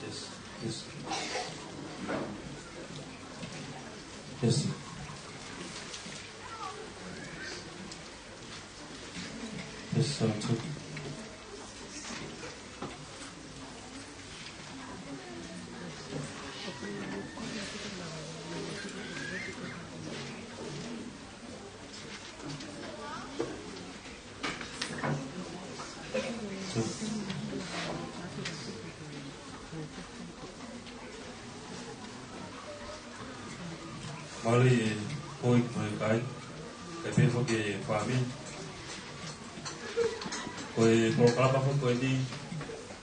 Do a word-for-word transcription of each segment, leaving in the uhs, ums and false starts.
Yes, yes. Yes. Yes, sound check. Mālō e koi mo e kai, kae pehē foki e fāmili. Ko e polokalama foki ko eni,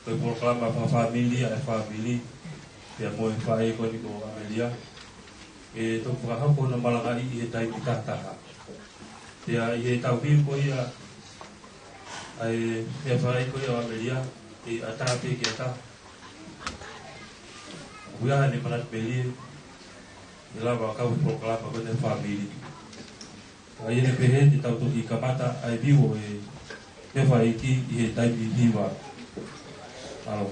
ko e polokalama fakafāmili ʻa e fāmili, pea mo e faʻē ko eni ko ʻAmelia. ʻE toki fakahoko hono malangaʻi ʻi he taimi tahataha. Pea ʻi heʻetau hiu ko ia ʻa e meʻafaʻahi ko ia ʻo ʻAmelia, ʻe ʻatā pē ki ʻatā. Ko ia ʻene manatu melie, ʻe lava kau he polokalama ko eni fakafāmili. Ka ʻi heʻene pehē te tau toki kamata ʻa e hiu ʻo e meʻafaʻahi ʻi he taimi hiva. Mālō.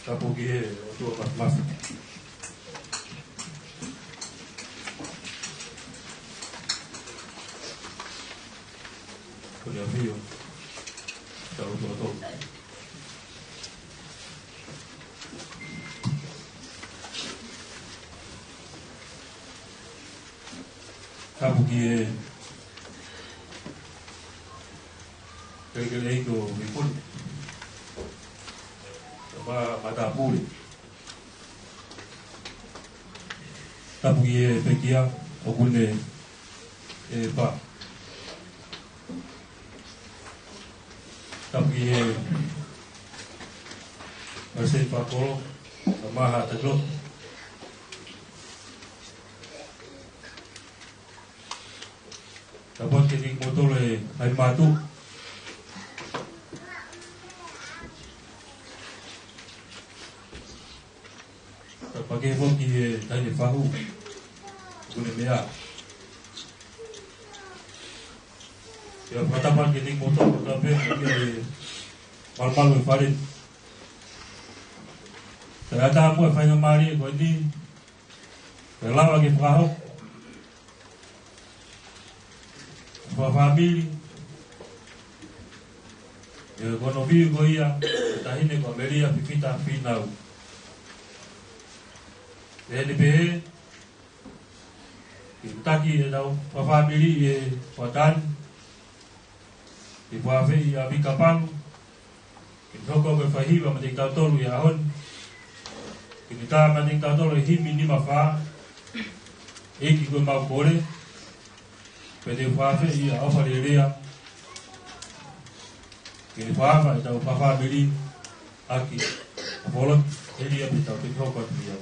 Tapu ki he ʻOtua Māfimafi. Ko e ʻafio ʻa e ʻOtua. Tapu ki he kelekele ʻeiki ʻo Vipuni, ma, matāpule. Tapu ki he pekia ʻoku ne ʻi fē. Tapu ki he palesiteni fakakolo, Tamaha Takiloto. Tapu atu kiate kimoutolu ʻe hai mātuʻa. Tapu ki he foki ʻe taʻahine fahu ʻoku ne meʻa. ʻIo, fakatapu atu kiate kimoutolu, tapu pē ki he malumalu ʻo e fale. Tau ʻatā muʻa e faingamālie ko eni, ke lava ke fakahoko fakafāmili ʻa e konofi ko ia ʻo e taʻahine ko Melia Fifita Fīnau. ʻI heʻene pehē, ke taki ʻetau fakafāmili ʻi he fakataha ni, Te u fakaafeʻi ʻa Mika Panu ke ne hoko ko e faihiva maʻa kitautolu he ʻaho ni. Ke ne tā maʻa kitautolu e himi nima fā, ʻEiki ko e Mau Kole. Pea te u fakaafeʻi ʻa ʻOfa Lelea ke ne fakaava ʻetau fakafāmili ʻaki ʻa Foloki, Elia, pea tau toki hoko atu ia.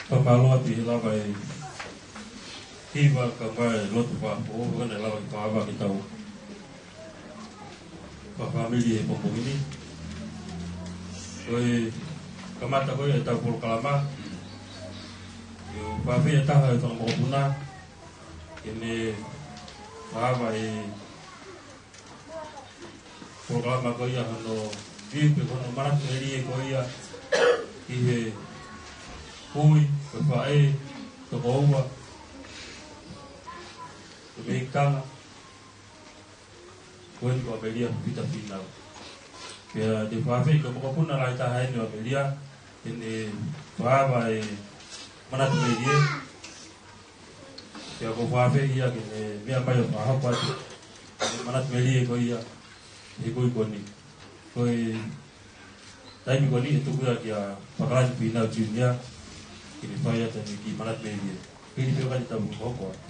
Fakamālō atu ʻi he lava e hiva kae ʻumaʻā e lotu fakafou, ko ʻene lava e fakavakitau fakafāmili he pongipongi ni. Ko e kamata ko ia ʻetau polokalama, ʻoku ou fakaafeʻi ha taha ʻo e fanga mokopuna ke ne fakavakaiʻi e polokalama ko ia hono view pe ko hono manatu melie ko ia ki he hui, ko e faʻē, tokoua, ko e meʻa kanga, ko eni ko ʻAmelia Pita Fīnau. Pea te u fakaafeʻi ko e mokopuna lahi taha eni ʻo ʻAmelia, ke ne fakavakaiʻi e manatu melie. Pea ʻoku ou fakaafeʻi ia ke ne meʻa mai ʻo fakahoko atu e manatu melie ko ia he kui ko eni. Ko e taimi ko eni ʻe tuku ia kia Pakalani Fīnau Junior ke ne fai atu ʻene kiʻi manatu melie. Pili pio kani tapu hoko atu.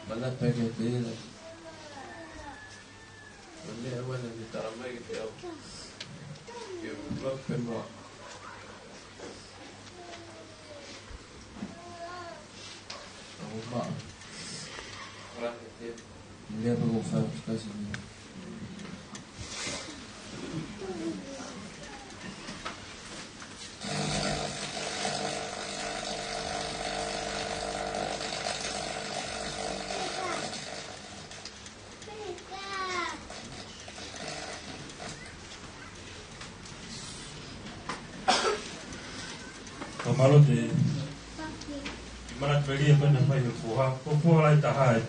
Mana peke tela. Pemba. Uma. Lea pe ko fai kasi ni. Ka mālō te manatu melie ko ena fai he foha, ko e foha lahi taha ē.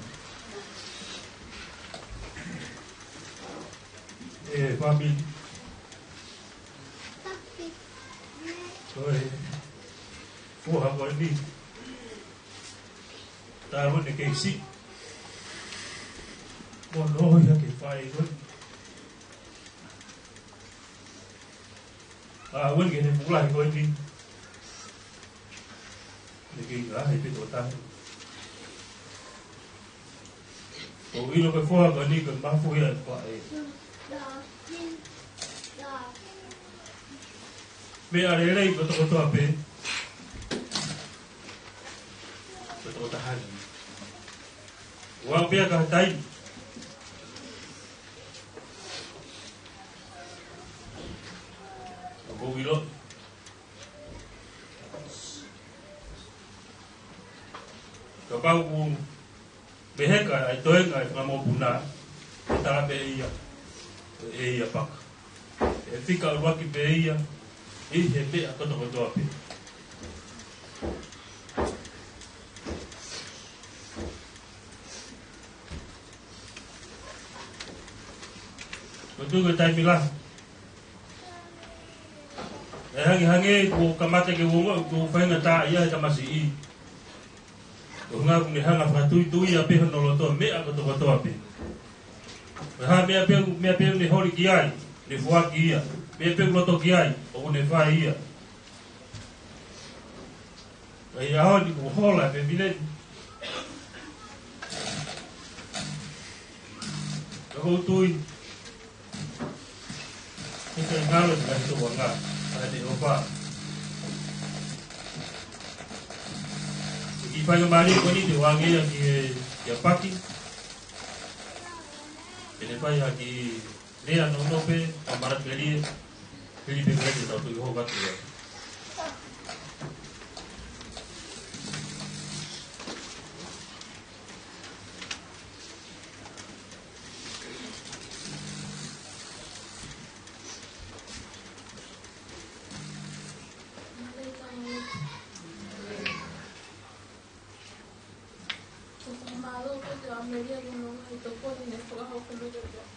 ʻE fāmili. Ko e foha ko eni. Talu ʻene kei siʻi. Mo noho ia ke fai ko eni. ʻA, ʻoku ʻi ai ke ne pula he ko eni. Ne kei ngaahi pē ko tahi. ʻOku ʻilo ko e foha ko eni ko e mafu ia ʻa e faʻē. Meʻa lelei kotokotoa pē. Kotokotoa hali. Ua pea ka tai. ʻOku ou ʻilo. Kapau ʻoku meheka ʻa e toenga ʻa e fanga mokopuna, ʻe tala pē ia, ʻe ia paka. ʻE fika ʻuluaki pē ia ʻi he meʻa kotokotoa pē. Ko e tuʻu ko e taimi lahi. ʻE hangē hangē kuo kamata ke uongo, kuo faingataʻaʻia he tamasiʻi. Ko e ʻuhinga ʻoku ne hanga fakatuitui ia pē hono loto meʻa kotokotoa pē. Ko e hā meʻa pē, meʻa pē ʻoku ne holi ki ai, ne foaki ia. Meʻa pē ʻoku loto ki ai, ʻoku ne fai ia. ʻA ia ʻoku ne hola pē vileni. Ka ʻoku ou tui. Ko e ngalo ʻi he toʻonga, ʻa e ʻofa. ʻI he faingamālie ko eni te u ʻoange ia ki he, ki he paki. Ke ne fai ha kiʻi lea nounou pē, ʻo manatu melie, hili pē ko ē te tau toki hoko atu ia. ʻOku ou fakamālō atu kia ʻAmelia ko hono ngaahi tokoni ne fakahoko mai kiate au.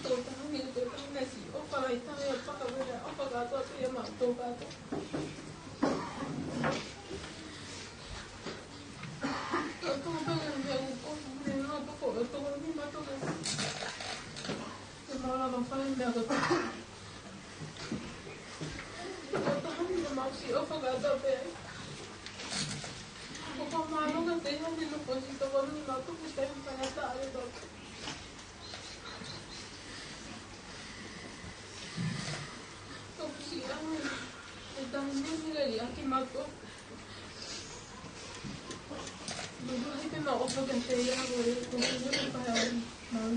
Ko e tokotaha ni, ko e tokotaha ni siʻi ʻofa lahi taha ia paka mo e ʻofa kātoa pē ia maʻa kitautolu kātoa. Ko e tokotaha ni meʻa ʻoku ʻofa mo e ʻofa paka ʻo e tokoni maʻa kitautolu. Ke mau lava fai meʻa kotoa. Ko e tokotaha ni naʻa mau siʻi ʻofa kātoa pē. ʻOku ou fakamālō kiate ia he naʻe fosi tokoni maʻa kitautolu he taimi faingataʻa ʻaupito. Ko e fusi ange, he taimi ni lelei ʻaki maʻa kitautolu. Nau ʻai pē maʻu ʻofa kiate ia ko e, ko e, ko e, ko e,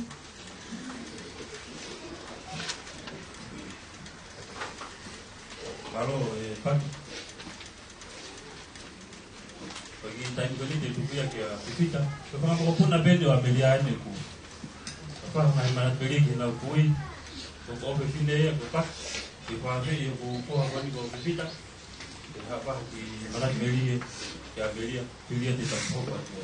Mālō, ʻe Paki. Ko e kiʻi taimi ko eni te u tuku ia kia Pipita. Ko e fanga mokopuna pē eni ʻo ʻAmelia eni ʻoku. Ka faha mai manatu melie ki heʻenau kui. Ko e ʻofefine ia ko Paki. Ke fakaafeʻi ʻoku foha ko eni ko Pipita. Ke hapa ki manatu melie, kia ʻAmelia, fili ia te tau hoko atu.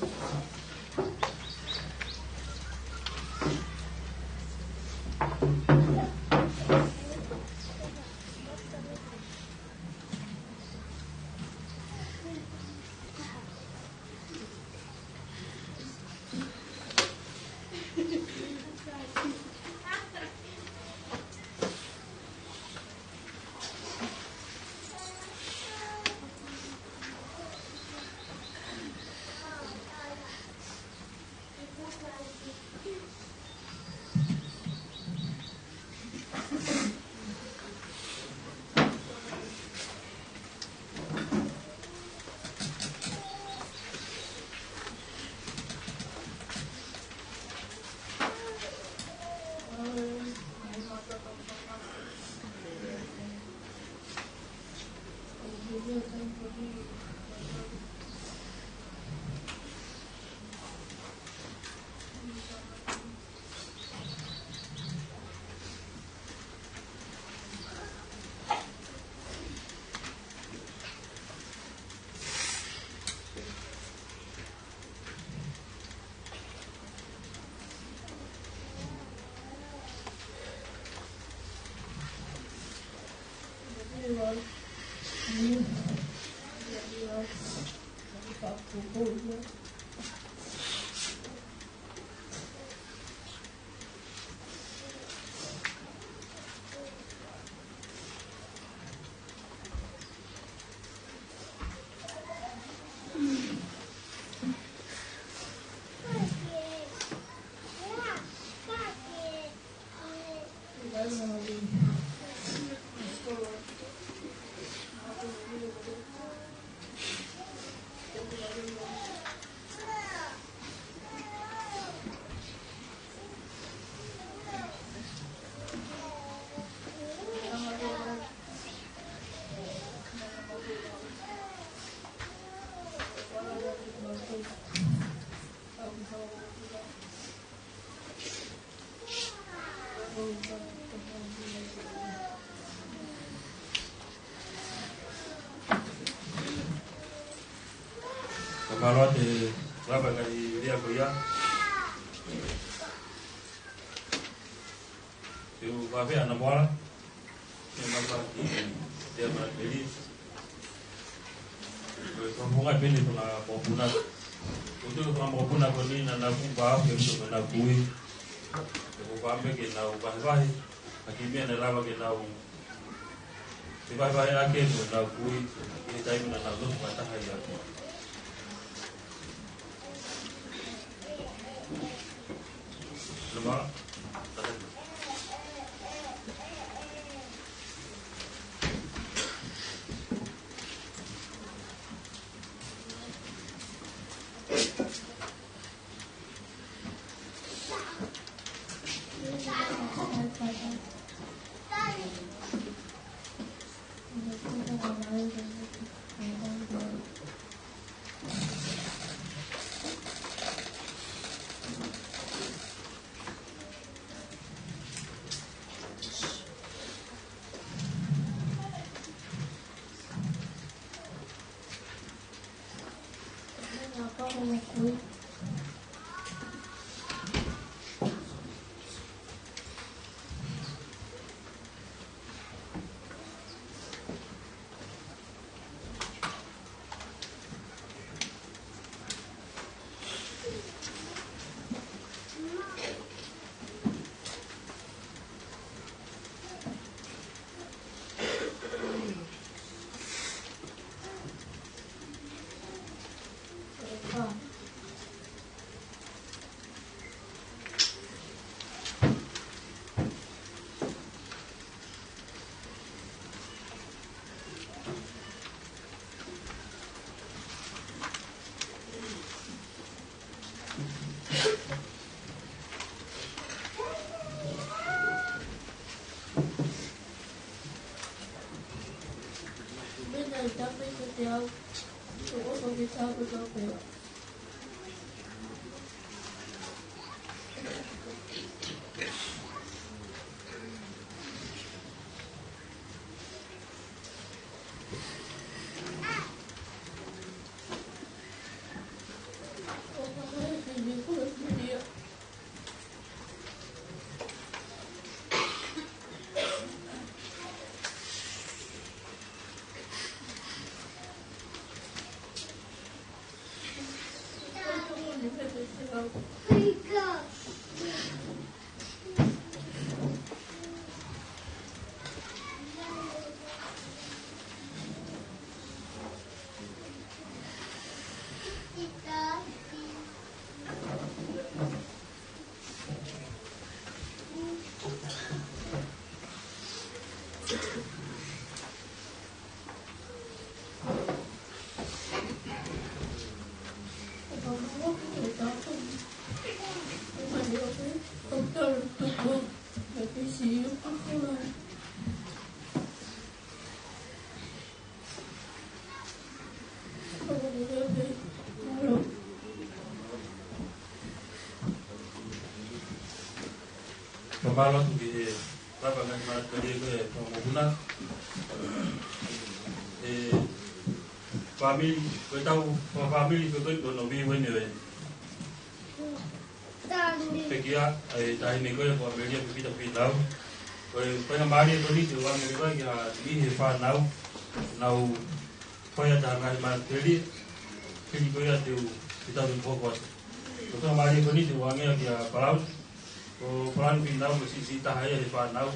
Ka mālō atu e lava ka i lea ko ia. Te u vave ana moala. Te mapa ki te mara peli. Ko e whakafunga pene ko na mokopuna. Ko te ko na mokopuna ko ni na naku ba ke so na kui. Te ko ba me ke na u vahevahe. A ki mea na lava ke na u. Te vahevahe a ke mo na kui. Ke taimi na na lotu ma taha i a kui. Nama. Mālō atu ki he lava ngaahi matelie ko e fanga mokopuna. ʻE, fāmili, ko e tau, ko e fāmili ko e ko e ko no vi wene we. Pekia, ʻe, taimi ko e ko Amelia Pepita Pinau. Ko e, ko e ngaahi mālie ko eni te u ʻoange leva ki he fānau. Nau fai ʻa e ngaahi matelie. Hili ko ia te u, te tau hoko atu. Ko e ngaahi mālie ko eni te u ʻoange ki he fānau. Ko Palani Pinau ko e siʻisiʻi taha ia he fānau.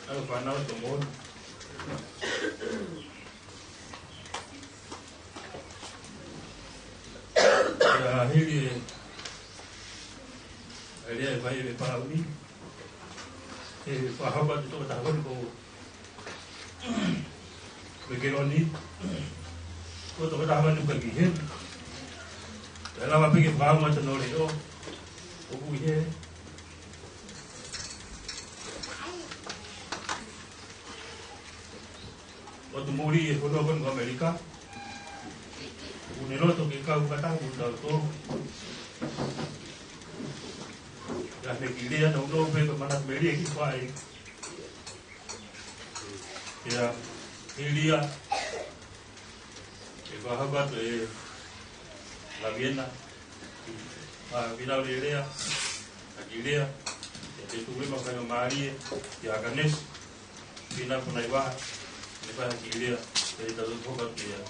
ʻA e fānau to mō. ʻIa hili e, e lea ʻe fai ʻe Palani. ʻE fakahoko atu tokotaha ko eni ko Mekeloni. Ko tokotaha ko eni ka ki he. ʻE lava pē ke fakaongo atu ʻene leʻo. ʻOku ʻi he. ʻOku tuʻumālie e fonua ko eni ko ʻAmelika. ʻOku ne loto ke kau fakataha mo kitautolu. ʻIa, ne kiʻi lea naʻa nau pē ko e manatu melie ki fai. ʻIa, hili ia. ʻE fakahoko atu ʻe Laviena, ʻa Vinau Lelea, ʻa Kilea, ʻe te tuku leva fai ngaahi mālie, ʻia Akanesi, Pina Punaivaha, ne fai ʻa Kilea, ʻe tau hoko atu ia.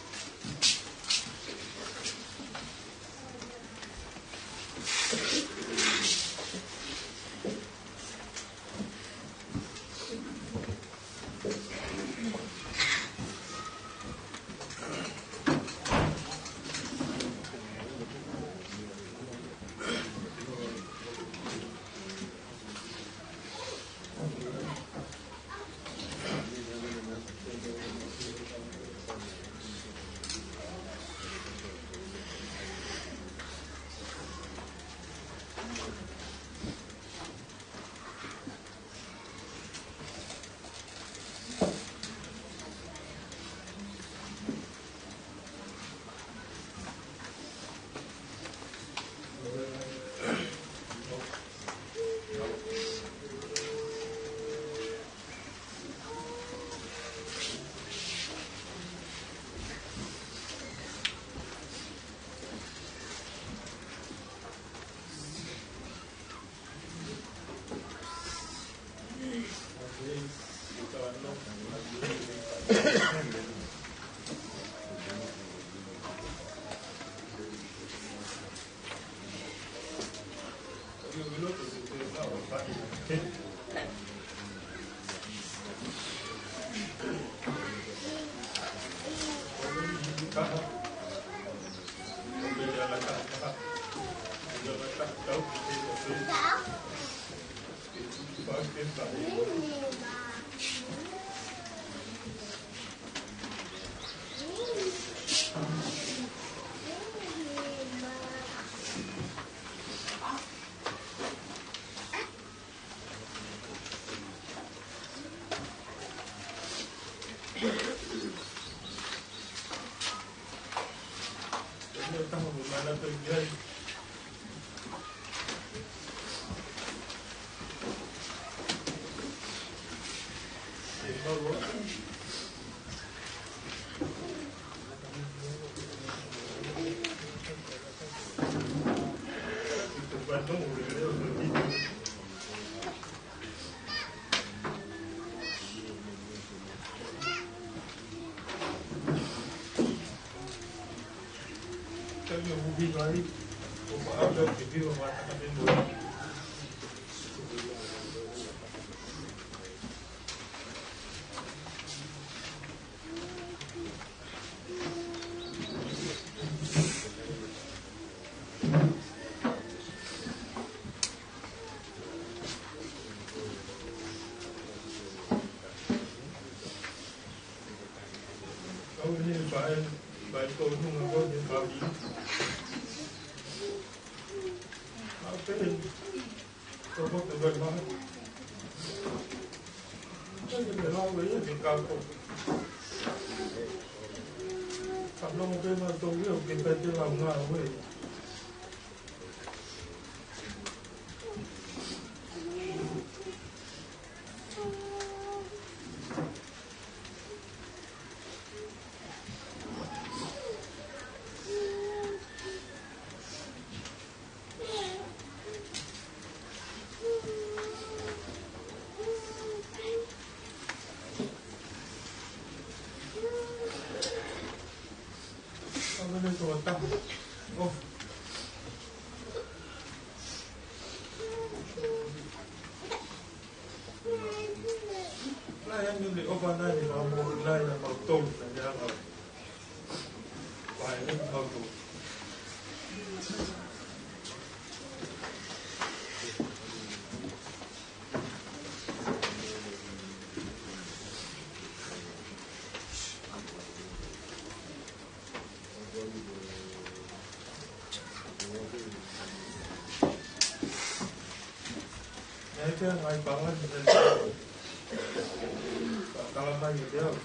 Lahi ange le ʻofa ʻa e ʻOtua maʻamautolu, naʻa ne hanga ʻo fai ʻa e mautolu. Naʻe ʻi ai e ngaahi pangani, pangani mai ʻi te au.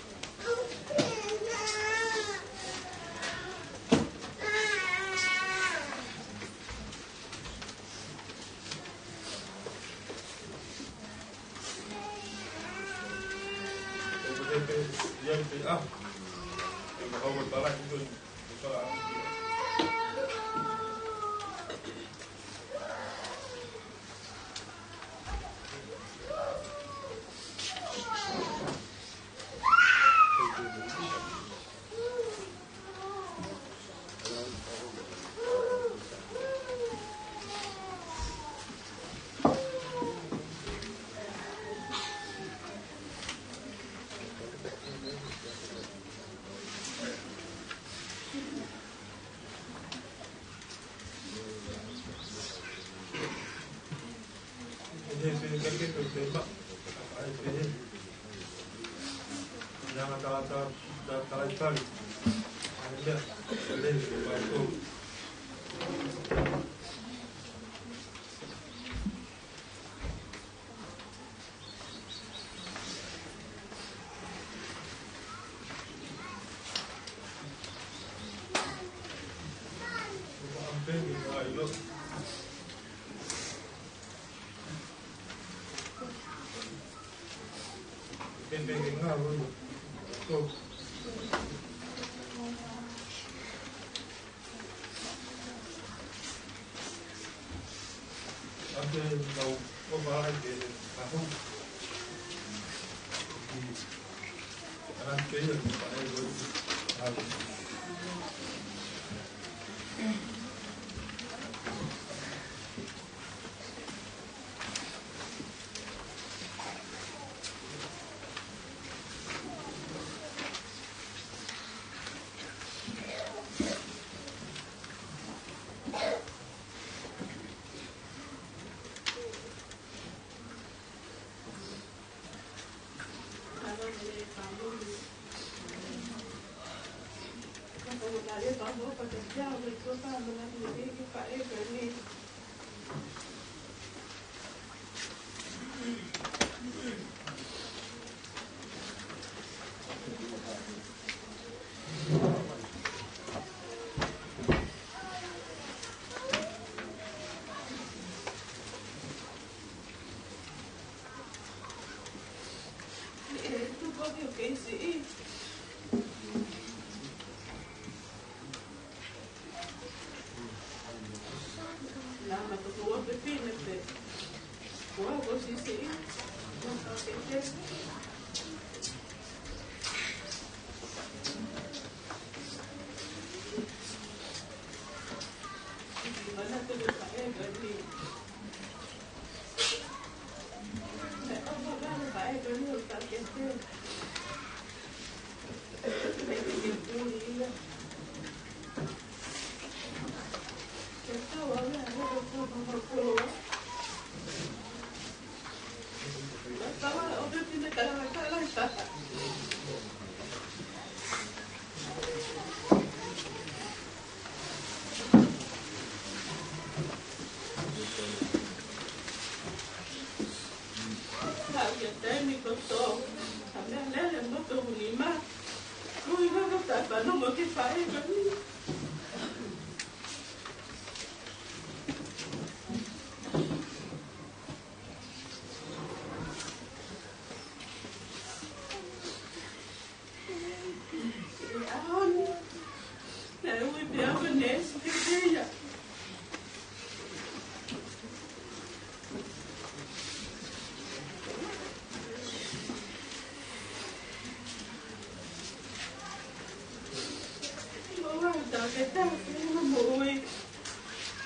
Ke tau ke moʻui.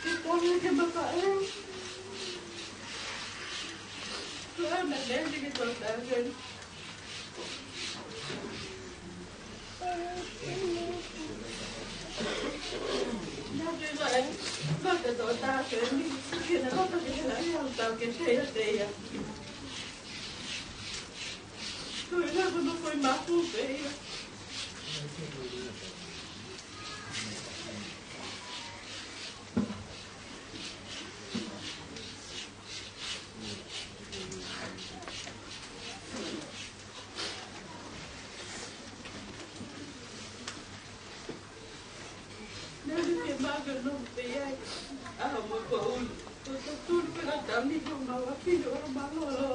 Ke tau ke mapaʻe. Ko e ʻamanaki ke tau tau ke. Nā ke vaʻe, nā ke tau tau ke ni, ke nā ke tau ke tau ke tau ke tau. Ko e nā ko no ko e mapu pē ia. Nani ke maka no pe ai. Aha mo ko ui. Ko ta tun pe la tami ko ma wa ki no ma lo lo.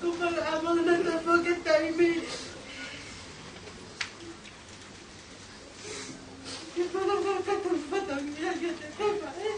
Ko fakaʻamanaki ta fakatai mei. Ke fakaʻamanaki ta fakatai mei ke te kapa e.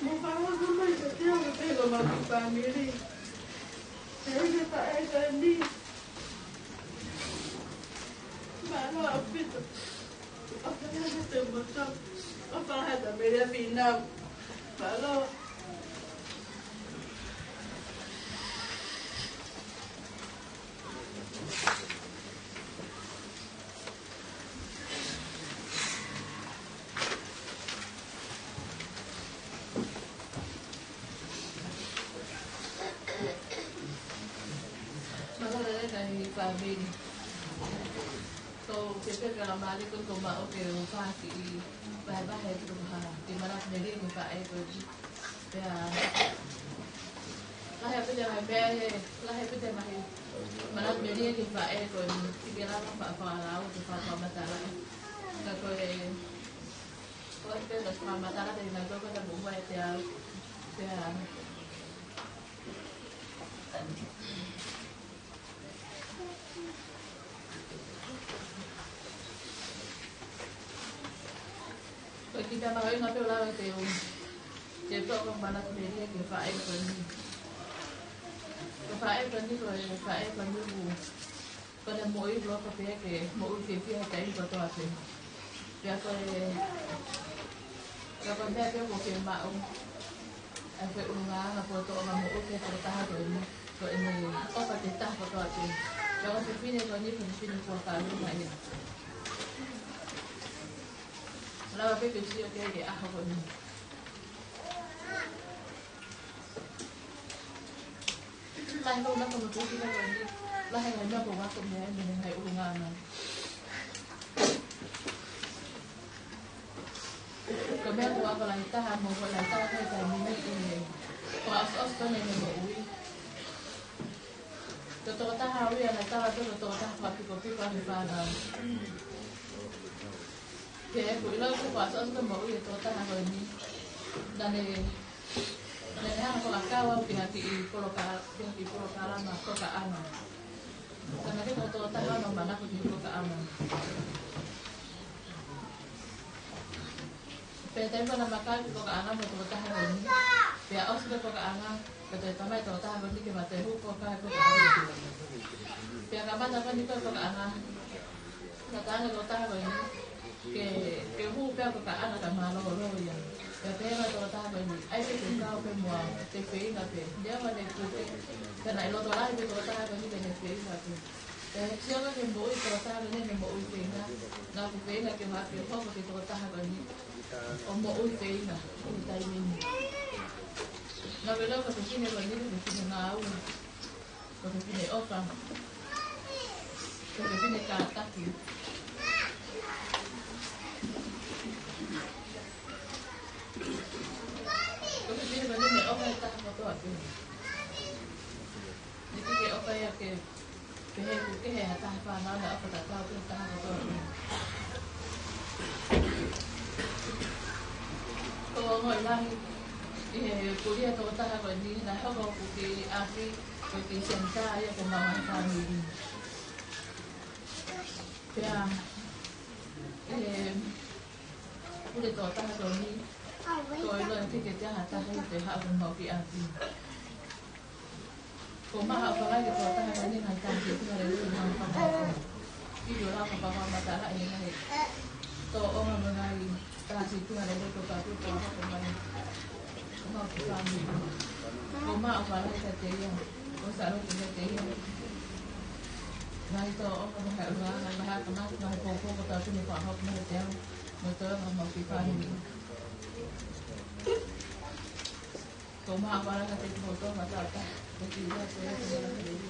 Mo fānau mai ka te anga pē ko maku family. Te anga pa e ka ni. Mālō ʻaupito. ʻOfa atu te moto. ʻOfa atu mele a pinau. Mālō. Mālō e kakai fāmili. Ko ke peka la mali ko ko ma o ke o faki i vahevahe ko ha ke mala mele ko faʻē ko. Pea lahi ʻaupito e ngaahi meʻa he, lahi ʻaupito e ngaahi mala mele ke faʻē ko eni, ke lava fa fa lau ke fa fa matala. Ka ko e, ko e pē ka fa matala te na toko ta bumba e te au. Pea Ko e kiʻi tama ʻo e ngaahi pē ʻo lava te u, te u toʻo mala mele ke faʻē ko eni. Ko e faʻē ko eni, ko e faʻē ko eni ʻoku, ko ʻene moʻui ʻoku lava pē ke moʻui fiefia he taimi kotoa pē. Pea ko e, pea ko e meʻa pē ʻoku ke maʻu. ʻA e foʻi ʻulungaanga ko e toʻo ma moʻui ke tokotaha ko eni, ko ʻene ʻofa ki he taha kotoa pē. Pea ko e fefine ko eni, ko e fefine kuo faʻa luma ia. Lava pē ke sio ki ai he ʻaho ko eni. Lahi ko e meʻa ko e motuʻa ko eni. Lahi e ngaahi meʻa ko e ako mei ai mei he ngaahi ʻulungaanga. Ko e meʻa ʻoku ou ako lahi taha mo e ako lahi taha ko e taimi ni ʻi he fakaʻosiʻosi ʻo ʻene moʻui. Ko e tokotaha ʻoku ui ʻa e taha ko e tokotaha fakapikopiko ʻa e fānau. Pea ʻoku ou ʻilo ko e fakaʻosiʻosi ʻo e moʻui ʻa e tokotaha ko eni, naʻá ne, naʻá ne hanga ʻo fakakau au ki ha kiʻi poloka-, ki ha kiʻi polokalama kokaʻanga. Ka naʻe ʻikai ko ha tokotaha ʻoku ou manako ki he kokaʻanga. Pea taimi naʻá ma kau ki he kokaʻanga mo e tokotaha ko eni, pea ʻosi ko ē e kokaʻanga, pea toe talamai ʻe he tokotaha ko eni ke ma toe hū ʻo kau ki he kokaʻanga. Pea kamata ko eni ko ē e kokaʻanga, naʻe talaange ʻe he tokotaha ko eni ke, ke u hū pē au ki he kokaʻanga ka mālōlō ia. Pea pehē mai e tokotaha ko eni, ʻai pē ke u kau pē mo au, te u feinga pē. Neongo ʻene puke, ka naʻe loto lahi pē e tokotaha ko eni ke ne feinga pē. Pea sio ki he moʻui ʻa e tokotaha ko eni, ʻene moʻui feinga. Naʻá ku feinga ke u hanga ʻo hoko ko e tokotaha ko eni ʻo moʻui feinga ʻi he taimi ni. Naʻá ku ʻilo ko e fefine ko eni ko e fefine ngāue, ko e fefine ʻofa, ko e fefine kātaki. Ko e fefine ko eni naʻe ʻofa he taha kotoa pē. Naʻe ʻikai ke ʻofa ia ke pehē ʻoku kehe ha taha fānau, naʻe ʻofa tatau pē he taha kotoa pē. Ko e ongoʻi lahi ʻi he puli ʻa e tokotaha ko eni, naʻe hoko ʻoku kei ʻapi, ko e kei senitā ia ki he maʻu ʻa e fāmili. Pea, ʻi he puli ʻa e tokotaha ko eni, ʻoku ou ʻilo ʻe ʻikai ke toe ʻi ai ha taha ia te ne haʻu ʻo maʻu ki ʻapi. Ko e maʻu ʻa e fānau ki he tokotaha ko eni, ngaahi tāsituha lelei mo e ngaahi fānau. Ki he ʻoku lava ʻo fakamatalaʻi e ngaahi tōʻonga mo e ngaahi tāsituha lelei ko ē ʻoku tau hoko mai. Ko e maʻu ki he fāmili. Ko e maʻu ʻa e fānau kiate ia. Ko e sāloti kiate ia. Ngaahi tōʻonga mo e ngaahi ʻulungaanga, ngaahi ʻatamai, ngaahi poupou ʻoku tau fie fakahoko mai kiate au. Mo e tōʻonga maʻu ki he fāmili. Ko e maʻu ʻa e fānau kiate kimoutolu, fānau, kiate kimoutolu.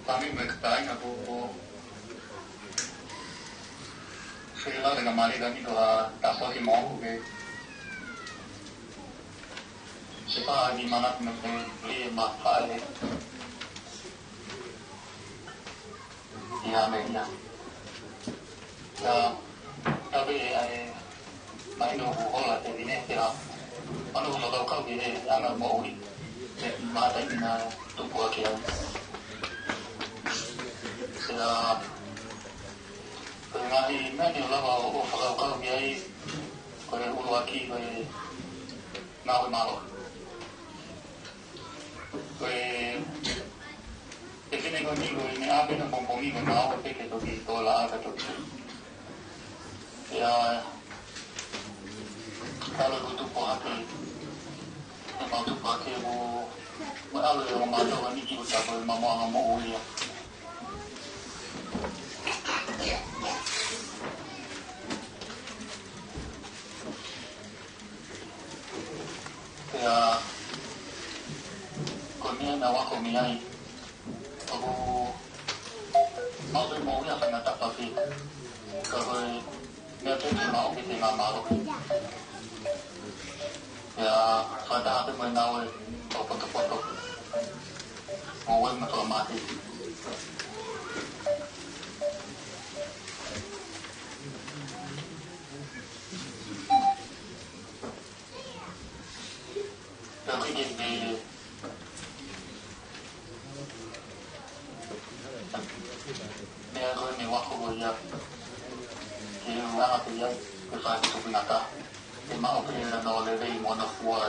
Fāmili mo e kāinga, ko, ko e fēlā te ka mali ka ni ko ha tafoki mo ke se pā ni mana me pe li ma hae. Ia me ia. Ka, ka pē ʻa e, mai no ko hola te vine te la. Ano ko fakau kau ki he anga moʻui. Te mata i na tupu ake au. Te la, ko e ngaahi meʻa ni ʻoku lava ʻo fakau kau ki ai, Ko e ʻuluaki ko e ngāue mālohi. Ko e, e fefine ko eni ko e meʻa pē naʻe pongipongi ko e ngāue pē ke toki tō laʻā ka toki. ʻIa, talu ʻeku tupu hake, ʻemau tupu hake ʻo, mo e ʻalu ʻo mātou ʻa Niki ʻo tā ko e mamoʻanga moʻui ia. Pea, ko e meʻa naʻe ako mei ai, ʻoku maʻu pē moʻui ʻa e faingataʻa pē, ka ko e meʻa pē ke maʻu ke te ngā mālohi. Pea, fakataha pē mo e ngāue fakapotopoto. Mo e motuʻa mātuʻa. Pea ko e kiʻi meʻa, meʻa ko eni ʻoku ako ko ia, ke u anga pē ia, ke fai atu pē ngata, ke maʻu pē ia ʻa hono lelei mo hono fuoloa.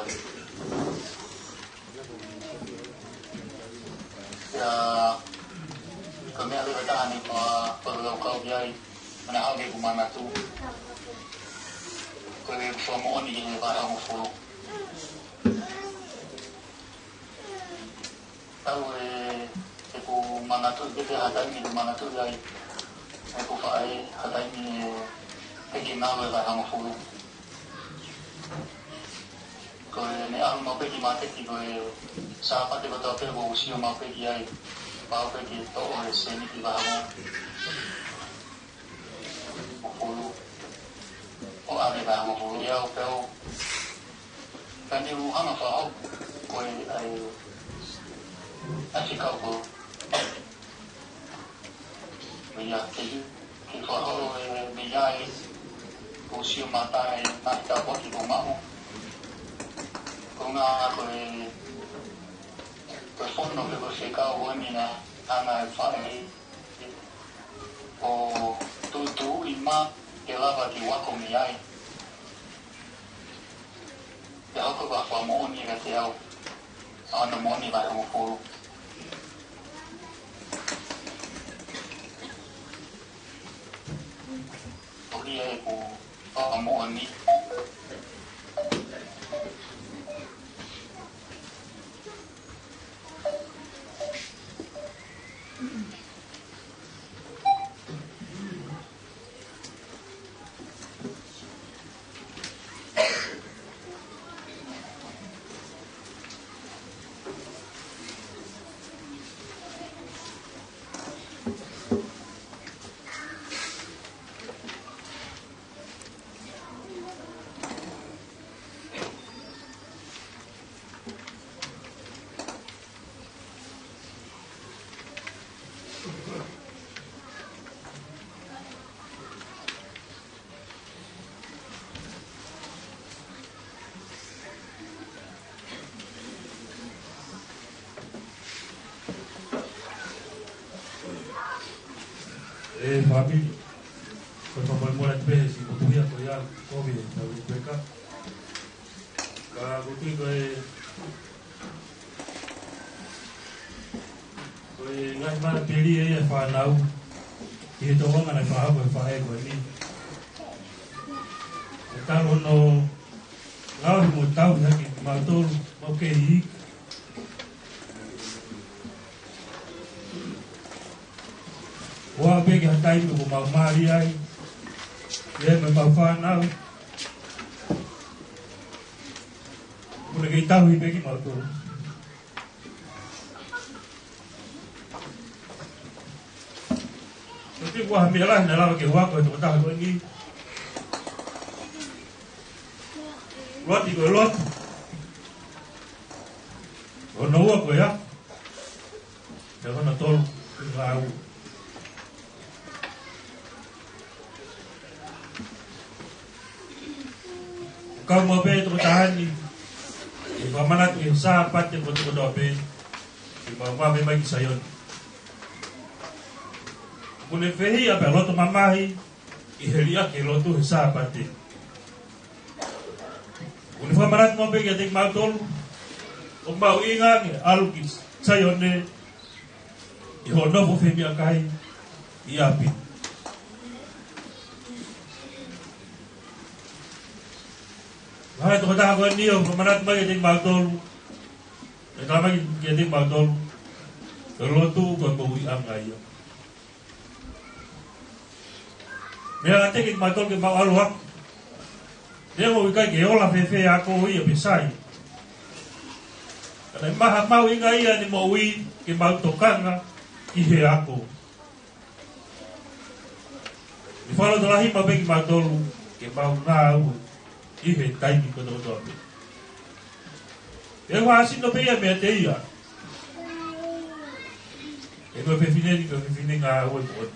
Pea, ko e meʻa leva ʻe taha naʻe fakakaukau ki ai, naʻe haʻu ki heʻeku manatu. Ko e fakamoʻoni ki he vahehongofulu. Talu e, ʻeku manatu, ʻi he taimi ʻeku manatu ai, ʻeku faʻē, ha taimi ʻe, ʻe kei ngāue vahehongofulu. Ko ʻene ʻalu maʻu pē ki māketi ko e Sāpate kotoa pē ʻoku ou sio maʻu pē ki ai, pau pē ke toʻo e sēniti vahehongofulu. ʻO ʻave vahehongofulu ia ʻo pehē ʻo. Ka ne u hanga ʻo fakahoko ko e ʻai, ʻai fekau ko. Ko ia, ke, ke fakaholo e meʻa ia, ko e sio mata e ngaahi tāpuaki kuo maʻu. Ko e ngaahi ko e, ko e fono pe ko e fekau ko eni naʻe hanga ʻe he faʻē ʻo tuʻutuʻuni mai ke lava ke u ako mei ai. Pea hoko ko e fakamoʻoni kiate au ʻa hono moʻoni vahehongofulu. Ko ia ʻeku fakamoʻoni. ʻE fāmili, ko e fakamolemole atu pē he siʻi motuʻa ko ia, kovi e tau i peka. Ka ʻoku ou tui ko e, ko e ngaahi mana peli ʻa e fānau, ʻi he tokanga naʻe fakahoko ʻe he faʻē ko eni. ʻE talu hono ngaohi mo tauhi hake kimautolu, mau kei hiki. ʻO aʻu pē ki ha taimi ʻoku mau mali ai, ʻi heʻemau fānau, ʻoku ne kei tauhi pē kimautolu. Ko e kiʻi meʻa lahi naʻe lava ke u ako ʻi he tokotaha ko eni. Lotu ko e lotu. Hono ua ko e ako. Pea ko hono tolu, ngāue. Kau maʻu pē tokotaha ni, ʻi he fakamanatu ʻi he Sāpate kotokotoa pē, ʻi heʻemau vave mai ki Saione. ʻOku ne fehiʻa pea loto mamahi, ʻi he liʻaki e lotu he Sāpate. Fakamanatu maʻu pē kiate kimautolu ʻoku mau ʻi he ngaahi ʻalu ki Saione ʻi hoʻo nofo fēfē ʻa kai ʻi ʻapi. Mahalo ko e tokotaha ko eni ʻoku fakamanatu mai kiate kimautolu, ʻe tala mai kiate kimautolu ko e lotu ko e moʻuiʻanga ia. Meʻa ʻa e teke kimautolu ke mau ʻalu atu. Neongo ʻoku ʻikai ke ola fēfē ako ia pe sai, ka naʻe maʻu ha mahuʻinga ia ʻene moʻui ke mau tokanga ki he ako. ʻE fakalotolahi maʻu pē kimautolu ke mau ngāue ʻi he taimi kotoa pē. ʻE ʻoku ʻasi noa pē ia meiate ia. ʻE ko e fefine ni, ko e fefine ngāue moʻoni.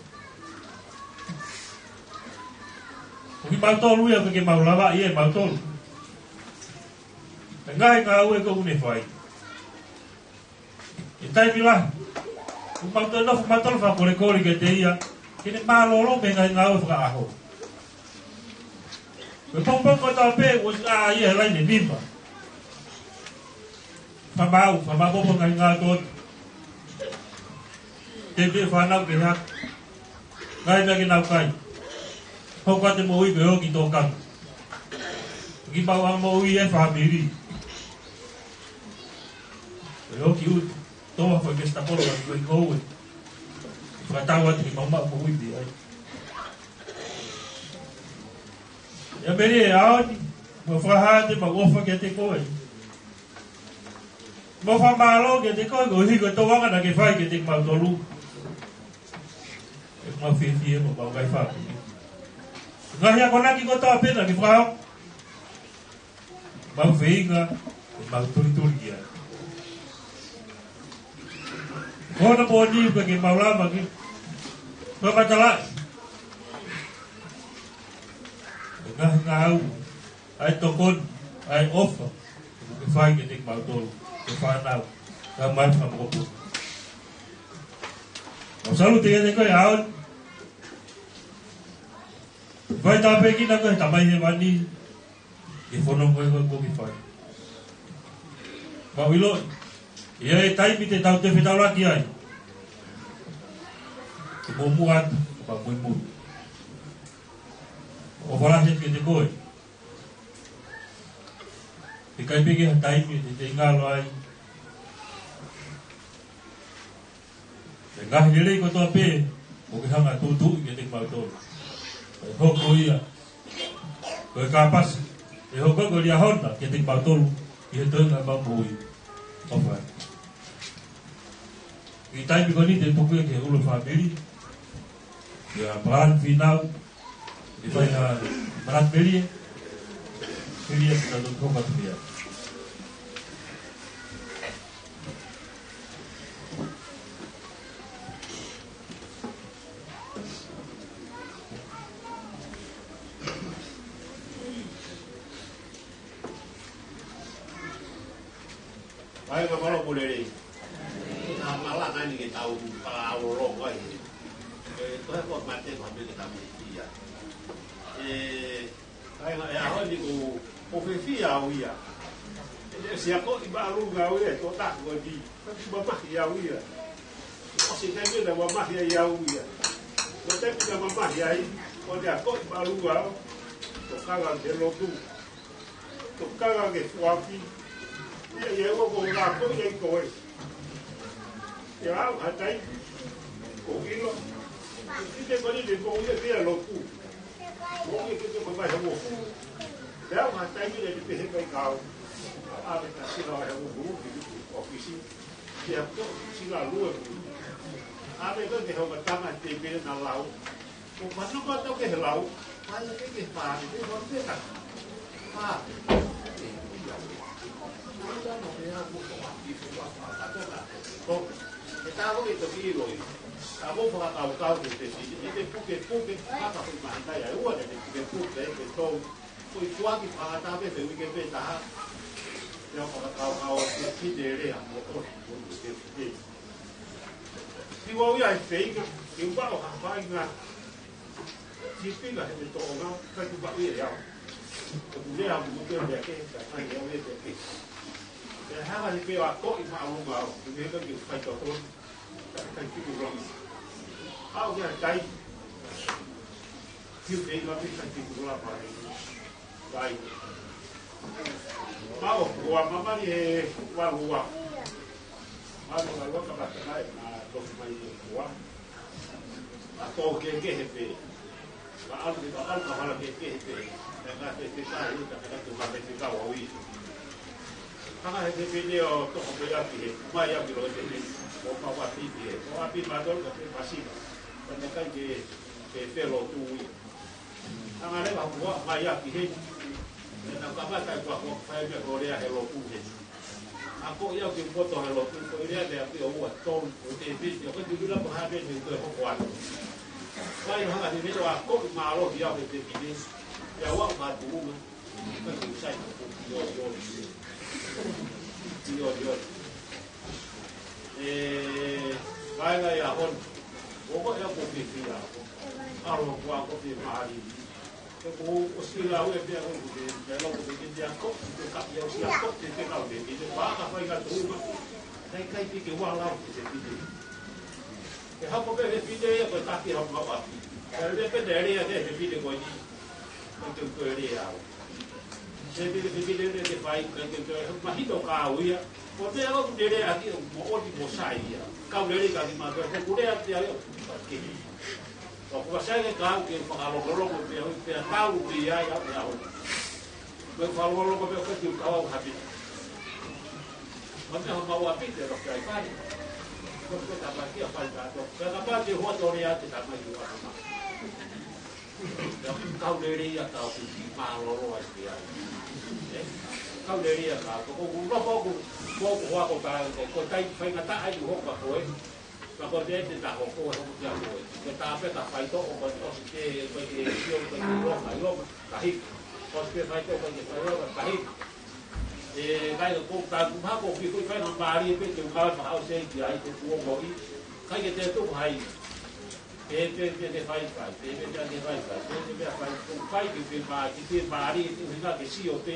Ko kimautolu ia ʻoku ʻikai ke mau lava ia ʻe mautolu. ʻE ngaahi ngāue ʻoku ne fai. ʻI he taimi lahi ʻoku mau toe nofo mautolu fakakolekole kiate ia ke ne mālōlō mei he ngaahi ngāue fakaʻaho. Ko e pongipongi kotoa pē ʻoku ʻosi ʻā ia he laine nima. Fakamaau, fakamaʻopoʻopo ngaahi ngāue ʻoku teuteu fānau ke hake. Ngaahi meʻa ke nau kai. Hoko atu e moʻui ko e ʻoku tokanga. Kimaua moʻui e fāmili. Ko e ʻoku utu. Toa fai ke sitapolo ka ko e koe. Fakatau atu ke mau maʻu moʻui pē ai. ʻIo Melie, ʻaho ni, mau fakahā atu ʻemau ʻofa kiate koe. Mau fakamālō kiate koe koeʻuhi ko e tokanga naʻa ke fai kiate kimautolu. ʻOku mau fiefia mo mau kai fāmili. Ngaahi akonaki kotoa pē naʻa ke fakahoko, mau feinga ke mau tulituli ki ai. Ko hono moʻoni ʻoku ʻikai ke mau lava ke fakamatalaʻi e ngaahi ngāue, ʻa e tokoni, ʻa e ʻofa ʻoku ke fai kiate kimautolu, ko e fānau, kae ʻumaʻā e fakamoʻoni. Mau salute kiate koe ʻaho ni. Fai tāpuekina koe ʻe he Tamai Hēvani ʻi he fononga ko ē ʻoku ke fai. Mau ʻiloʻi ʻe ʻi ai e taimi te tau toe fetaulaki ai. Ke muʻomuʻa atu, ka muimui. ʻOfa lahi atu kiate koe. ʻIkai pē ke ʻi ai ha taimi te te ngalo ai. ʻE ngaahi lelei kotoa pē ʻoku ke hanga ʻo tuʻutuʻu kiate kimautolu, ʻe hoko ia ko e kāpasa, ʻe hoko ko e liahona kiate kimautolu ʻi he toenga ʻemau moʻui. ʻOfa. ʻI he taimi ko eni te u tuku ia ki he ʻulu fāmili, ʻia Palani Fīnau, ʻe fai ha manatu Melie, Melie, ka tau toka tu ia. Vai ka malo kulele. Na malanga ni ke tau pala aulolo ko ai. Ko e ko mate ko me ke tau ia. ʻE, ʻai na e aho ni ko, ko fefia au ia. ʻE, ʻe siʻa ko i ba alu ga au ia, ko ta ko di. Ka ki ba ma ia au ia. Ko si kai me na ba ma ia au ia. Ko te ki ba ma ia ai. Ko te a ko i ba alu ga au. Ko ka ga te lo tu. Tokanga ke fuafi. ʻIa, ʻia, ua ko ngā ko ia i koe. ʻIa, au, ha taimi. Ko ilo. ʻIte ko ni te ko ia pea loku. Ko ia ke te ko mai ha mofu. ʻIa, au, ha taimi te te pehe kai kau. A me ta sila ha mofu ki ʻofisi. ʻIa, ko sila lue. A me ko te hau ka tama te pele na lau. Ko fano ko tau ke he lau, fai ke ke fai, ke fai ke ka. Fai. Ko, ke tau ke toki loi. A mo fakakaukau ke te si, ke te puke, puke, faka fai mai kai, ai ua ke te puke, puke, ke tou. Ko i tuaki fakatape pe uike pe taha. Ia fakakaukau ke ki te lea, mo o, mo te te. Ti wau ia e feinga, ke upa o ha fainga. Ti pinga he me toʻonga, kai kupa ia e au. Ko e lea ʻoku mou lea ki ai, ka ʻikai ke u lea ki ai. Pea hanga ʻe he pē ʻo akoʻi māʻolunga au, ʻoku ʻikai ke u faitotonu, ka ʻikai ke u lea. Aʻu ki he taimi, ʻikai ke u lea mai, ʻikai ke u lea mai. Kai. Mau, ua mamali he ua ua. Mau ua ua ka bata mai, ma toki mai ua. Ma tō kehekehe pē. Ma ʻalu ke, ma ʻalu ka hala kehekehe pē. Ka ngā te te kai, ka ngā te te kai ʻo ui. Hanga he te pine ʻo toko pē ʻapi he, mai ʻapi lo te pine. ʻO ma ua pipi he. ʻO ʻapi ma tolu ka pē pasina. Ka te kai ke, ke pelo tu ui. Hanga leva ʻo ua mai ʻapi he. Pea nau kamata ʻe kua kua fai meʻa ko lea he lotu he. Akoʻi au ke u poto he lotu, ko e lea lea pē ʻo ua tolu, ʻo te piti, ʻo ke tu vila ko ha pē te u toe hoko atu. Fai hanga te mea ʻo akoʻi mālohi au he te pine, pea ua ma tuʻunga, ka te u sai ka ko ki o i o i. Ki o i o i. ʻE, vaenga ia hon, ʻo ko e ako te fia, ʻalo kua ko te māli. Ko ʻosi lau e pea ko te, te lau ko te ke te ako, te ka ia ʻosi ako, te te lau te, te te wā ka fai ka tūma. Kai kai pike wā lau te te pite. Te hako pē he pite ia ko e taki hau mau ʻapi. Kai pē pē te lea ke he pite ko eni. Ko te ko e lea au. Se pite, pite lea ke fai, kai ke te mahino ka au ia. Ko te au te lea ʻaki ʻo mo ʻoni mo sai ia. Kau lea ka ki mātou, ko ku lea te au ia. Ke. ʻOku ʻikai ke kau ke fakalongolongo pea ui pea tau pē ai au pea au. Ko e fakalongolongo pea ʻoku ʻikai ke u kau au hapi. Ma mea ho mau ʻapi te ro kai fai. Ko e tapa kia fai ka to. Pea tapa ke hoa tore a te tama i ua tama. Pea ʻoku kau lele ia kau ki ki mālōlō ai pē ai. Ē? Kau lele ia kau. Ko ʻoku nofo ʻoku, ko ʻoku hoa ko tai, ko tai faingataʻa ai ʻoku hoko ka koe. Ka ko te te taho ko e hoko kia koe. Ke tā pē ka faitoʻo ko e ʻosi ke, ko e ke sio, ko e ke loka, i loka, ka hiki. ʻOsi ke faitoʻo, ko e ke faitoʻo, ka hiki. ʻE, kai ko tā kumaha ko ki ko e fai na mālie pē ke u kau fakaʻau se ki ai te kuo ko i. Kai ke te tuku hai. Pē, pē, pē, ke fai, fai. Pē, pē, pē, ke fai, fai. Pē, pē, pē, fai. Ko fai ke pē mā, ki pē mālie, te u hinga ke sio pē.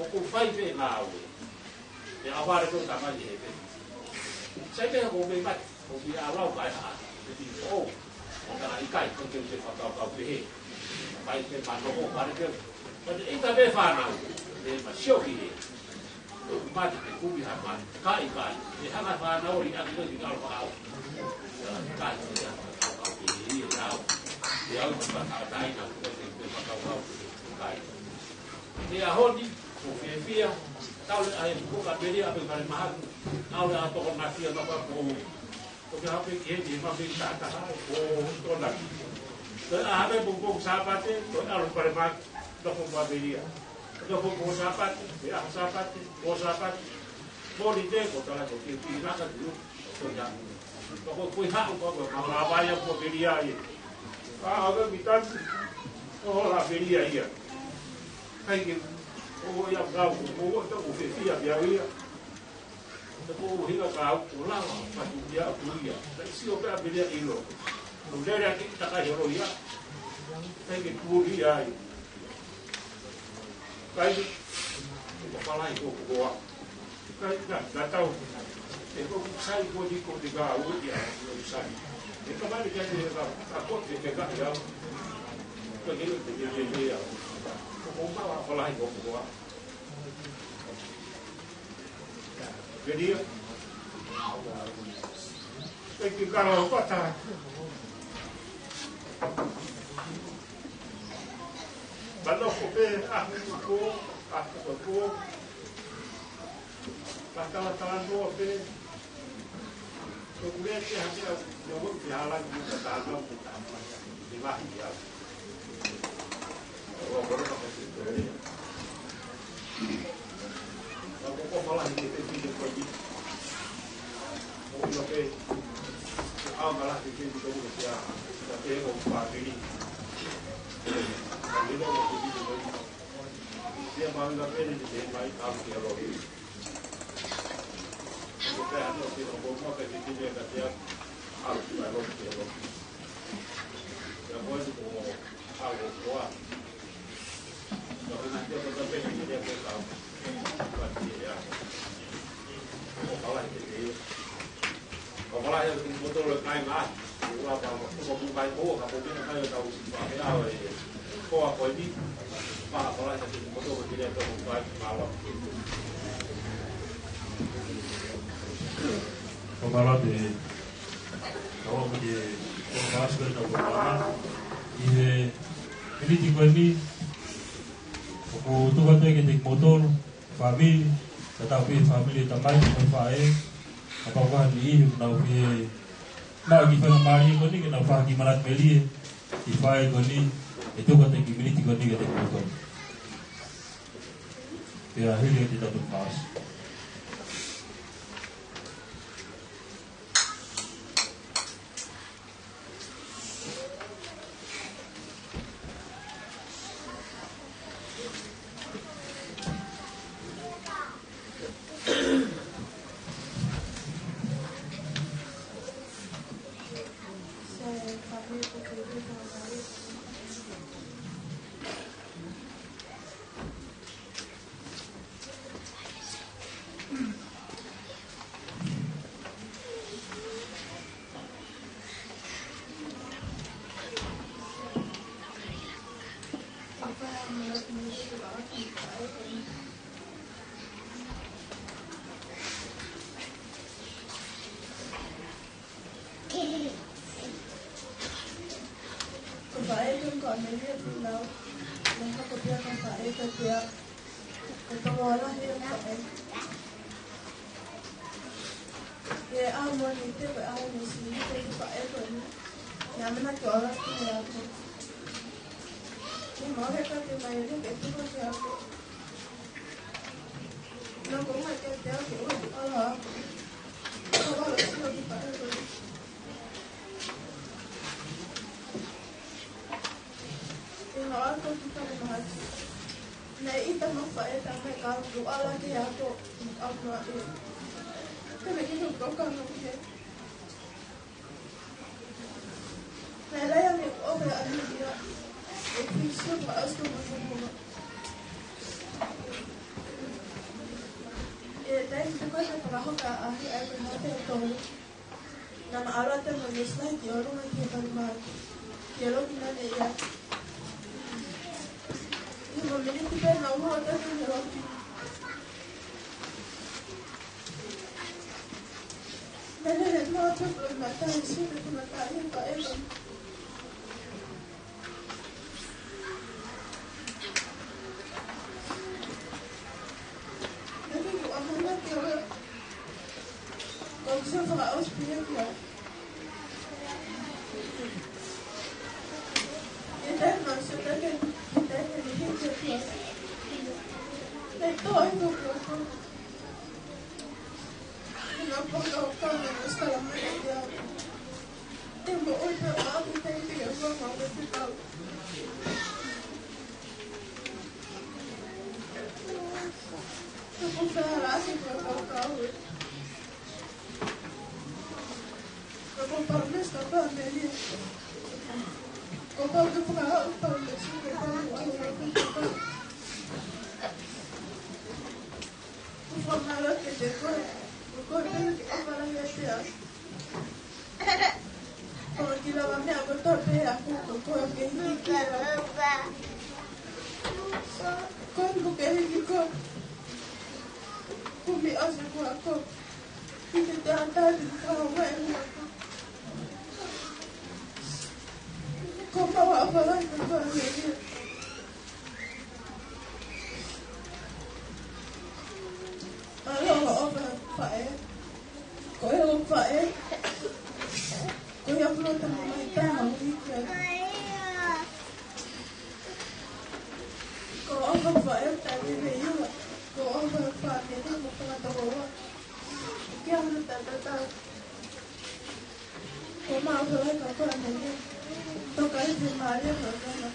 ʻOku fai pē ngāue. Te a ware ko tamai he pē. Sai pē ko pē mate, ko pē a lau kai ha. Te ti o. ʻO ka ʻikai, ko ke te fakau kau pē he. Pai pē mano ko pare pē. Ko te ika pē fānau. Te ma sio ki he. Mate te kumi ha mate. Ka ʻikai. Te hanga fānau ri aki ko ki kalo fakau. Ka ʻikai, te hanga fakau kau pē he. Te au. Te au ka ka tai na ko te te fakau kau pē he. Kai. Te a honi, ko fiefia, tau le ai, ko ka peri a pe kare maha, tau le a toko na fia na pa ko. Ko ke hape ki he ni ma pe ta ta ha, ko to na ki. Ko a hape ko ko Sāpate, ko a lo pare ma, to ko ma peri a. To ko ko Sāpate, pe a Sāpate, ko Sāpate. Ko ni te, ko tala ko ke ki na ka tu, ko ya. Ko ko ko ha, ko ko ma la ba ya ko peri a ye. A, a ve mi tan, ko la peri a ia. Kai ke, ko ia kau, ko ko to ko ke fia pea ia. Ko ko hila kau, ko la, ma tu ia, tu ia. Kai sio pē a peri a ilo. Ko lele a ki ta kai holo ia. Kai ke tu ia ai. Kai, ko palai ko ko. Kai, na, na tau. ʻE ko sai ko ni ko te ka u ia, ko sai. ʻE ka mani ka te ka, ka ko te ke ka ia. Ko ni ko te ke ia. Ko ko ma wa palai ko ko. Ke dia. Ke ki karo pata. Pano ko pē, a, ko, a, ko, ko. Ka tala tala noa pē. Ko kule te hake au, ko ko te hala ki ka tala noa ko ta ma. Te mahi au. Ko ko ko ko te. Ka ko ko fala ki te te te ko ni. Ko ilo pē. Au mala ki te te ko ni kia. Ka te ko pa pili. Ka ni lo ko te te ko ni. Ia ma nga pele ni te mai au ki alo. Ko te ano te ko mo ka te te ka te au ki alo ki alo. Ia mo ni ko au ko a. Ka ko Ko ka ko mena kai o tau si pa ke au e ko a ko ni pa pa la sa ke mo to ke le to mo pa pa la. Ko pa la te ko a ko ke ko pa la sa ke tau ko pa la. ʻI he miniti ko ni ʻoku tuku atu ke te mo to fāmili, ka tau pē fāmili ʻe tamai mo faʻē, ka tau ka ni ʻi he nau pē, nau ki fanga mali ko ni, ke nau fā ki malak melie, ki fai ko ni, ʻe tuku atu ki miniti ko ni ke te kuto. Pea hili ʻe te tatu pas. Ko faʻē ko Amelia Pinau, naʻe hoko pē ia ko faʻē ko ia, ko Tongolahi ʻa faʻē. ʻI he ʻaho Mōnite ko e ʻaho naʻe sio ai ko faʻē ko eni, naʻa mena ki ʻOlasi ki he ako. Naʻe maʻu he kake mai eni ke tuku ki he ako. Naʻa ku ʻomai kiate au ke ʻoua te u ʻalu ʻo ako. Ko e ʻalu ʻo sio ki faʻē ko eni. ʻI heʻeku ako ki Falemahaki, naʻe ʻita mai faʻē tamai ka u ʻalu ki he ako, ʻalu mai ē. Te me kino toka no ke. Naʻe lahi ange ʻoku ʻalu ia, ʻe fisi ʻo ʻalu ʻo sio mo mo. ʻI he taimi ko ē naʻe fakahoka ai ʻa e ko e hake ʻo tolu. Naʻa ma ʻalu atu mo Nurse Lai ki ʻolunga ki he Falemahaki, ki he loki naʻe ʻi ai. ʻI he miniti pē naʻa ma ʻalu atu ki he loki, naʻe lele noa pē ko e mata ʻi he sio ki he mata ʻi he faʻē ko eni. Naʻe ʻikai ke u ʻamanaki au ia. Ko e kiʻi fakaʻosi pē ia ki ai. ʻI he taimi naʻa ku sio ki ai, ʻi he taimi naʻe hiki ai ki ai, naʻe tō ai hoku loto. Naʻa ku fakakaukau naʻa ku sio mai ki ai. Te mo ʻoi pē ʻo aʻu ki he taimi te ke hua mau ke te kau. Naʻa ku fehālaaki ʻeku fakakaukau. Naʻa ku palōmesi kia Amelia. Kuo pau ke fakahā ʻeku palōmesi, kuo pau ke fakahā ʻeku palōmesi. Kuo fakamālō kiate koe, ko koe pē naʻa ke ʻofa lahi ʻiate au. Ko e kiʻi lavameʻa kotoa pē ʻaʻaku, ko koe ke hiki ki ai. Ko koe ke hiki koe. Kumi ʻosi ʻeku ako. Hiki te ata te kau mai ʻeku ako. Ko mau ʻofa lahi kia koe Amelia. Mālō hoʻo ʻofa faʻē. Ko e ʻofa faʻē. Ko ia pulota mo mai taha o hiki ai. Ko e ʻofa faʻē taimi me iwa. Ko e ʻofa faʻē mo kama toko ua. Kia hana tatatau. Ko mau ʻofa lahi kia koe Amelia. Toka ʻi he mālie ʻo e ʻOtua.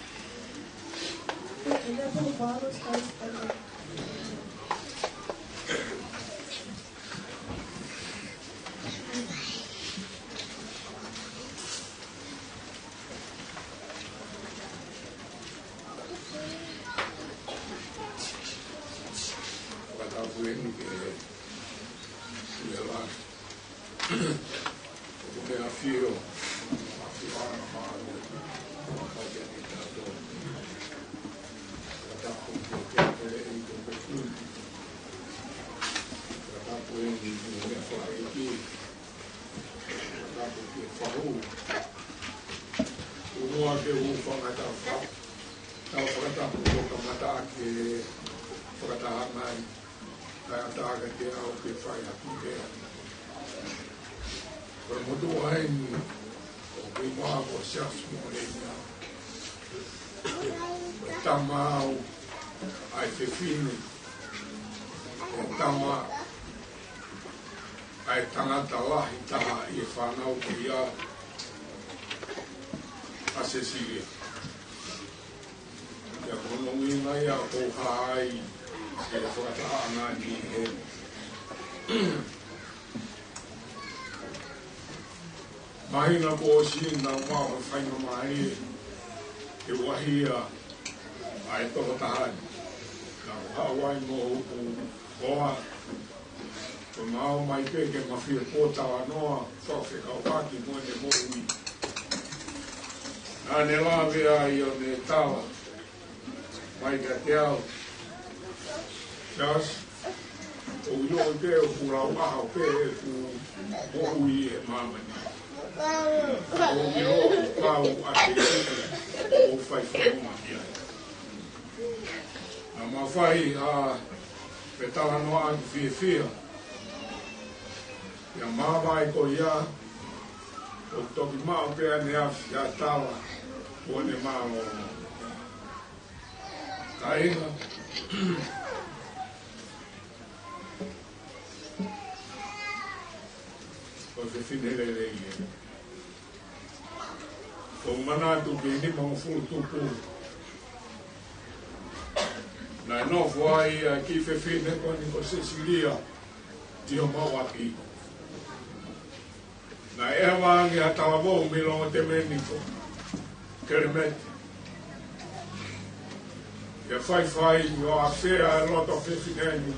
Ko e kiʻi lepo ko Paulus Kaisitano. Fakatapu eni ke leva. ʻOku meʻa ʻafio, ʻafio ana ma Ke u fanga tau fa-, tau fakatapu ko kamata ake fakataha mai, kae ʻatā kiate au ke fai ʻaki pē. Ko e motuʻa eni ʻoku ʻi muʻa ko Siaosi Moʻolelo. Ko e tama au ʻa e fefine, ko e tama ʻa e tangata lahi taha ʻi he fānau ko ia ʻa Sesilia. Pea ko hono ʻuhinga ia ʻoku ou hā ai ki he fakatahaʻanga ni he māhina kuo ʻosi naʻa mau faingamālie ke ʻuahi ʻa e tokotaha ni. Naʻa ku haʻu ai mo hoku hoa, ko mau mai pē ke ma fie pōtalanoa, fakafekauʻaki mo ʻene moʻui. Naʻa ne lave ai ʻo ne tala mai kiate au, Siaosi, ʻoku ou ʻilo pē ʻoku lau ʻaho pē ʻeku moʻui he māmani. ʻOku ou ʻilo ʻoku kau ʻa e ʻoku ou fai fononga ki ai. Naʻa ma fai ha fetalanoaʻaki fiefia. Pea māvae ko ia, ʻoku toki maʻu pē ʻa ʻene afi ʻa e tala kuo ne mālōlō. Kāinga, ko e fefine lelei ē. ʻOku ou manatu ki he nimangofulu tupu naʻe nofo ai ʻa e kiʻi fefine ko eni ko Sesilia ʻi homau ʻapi. Naʻe ʻeva ange ha talavou mei Longotemeni ko Kelemeti, ke faifai ʻo ʻafea e loto fefine ni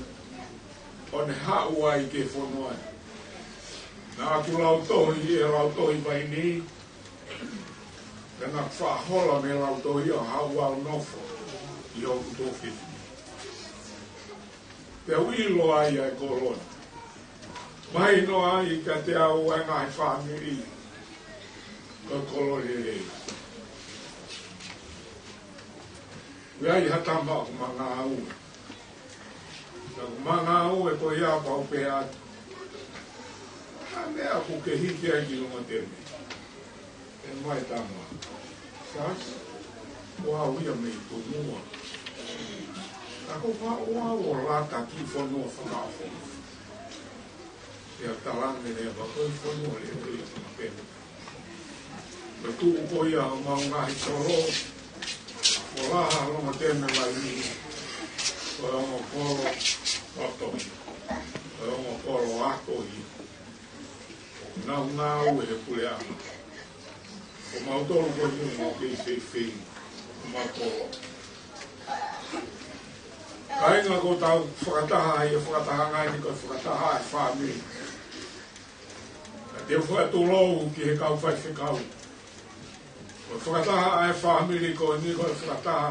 ʻo ne haʻu ai ki he fonua ni. Naʻa ku lautohi ʻi he lautohi vaini, pea naʻa ku faʻa hola mei he lautohi ʻo haʻu ʻo nofo ʻi hoku tofifi. Pea u ʻilo ai ʻa e kolo ni. Mahino ai kiate au ʻa e ngaahi fāmili ʻo e kolo lelei. ʻOku ʻi ai ha tama ʻoku ma ngāue. Naʻa ku ma ngāue ko ia pau pē atu. Ha meʻa ʻoku ke hiki ai ki Longotemeni? ʻE mai tama. Siaosi, ko au ia mei Tonga. Naʻa ku haʻu au ʻo lata ki he fonua fakaʻofoʻofa. Pea tala ange leva ko e fonua lelei ʻo Longotemeni. Ko e tuʻu ko ia homau ngaahi tolo, ko Laha Longotemeni Vaini, ko e ongo kolo ʻo Tonga, ko e ongo kolo ʻo Tonga. Naʻa ku ngāue he puleʻanga. Ko mautolu ko eni ʻoku kei feifei, ko mautolu. Kāinga, ko ʻetau fakataha ʻi he fakatahaʻanga ni ko e fakataha ʻa e fāmili. Ka te u fakatulou ki he kau faifekau. Ko e fakataha ʻa e fāmili ko eni ko e fakataha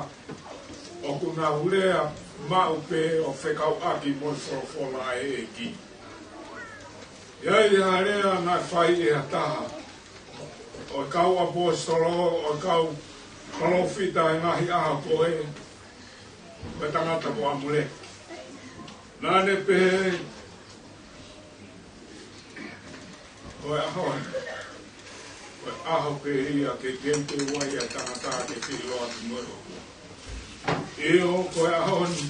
ʻoku nau lea maʻu pē ʻo fekauʻaki mo e folofola ʻa e ʻEiki. ʻI ai ha lea naʻe fai ʻe ha taha ʻo e kau ʻaposetolo, ʻo e kau palōfita ʻi he ngaahi ʻaho ko ē, ko e tangata ko ʻAmuleki. Naʻa ne pehē, ko e ʻaho ni, ko e ʻaho pē ia ke teuteu ai ʻa e tangata ke feʻiloaki mo e ʻOtua. ʻIo, ko e ʻaho ni,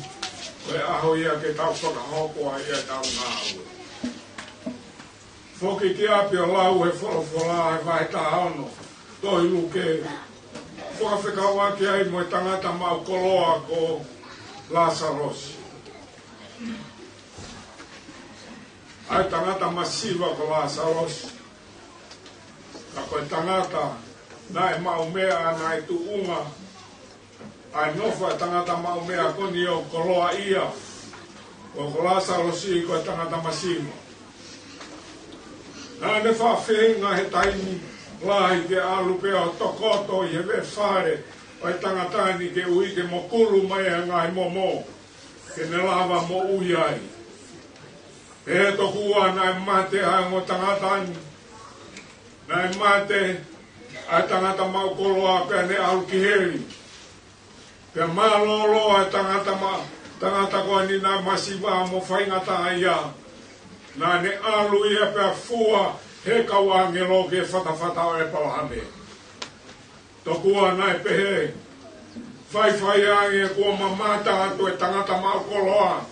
ko e ʻaho ia ke tau fakahoko ai ʻetau ngāue. Foki ki ʻapi ʻo lau e folofola he vahe taha ono tohi Luke, fakafekauʻaki ai mo e tangata maʻu koloa ko Lāsalosi. ʻA e tangata masiva ko Lāsalosi. Ka ko e tangata naʻe maʻu meʻa, naʻe tuʻunga ʻa e nofo ʻa e tangata maʻu meʻa ko eni ʻo koloaʻia, ʻo ko Lāsalosi ko e tangata masiva. Naʻa ne faʻa feinga he taimi lahi ke ʻalu pea ʻo tokoto ʻi he veʻe fale ʻo e tangata ni ke ui ke mokulu mai ʻa e ngaahi momo, ke ne lava moʻui ai. Pea tokua naʻe mate ʻa e ongo tangata ni. Naʻe mate, ʻa e tangata maʻu koloa pea ne ʻalu ki heli. Pea mālōlō ʻa e tangata ma-, tangata ko eni naʻe masiva mo faingataʻaʻia. Naʻa ne ʻalu ia pea fua he kau ʻāngelo ki he fatafata ʻo ʻĒpalahame. Tokua naʻe pehē, faifai ange kuo mamata atu e tangata maʻu koloa,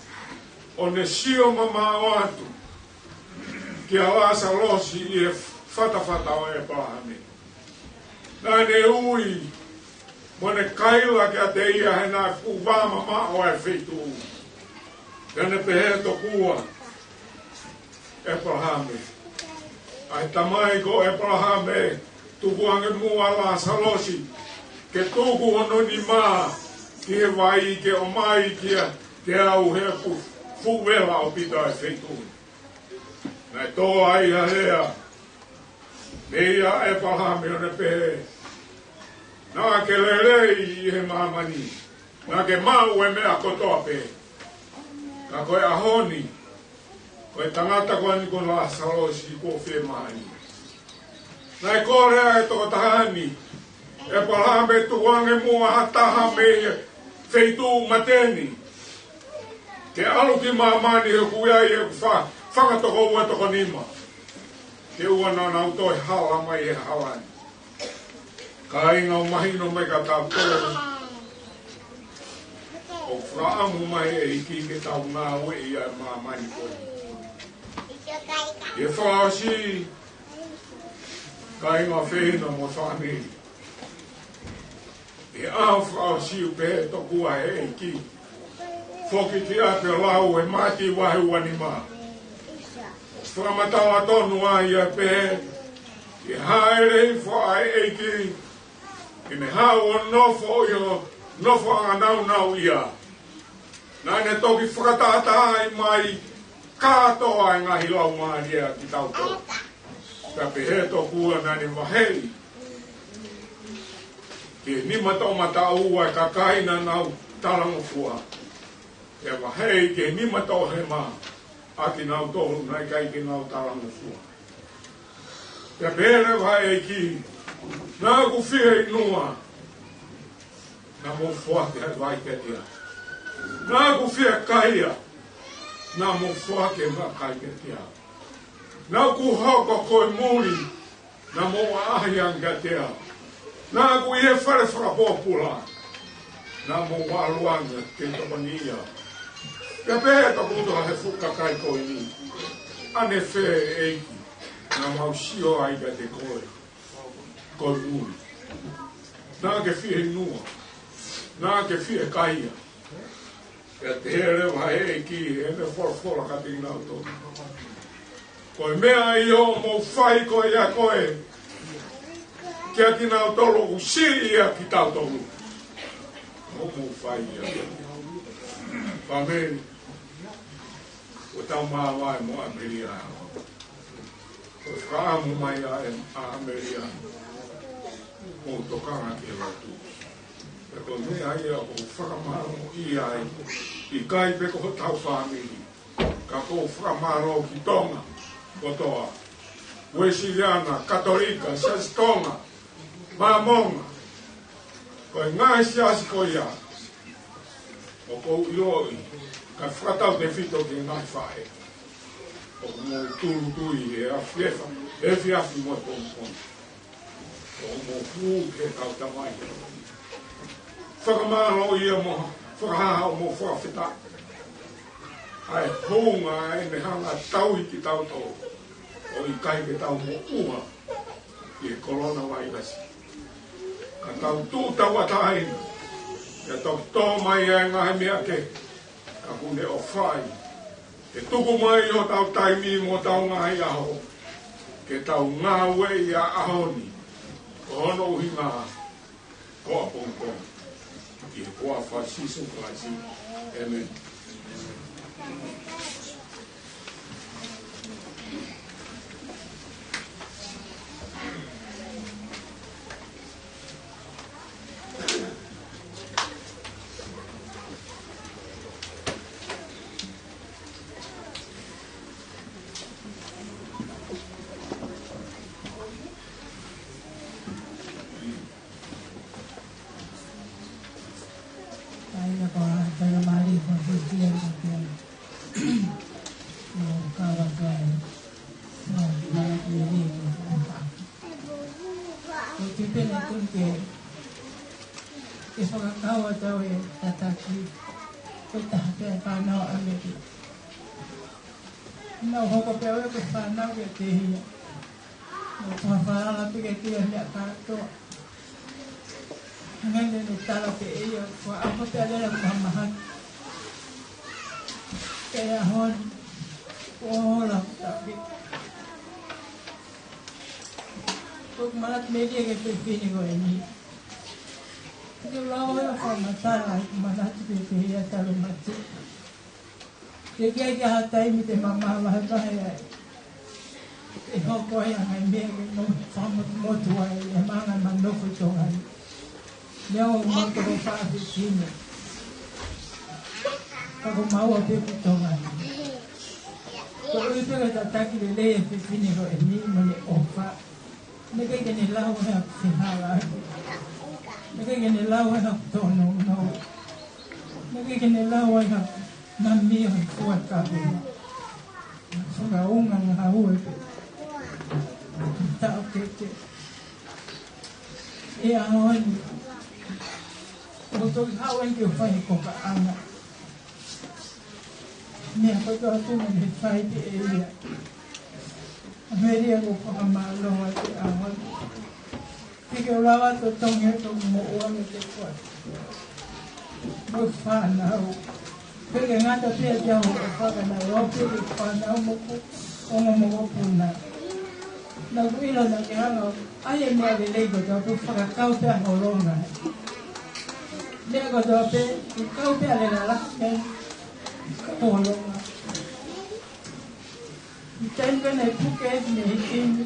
ʻo ne sio mamaʻo atu kia Lāsalosi ʻi he fatafata ʻo ʻĒpalahame. Naʻa ne ui, mo ne kaila kiate ia he naʻe fuʻu vā mamaʻo ʻa e feituʻu. Pea ne pehē, tokua, ʻĒpalahame, ʻa e tamai ko ʻĒpalahame, tukuange muʻa ʻa Lāsalosi ke tuku hono nima ki he vai ke ʻomai kiate au he ʻoku fuʻu vela ʻaupito ʻa e feituʻu. Naʻe tō ai ha lea mei a ʻĒpalahame ʻo ne pehē, naʻa ke lelei ʻi he māmani, naʻa ke maʻu e meʻa kotoa pē. Ka ko e ʻaho ni, ko e tangata ko eni ko Lāsalosi kuo fiemālie. Naʻe kole ʻa e tokotaha ni, ʻĒpalahame, tukuange muʻa ha taha mei he feituʻu mate ni ke ʻalu ki māmani he ʻoku ʻi ai ʻeku fa-, fanga tokoua toko nima. Ke ʻoua naʻa nau toe hala mai he hala ni. Kāinga, ʻoku mahino mai kiate kitautolu ʻoku fakaʻamu mai e ʻEiki ke tau ngāueʻi ʻa e māmani ko eni. ʻI he fakaʻosi, kāinga, feina mo fāmili, ʻi he ʻaho fakaʻosi ʻoku pehē tokua he ʻEiki, foki ki ʻapi ʻo lau e Mātiu vahe ua nima. Fakamatala tonu ai ʻa e pehē, ʻi he hāʻele hifo ʻa e ʻEiki, ʻi heʻene haʻu ʻo nofo ʻi hono nofoʻanga nāunauʻia, naʻa ne toki fakatātaaʻi mai kātoa e ngaahi laumālie ʻa kitautolu. Pea pehē tokua naʻa ne vaheʻi ki he nima toʻomataʻu ʻa e kakai naʻa nau talangofua, pea vaheʻi ki he nima toʻohema ʻa kinautolu naʻe ʻikai ke nau talangofua. Pea pehē leva ʻa e ʻEiki, naʻa ku fie ʻinua, naʻa mou foaki ha vai kiate au. Naʻa ku fie kaia, naʻa mou foaki ha kai kiate au. Naʻa ku hoko ko e muli, naʻa mou ʻaʻahi ange kiate au. Naʻa ku ʻi he fale fakapōpula, naʻa mou ʻalu ange ke tokoniʻi au. Pea pehē tokoto ʻa e fuʻu kakai ko eni, ʻanefē ʻEiki, naʻa mau sio ai kiate koe ko e muli? Naʻa ke fie ʻinua, naʻa ke fie kaia. Pea pehē leva ʻa e ʻEiki, ʻene folofola kiate kinautolu, ko e meʻa ʻi hoʻomou fai ko ia ko ē kiate kinautolu ʻoku siʻi ʻiate kitautolu, hoʻomou fai ia. Fāmili, ʻoku tau māvae mo ʻAmelia. ʻOku fakaʻamu mai ʻa e, ʻa ʻAmelia, mou tokanga ki he lotu. Pea ko e meʻa ia ʻoku ou fakamālōʻia ai, ʻikai pē ko hotau fāmili, ka ʻoku ou fakamālō ki Tonga kotoa, Uēsiliana, Katolika, Siasi Tonga, Māmonga, ko e ngaahi siasi ko ia, ʻoku ou ʻiloʻi, kae fakatautefito ki he ngaahi faʻē ʻoku mou tūʻulutui he efiafi, efiafi mo e pongipongi. ʻOku mou hū ki heʻetau Tamai. Fakamālōʻia mo fakahā hoʻomou fakafetaʻi ʻa e hounga ʻene hanga ʻo tauhi kitautolu ʻo ʻikai ke tau moʻua ʻi he kolona vailasi. Ka tau tuʻu tauʻatāina, pea toki tō mai ʻa e ngaahi meʻa kehe, ka kuo ne ʻofa ai ke tuku mai hotau taimi mo hotau ngaahi ʻaho, ke tau ngāueʻi ʻa e ʻaho ni ko hono ʻuhinga ko ʻapongipongi. ʻI he huafa ʻo Sīsū Kalaisi. ʻĒmeni. Ko e kiʻi pene atu ke, ke fakakau atu e tataki, ko e taha pē ʻa e fānau ʻa Mele. Naʻa ku hoko pē au ko e fānau kiate ia. Naʻa ku fakafalala pē kiate ia he meʻa kātoa. Hangē ne ne tala pē ʻe ia, ko au pē ʻa Lela, ko e mahaki. Ko e ʻaho ni, ko e ola ʻo taʻu. Ko e malanga Mele ki he fefine ko eni. Ke lava ʻo fakamatala ʻeku manatu kiate ia talu mei he mate. Ke ʻikai ke ʻi ai ha taimi te ma mavahevahe ai ʻe hoko ai ha ngaahi meʻa ke nofo fakamotumotu ai ʻema ngaahi manofo ʻi Tonga ni. Neongo ʻeku ʻi ai ha fefine, ka ko maua pē ʻi Tonga ni. Ko e ʻuhi pē ko e tataki lelei e fefine ko eni mo ʻene ʻofa. Naʻe ʻikai ke ne lau ha fehālaaki. Naʻe ʻikai ke ne lau ha tōnounou. Naʻe ʻikai ke ne lau ha mami ʻo e fua kape. Fakaunga ngāue pē. Taʻokete. ʻI he ʻaho ni, ʻoku ou toki haʻu eni ke u fai e kokaʻanga. Meʻa kotoa atu mo ne fai pē ʻe ia. Mele, ʻoku ou fakamālō atu he ʻaho ni. Ke ke lava ʻo totongi atu hoku moʻua mei he kuata. Mo e fānau. Pea ʻikai ngata pē ʻiate au hoʻo fānau, ʻoku pehē ki he fānau mo hoku ongo mokopuna. Naʻa ku ʻilo naʻa ke hanga ʻo ʻai e meʻa lelei kotoa pē ʻo fakakau pē ʻa Holonga. Meʻa kotoa pē, ʻoku kau pē ʻa Lela Lake mei Holonga. ʻI he taimi ko ē naʻe puke ai mei heni,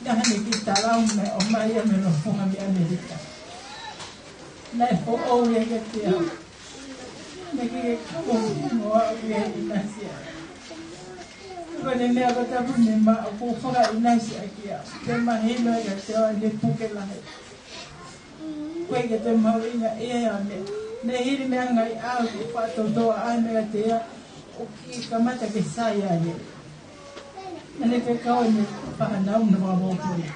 naʻe ʻi ai haʻane kiʻi talau naʻe ʻomai ia mei Lofoga mei ʻAmelika. Naʻe foʻou ia kiate au. Naʻe ʻikai ke kau au mo au ia ʻi ʻInasi. Ko ʻene meʻa kotoa pē ne maʻu, ʻoku fakaʻinasi ʻaki au. Ke mahino ai kiate au ʻene puke lahi. Ko e ʻikai ke te mahuʻingaʻia ia mei he, mei he hili meʻa ngaahi ʻaho kuo fakatōtōaʻa mai kiate ia, ʻo kiʻi kamata ke sai ange. Naʻa ne fekau ʻene fānau mo hono fānau.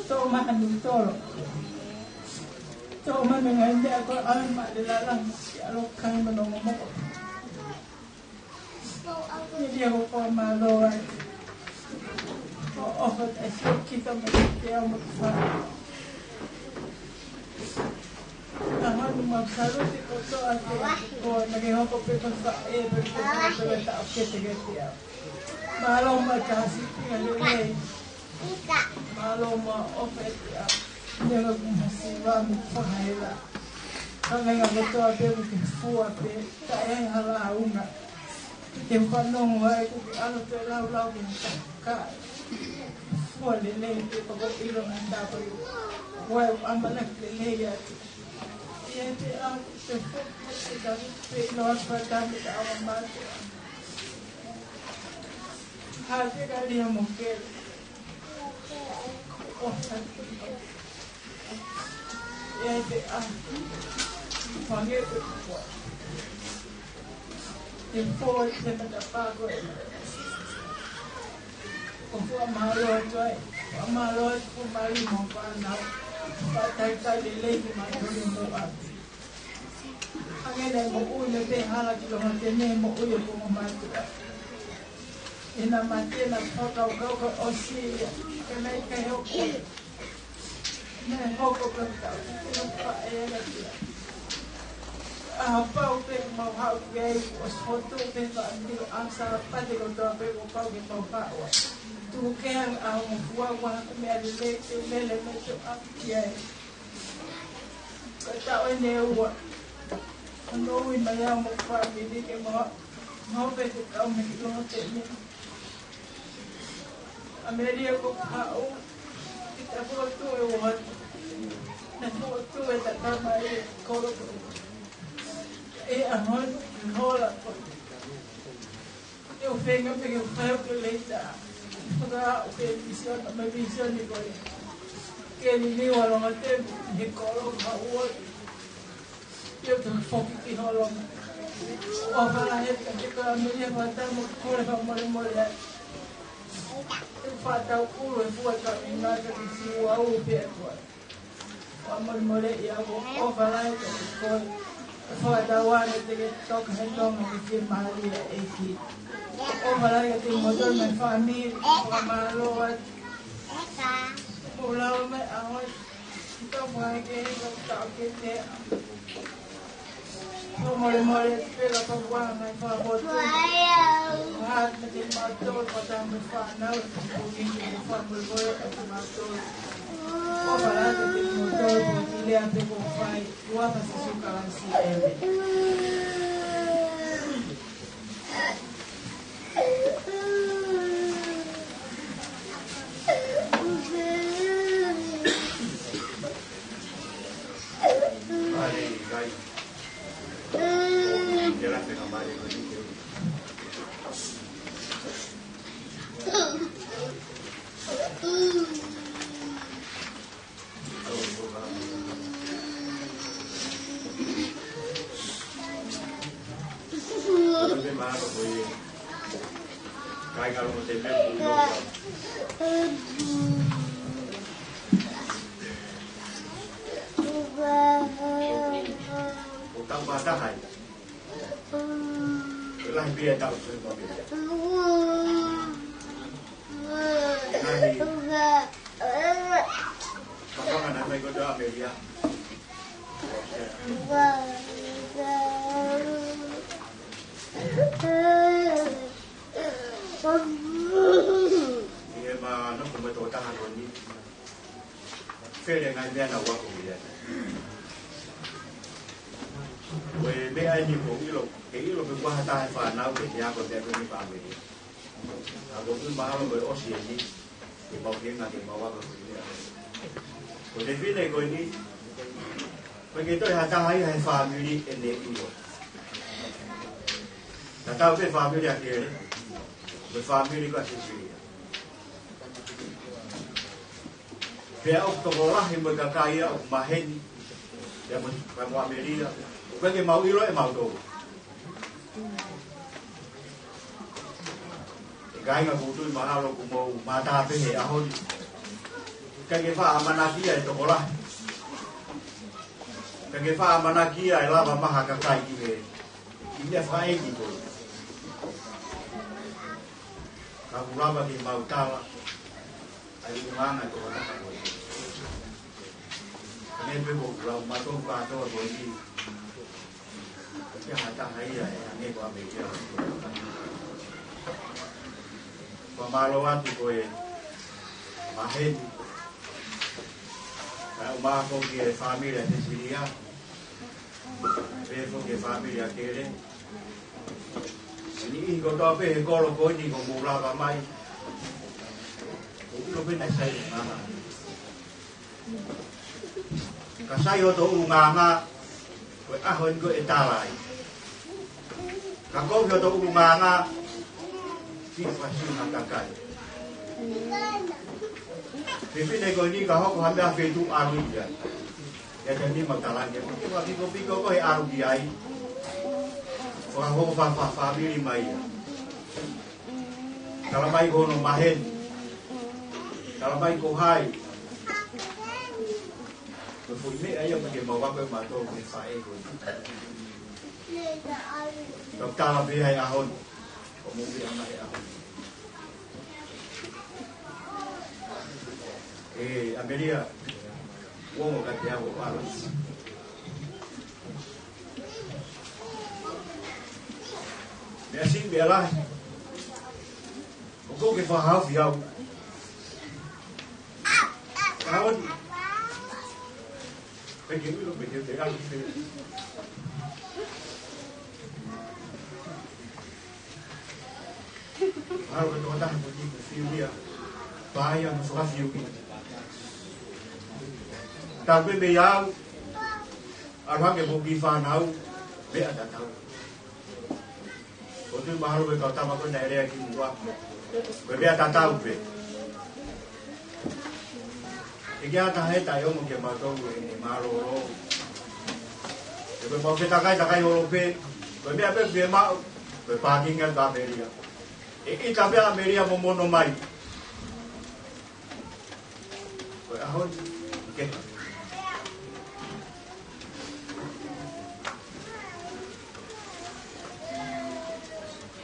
Toʻo mai ha nutolo. Toʻo mai e ngaahi meʻa ko ē ʻave maʻa Lela Lake ke ʻalu ʻo kai mo hono ongo mokopuna. Mele, ʻoku ou fakamālō atu. Ko e ʻofa taʻe siʻi kita mai kiate au mo hoku fānau. Naʻa ku ʻoatu ʻeku salute kotoa atu kiate koe, naʻa ke hoko pē ko e faʻē, pea ke hoko pē ko e taʻokete kiate au. Mālō mo e sīpinga lelei. Mālō mo e ʻofa kiate au. Neongo ʻeku masiva mo e fakahela. Ka ko e meʻa kotoa pē ʻoku ke fua pē, taʻe ai ha lāunga. Ke te fanongo ai, ʻoku ke ʻalu ʻo toe laulau ki he kakai. Fua lelei pē, pea ʻoku ou ʻilo naʻa ke tāpuaki. Ko e ʻamanaki lelei atu. ʻI ai pē au, te foki, te ka, te ʻilo atu pē taimi te ʻalu ʻo mate. Hā te ka lia mo ke. ʻO, ʻi ai pē au. Fangē pē kua. Te fua te matapā ko ē. ʻOku ou fakamālō atu ai. Fakamālō atu, fakamālō mo e fānau. Fakatalitali lelei ki mātou ni mo au. Hangē naʻe moʻui mai pē hala ki loto he moʻui ʻo e ongo mātuʻa. ʻI heʻena mate naʻa ku fakakaukau kuo ʻosi ia, ka naʻe ʻikai hoko. Naʻe hoko pē ka ʻoku ou faʻa ʻeke ia. ʻA, pau pē mau haʻu ki ai, kuo ʻosi fotu pē fāmili, ʻa Salapati kotoa pē kuo pau ke mau haʻu ai. Tuku kehe ʻa e ongofua, ʻoku ʻi ai ha meʻa lelei te u lele mai ʻo ʻapi ki ai. Ko e taʻu ʻeni ʻe ua. Hono ui mai au mo e fāmili ke mau, mau pē ke kau mai ki loto ni. ʻA Mele, ko e haʻu ki he fotu ʻe ua. Naʻe fotu e tatama ʻi he kolo ko ē. ʻI he ʻaho ni, hola ko ē. ʻOku ou feinga pē ke u fai ʻeku lētā. Fakaaʻu pē e vīsone, mo e vīsone ko ē. Ke liliu ʻa Longotemi he kolo ko Haʻuoli. ʻIo, te u foki ki Holonga. ʻOfa lahi atu kiate koe ʻAmelia, fakatau mo e kole fakamolemole atu. ʻE fakatau ʻulu e fua tau ʻi ngata ki siua u pea kua. Fakamolemole ia ko ʻofa lahi atu kiate koe. Fakatau ane te ke toka he Tonga ke fiemālie ʻa e ʻEiki. ʻOfa lahi atu kiate kimoutolu mo e fāmili, fakamālō atu. Mou lau mai ʻa hoi. Tau mai ke, tau ke te. Fakamolemole atu pē ka pakuanga e fakamotu. Hā, te ke mātou, ka tau me fānau, te ke puni, te ke fakamolemole atu mātou. ʻOfa lahi atu kiate kimoutolu, ko e kiʻi lea pē ʻoku ou fai, ʻi he huafa ʻo Sīsū Kalaisi, ʻēmeni. Lahi pē ia tau sui mobile. Lahi. Kapanga na mai ko doa melia. Ia ma no ko me to taha ko ni. Fele ngai mea na wa ko ia. Ko e meʻa eni ko ʻilo, ke ʻilo pe kuo ha taha e fānau ke te ako te ako ni pāmeli. Ka ʻoku ou tui mahalo ko e ʻosi eni, ke mau ke nga ke mau ako ko ia. Ko e fefine ko eni, ko e ke toe ha taha ia he fāmili ʻene ʻilo. Tatau pē fāmili ʻa Kele, ko e fāmili ko ʻa Sisilia. Pea ʻoku tokolahi mo e kakai ia ʻoku maheni, ia mo, pea mo ʻAmelia, ʻoku ʻikai ke mau ʻilo ʻe mautolu. ʻE kāinga, ʻoku ou tui mahalo kuo mou mātā pē he ʻaho ni. ʻIkai ke faʻa ʻamanaki ia e tokolahi. ʻIkai ke faʻa ʻamanaki ia ʻe lava mai ha kakai ki he, ki he fakaʻeiki ko ē. Ka ʻoku lava ke mau tala ʻa e ʻulungaanga ʻo e tokotaha ko ē. Ka ne pe ko lau matou kātoa ko eni. Ko e ha taha ia ʻe hangē ko ʻAmelia. Fakamālō atu ko e maheni. Kae ʻumaʻā foki e fāmili ʻa Sisilia. Pea foki e fāmili ʻa Kele. Niʻihi kotoa pē he kolo ko eni kuo mou lava mai. ʻOku ʻilo pē naʻe sai e ngaahi. Ka sai hoto ʻulungaanga, ko e ʻaho eni ko e tala ai. Ka ko hoto ʻulungaanga, ki fasi ha kakai. Fefine ko eni ka hoko ha meʻa feituʻu ʻalu ia. Ia te ni mau tala ke, ke fakapikopiko ko e ʻalu ki ai. Fakahoko fa, fa, fāmili mai ia. Tala mai ko hono maheni. Tala mai ko hai. Ko e foʻi meʻa ia ʻoku ke mau ako ʻe matou ke faʻē ko ē. Tau tala pē ai ʻaho ni. Ko mou meʻa mai ʻaho ni. ʻE, ʻAmelia, ua mo ka te avo pala. Meʻa siʻi meʻa lahi. ʻOku ke fakahaofi au. Kaon. Peke ulo, peke te au. Mahalo ko e tokotaha ko eni ʻoku fiu ia. Paia mo fakafiu ia. Tapu mei au. ʻAlu hake mo e kiʻi fānau. Meʻa tatau. ʻOku ou tui mahalo ko e kau tama ko ē naʻe lea kimuʻa. Ko e meʻa tatau pē. ʻIkai ha taha ʻe taʻeongo kia mautolu ʻene mālōlō. ʻE ko e mau fetakai takai holo pē. Ko e meʻa pē ʻoku fiemaʻu, ko e pākinga ʻa ʻAmelia. ʻE ʻita pē ʻa ʻAmelia mo mono mai. Ko e ʻaho ni, ke.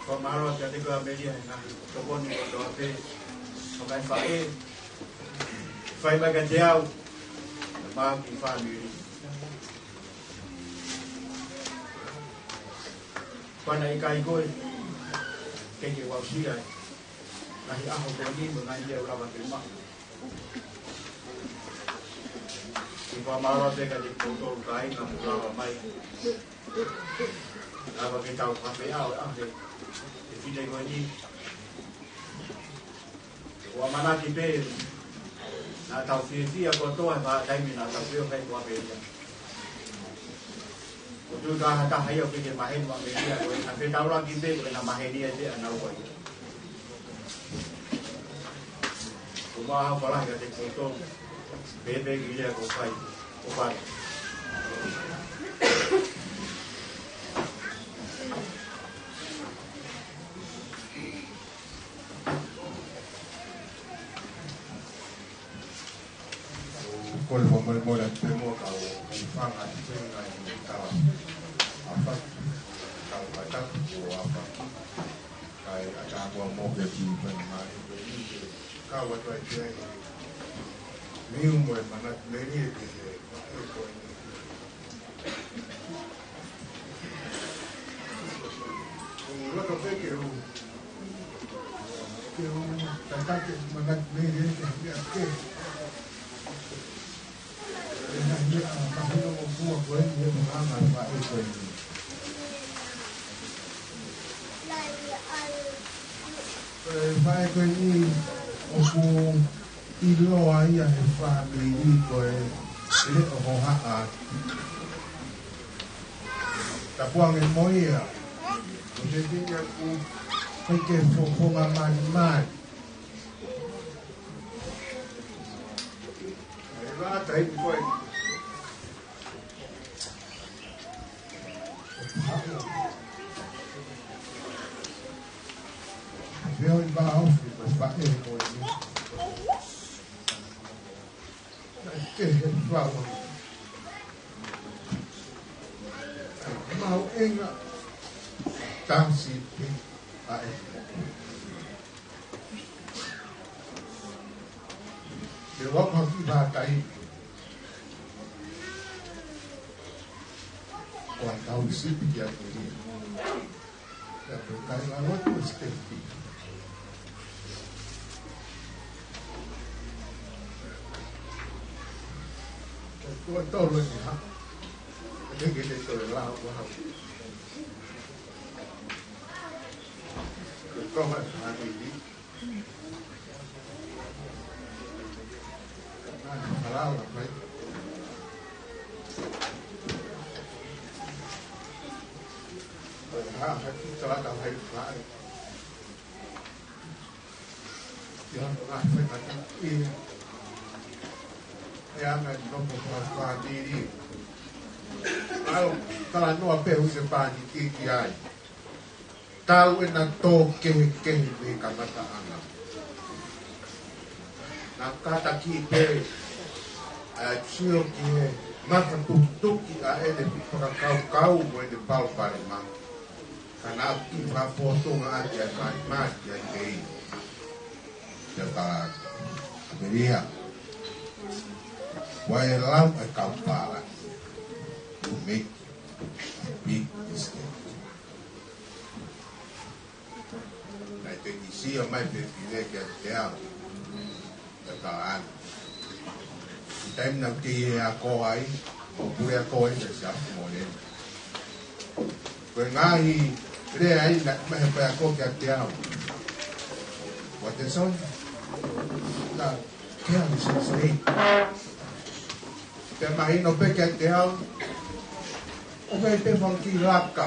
Fakamālō atu kiate koe ʻAmelia he ngaahi tokoni kotoa pē. Ko e ngaahi faʻē. Fai mai kiate au. Mo e kiʻi fāmili. Pea naʻe ʻikai ko e, ke ke aʻusia e ngaahi ʻaho ko eni mo e ngaahi meʻa ʻoku lava ke maʻu. Kiʻi fakamālō atu kiate kimoutolu kāinga ʻoku mou lava mai. Lava ke tau kape au, ʻa e, e fine ko eni. ʻOku ʻamanaki pē, naʻa tau fiefia kotoa he vahaʻa taimi naʻa tau fie fai ko ʻAmelia. ʻOku tuʻu taha taha ia ʻoku ʻikai maheni mo ʻAmelia, ko e, naʻa fetaulaki pē, ko ʻena maheni ʻe te ana ua ia. Ko e maha falahi kiate kimoutolu, pēpē ki lea ko fai, ko fai. Ko e fakamolemole atu pē muʻa ka u hūfanga atu pē he ngaahi taʻu ʻe fā, taʻu ʻe fā ʻoku ou ʻafa. Kae ʻatā kuo mou ke ki fai mai ko eni ke kau atu ai pē ai. Niu mo e manatu meli ʻe te he ko eni. Loto pē ke u, ke u tataki manatu meli ʻe te hia ke. E na hia a mahino mo kua ko eni e mahanga faʻē ko eni. E faʻē ko eni ʻoku ʻiloa ia he fāmili ko e leʻo hohaʻa. Tapu ange mo ia. Ko e tini aku, ʻikai ke fofonga malimali. ʻE vata i koe. Veo i vā ofi, ko e faʻē ko eni. Naʻe kehe fau. Mau enga tasi pe a e. Ke wau haki vātai. Ko e kau sipi ki a kiri. Ia, ko e kai la lotu e sitepi. Ko e tolu e ha. Ko e ke te tolu la, ko ha. Ko e toha e ha ni. Hala la pai. Ko e ha, ha ki tala ka hai fai. Ia, ko e ha fai ka ta. Ia. Ia, ngaahi nofo fāmili. Au, talanoa pē ʻoku se pāni kiki ai. Talu ʻena tō kehekehe mei he kamataʻanga. Naʻa ku kātaki pē, ʻa, sio ki he maka tutuki ʻa ʻene fakakaukau mo ʻene palopalema. Ka naʻa ku kiʻi fakafofonga ʻaki ʻa e malimali ʻa e kei. Te ka, ʻAmelia. Why allow a kaupala to make a big mistake? Naʻe teʻeki sio mai pē pine kiate au. Te ka ʻana. Taimi naʻa ku kei ako ai, ʻo pule ako ai, te se afu mo le. Ko e ngaahi lea ia naʻe ʻomai he pea ko kiate au. What is on? Na, kia mi se se. Te mahino pē kiate au. ʻO pē pē fanga kiʻi laka.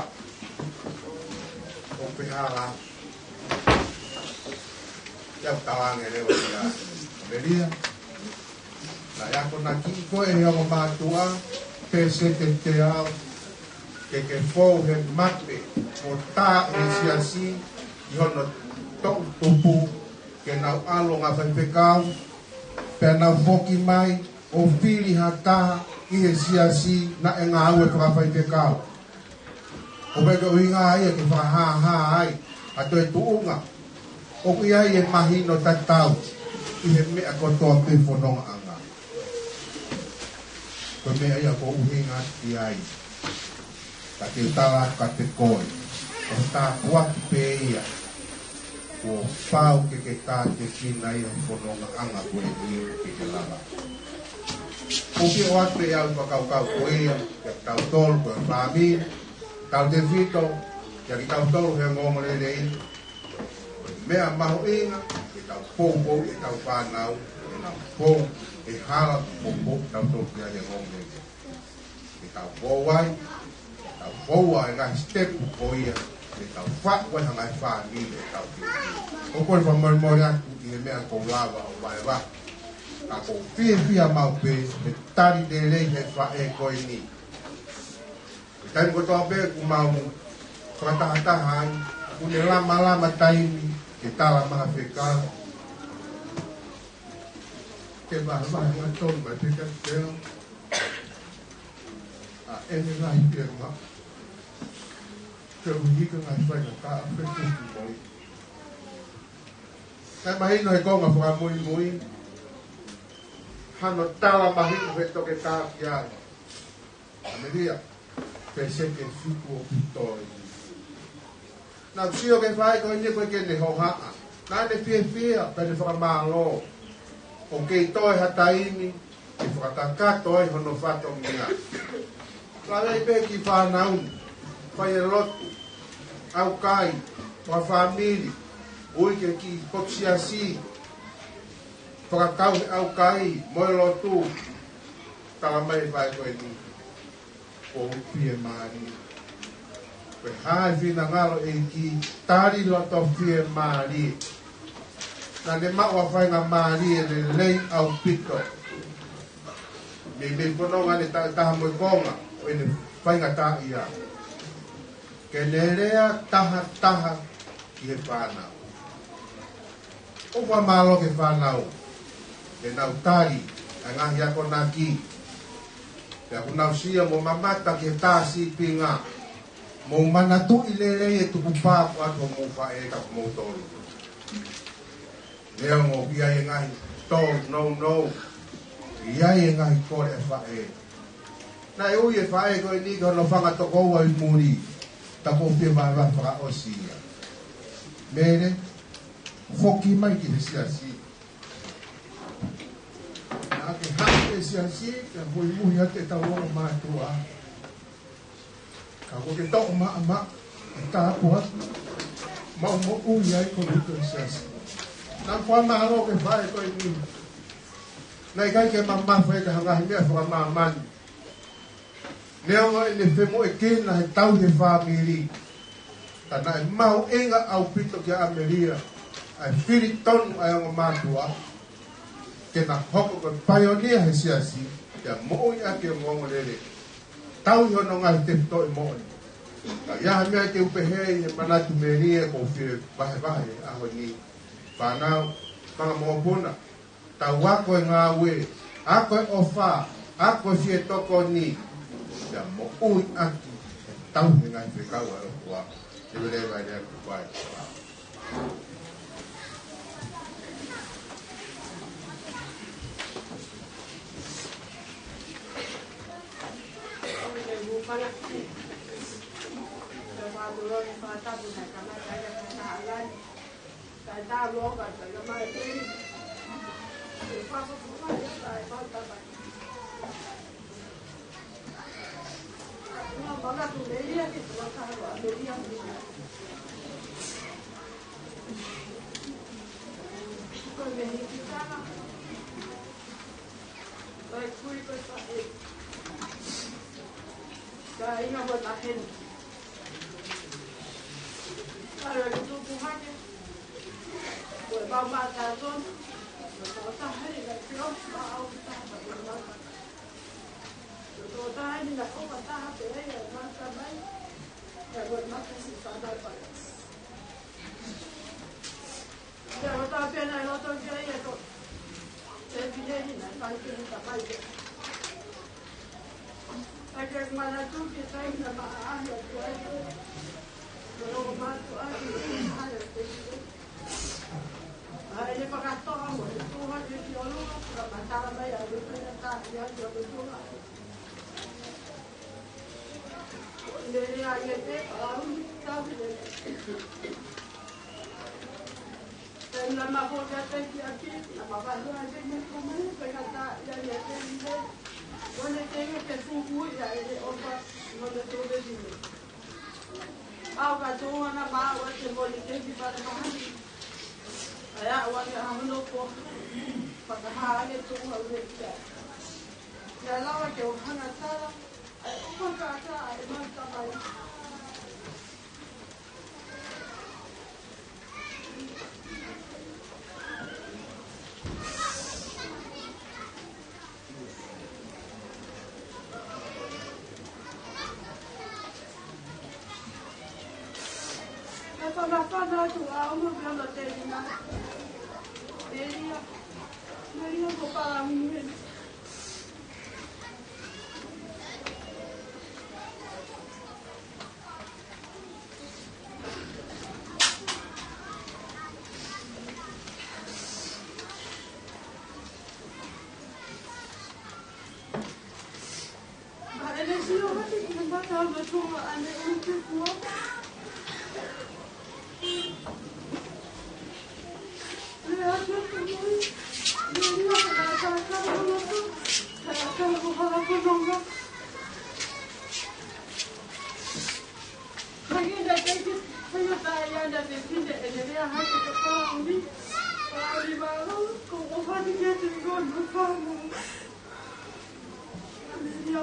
ʻO pē hala. Ia talange leo ia. ʻAmelia. Naʻe akonaki ko e ongo mātuʻa, pēseti te au. Ke ke fou he mape ʻo tā ʻi he siasi ʻi hono toʻutupu, ke nau ʻalu ngaahi faifekau, pea nau foki mai ʻo fili ha taha ʻi he siasi naʻe ngāue fakafaifekau. ʻO pehē ko e ʻuhinga ia ke fakahāhā ai ʻa e toe tuʻunga ʻoku ʻi ai e mahino tatau ʻi he meʻa kotoa pē fonongaʻanga. Ko e meʻa ia ʻoku ou ʻuhinga atu ki ai. Ka te u tala atu kiate koe, ko e tāpuaki pē ia kuo pau ke ke kātekina ia he fonongaʻanga ko eni ke ke lava. ʻOku ou ʻoatu pē au fakakaukau ko ia kiate kitautolu ko e fāmili, tautefito kiate kitautolu he ongoongolelei. Meʻa mahuʻinga ke tau poupou ʻetau fānau, ke nau fou he hala ʻoku poupou kitautolu ki ai he ongoongolelei. Ke tau fou ai, ke tau fou ai ngaahi sitepu ko ia, ke tau faʻu ai ha ngaahi fāmili ʻetau fiefia. ʻOku ou fakamolemole atu ʻi he meʻa ʻoku ou lava ʻo vahevahe. Ka ʻoku ou fiefia maʻu pē he tali lelei he faʻē ko eni. He taimi kotoa pē ʻoku mau fakatahataha ai, ʻoku ne lamalama taimi ke tala mai ha fekau. Ke vahevahe angatonu mai pē kiate au ʻa ʻene ngaahi pema, ke u hiki ngaahi faingataʻa pe kuki mai. Kae mahino he konga fakamuimui hano tala mahino he toketā ki ai. ʻAmelia, pēseti ʻe fitu ʻoku toe. Naʻá ku sio ki he faʻē ko eni ko e ke ne hohaʻa. Naʻá ne fiefia, pea ne fakamālō. ʻOku kei toe ha taimi ke fakakakato ai hono fatongia. Lave ai pē ki he fānau, fai e lotu, ʻaukai, fakafāmili, ui ki he kiʻi potu siasi, fakakau he ʻaukai mo e lotu. Tala mai e faʻē ko eni, ʻoku ou fiemālie. Ko e hā e finangalo ʻo e ʻEiki, tali loto fiemālie. Naʻá ne maʻu ha faingamālie lelei ʻaupito. Meimei fononga ʻene taʻetaha mo e konga ʻo ʻene faingataʻaʻia, ke ne lea tahataha ki he fānau. ʻOku fakamālō ki he fānau, ke nau tali ʻa e ngaahi akonaki. Pea ʻoku nau sio mo mamata ki he tā sīpinga. Mou manatuʻi lelei e tukupā ʻoku ʻoatu homou faʻē ka ko moutolu. Neongo ʻoku ʻi ai e ngaahi tō nounou, ʻi ai e ngaahi kole ʻa e faʻē. Naʻe ui e faʻē ko eni ki hono fanga tokoua ʻi muli, ka ʻoku ou fie vahevahe fakaʻosi ia. Mele, foki mai ki he siasi. Naʻá ke haʻu ki he siasi, pea muimui atu ʻetau ongo mātuʻa. Ka ʻoku ke toʻo maʻamaʻa e tāpuaki, maʻu moʻui ai ko e hū ki he siasi. Naʻá ku fakamālō ki he faʻē ko eni. Naʻe ʻikai ke mamafa ia ki ha ngaahi meʻa fakamāmani. Neongo ʻene femoʻuekina he tauhi e fāmili, ka naʻe mahuʻinga ʻaupito kia ʻAmelia ʻa e fili tonu ʻa e ongo mātuʻa ke na hoko ko e paionia he siasi, pea moʻui ʻaki e ongoongolelei, tauhi hono ngaahi tefitoʻi moʻoni. Ka ʻi ai ha meʻa te u pehē ʻi he manatu melie, ʻoku ou fie vahevahe he ʻaho ni. Fānau, fanga mokopuna, tau ako e ngāue, ako e ʻofa, ako e fie tokoni, pea moʻui ʻaki e tauhi e ngaahi fekau ʻa e ʻOtua. Leveleva e lea kuo fai. Pea ko e maka si fana pai. Pea ko e tā pena e loto ki ai e ko. Te pine ni na, fai ke ni ta pai ke. Ai ke mana tu ki tai na ma a ya tu ai. Ko lo ma tu ai, ai te. Ai le pakatoa mo, e tuha ke ki olo, ka matala mai a le pena ta, ia ki olo tuha. Lele a ia te, palau, tavi lele. Pea na ma ko ia te ki aki, na ma valu a te me ko mai, pe ka ta ia ia te lele. Ko ne te ia ke fuku ia e le opa, ko ne to le lele. Au ka tō ana mā ua te moli te ki pare mahani. Ai a ua ke a hono ko. Fakahā ake tō ua ue kia. Ia lawa ke o hanga tala. Ai o ka ka ka ai mata mai. Ka fanafana atu a omo pea ma telina. Melia, melia ko pala mumeni. Ma ʻene sio hake ki he mata ʻo Natua ʻa ne ʻuke kuo. Lea atu e kamui, lea atu e kamui, lea atu e kamui, lea atu e kamui. Hangē naʻe ʻikai ke fai ʻo taʻe ʻi ai ha fefine ʻene lea hake ki he palauli. Palauli mālō, ko ʻofa ni ke te iko no famo. Amelia.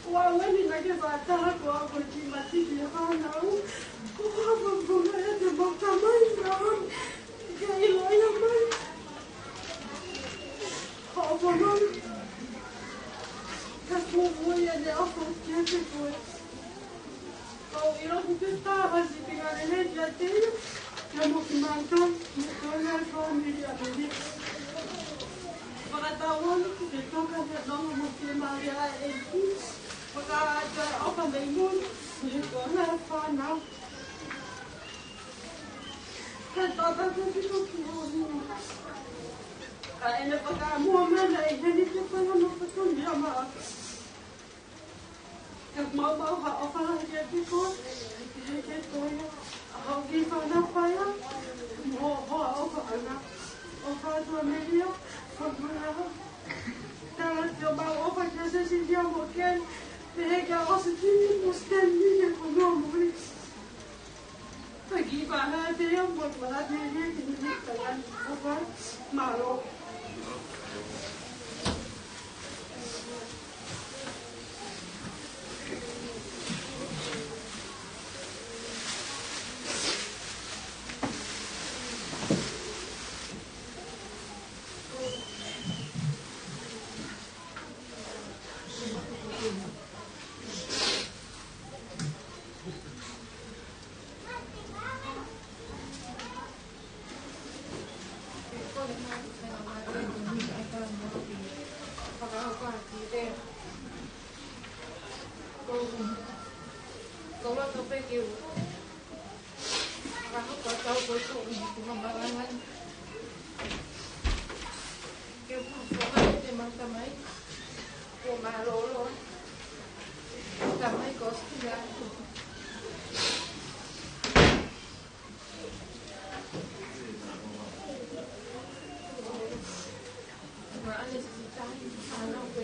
Ko au eni naʻa ke fakataha ko au ko e kiʻi matiki e fānau. Ko au ko e konga e te mata mai na. Ke ʻilo ia mai. Hoʻo fononga. Ka ko ʻoe ʻene ʻofa kiate koe. Kau ʻilo ʻoku ke taha si pinga lelei kiate ia. Kia mo ki mata, mo kona e fāmili ʻa Meli. Fakatauange ke toka ke nonga mo ke mali ʻa e ʻEiki. Fakaʻatā ʻofa mei muli, mo kona e fānau. Ka tata te tiko ki ho hinga. Ka ʻene fakamuʻa mana ʻi heni ke fai hono fatongia maʻa. Ka maumau ha ʻofa lahi kiate koe, he ke toia, ʻa hoʻo kiʻi fānau paia, mo ho ʻofa ʻana, ʻofa atu ʻa Melia, fānau. Tala te o mau ʻofa kia Sesilia mo Ken, pehē kia ʻOsitini mo Stanley ke ko noa muli. Taki paha te ia mo mahati ia ki ni kalan ʻofa mālō. Ke u fakaʻofa ʻi he mata mai, kuo mālōlō, tamai ko Sila. Ma ane si tai, ʻa nau pē.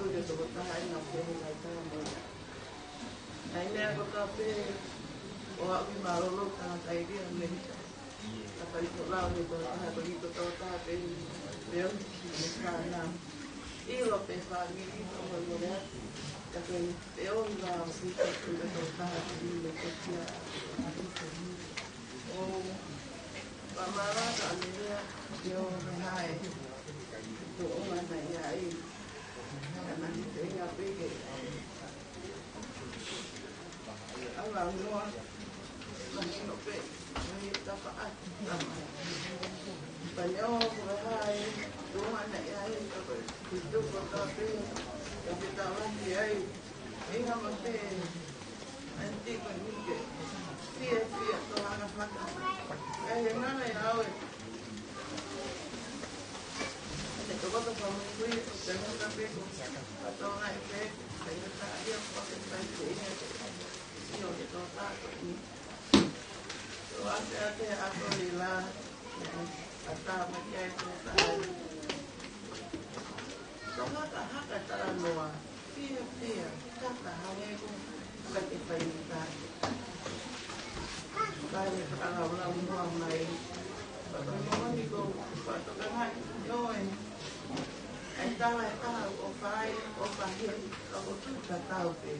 tuli ʻo e tokotaha ʻi he ngaahi feohi lahi taha mo ia. ʻA e meʻa kotoa pē ʻoku ou mālōlō tangata ʻi he ʻAmelika. Ka fai ko lau ni ko taha ko ni ko tō taha pē ni. Pē o ni ki he fānau. ʻIlo pē fāmili ko mo mo lea. Ka ko e pē o ni la o si ka ko tō taha pē ni me ko kia. ʻO pamala ka me lea. Pē o me hae. Ko o mana ia ai. Ka na ni te ia pē ke. Ala noa, mahino pē, ʻe tapaʻaki, tama. Pane o, ko e hā e, ko mana ia e, ka ko e, ki tuko ka pē, ka pē tawaki ai, e ngama pē, anti ko nike, fia, fia, to hanga faka. Ai, e ngana ia au e, Te koto ka mui mui, te ngata pē ko, ka tō ngai pē, te ngata ia ko te tai te ia te. Sio te tō tāko ni. Tō ate ate a ko lila, a tā mai ai tō tā. Tō haka haka talanoa. Pia, pia, tata, hangē ko ka te fai ni tā. Ka ne fakalaulau mua mai. Fakamoni ko, fato ka ngai, ʻio e. ʻAi tala e tala, ʻo fai, ʻo fai, ka ko tu ka tau pē.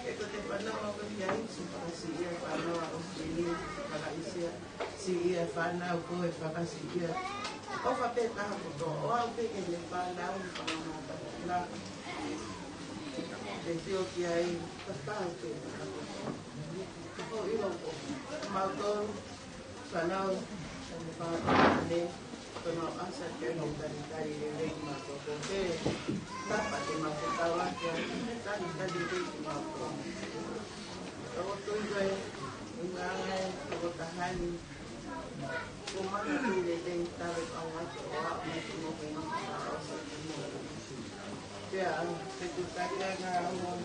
E ko te fanau ko ia isi, fakasiʻia fanau ʻo sini, fakaisia, siʻia fanau ko e fakasiʻia. ʻO fa pē taha ko tō, ʻo au pē ke ne fanau, fakamata, na. Te sio ki ai, ka tau pē, ka tau pē. Mautolu, fānau, fānau, ko ʻemau ʻasi ke mau talitali lelei mautolu ko ē. Tapa ke mau fetaulaki, talitali lelei mautolu. Tau tui ko e, ʻuhinga e, tau tahani. Ko maka tui lelei tau ʻalu atu ʻo aʻu mai ki he moʻui ʻoku tau ʻosi ki ai. Pea, te u talitali ange ʻa e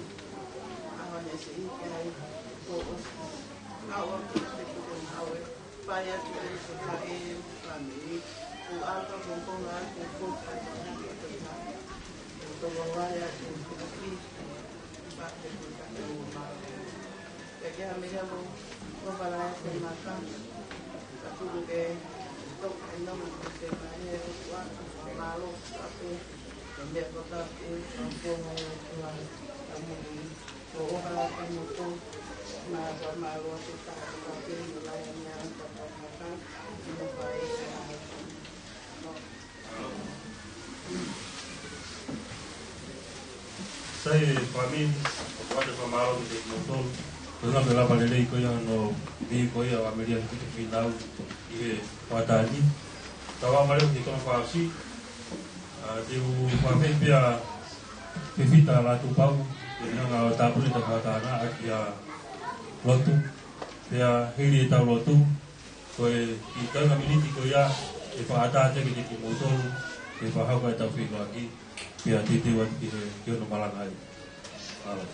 ʻaho ni siʻi ki ai, ko ʻosi. Ka ʻoku te u talitali ange, fai atu e se ka e fāmili. Ko e ʻaho ko ʻoku ʻalu atu ko e fai atu e ka. Ko e wale atu ko e ki. Pea te u talitali ange. Ke ke ha meʻa mo, mo fala e se maka. Ka tuku ke, toka e nonga mo se mahe o ua, mālō, ka pe, ko e meʻa ko ka pe, ka ponga e ua, ka mo ni, ko o fala ka mo to, ma, ka mālō, te ka, ka pe, mo lai a mea, ka ka, ka ka, mo fai, ka, ka, mo. Sai e fāmili, ʻoatu e fakamālō kiate kimoutolu. Ko e ʻuhinga pē lava lelei ko ia hono ui ko ia ʻa ʻAmelia ki he Fīnau ʻi he fakataha ni. Tau ʻamanaki ki he konga fakaʻosi. ʻA, te u fakafeʻiloaki pē ʻa Fefita Lātūpau, ko e ʻuhinga ʻo e tāpuni ʻetau fakataha na ʻaki ʻa e lotu. Pea hili ʻetau lotu, ko e kiʻi kāinga miniti ko ia, ʻe fakaʻatā atu kiate kimoutolu, ke fakahoko ʻetau feʻiloaki, pea teuteu atu ki he, ki hono malanga ai. Mālō.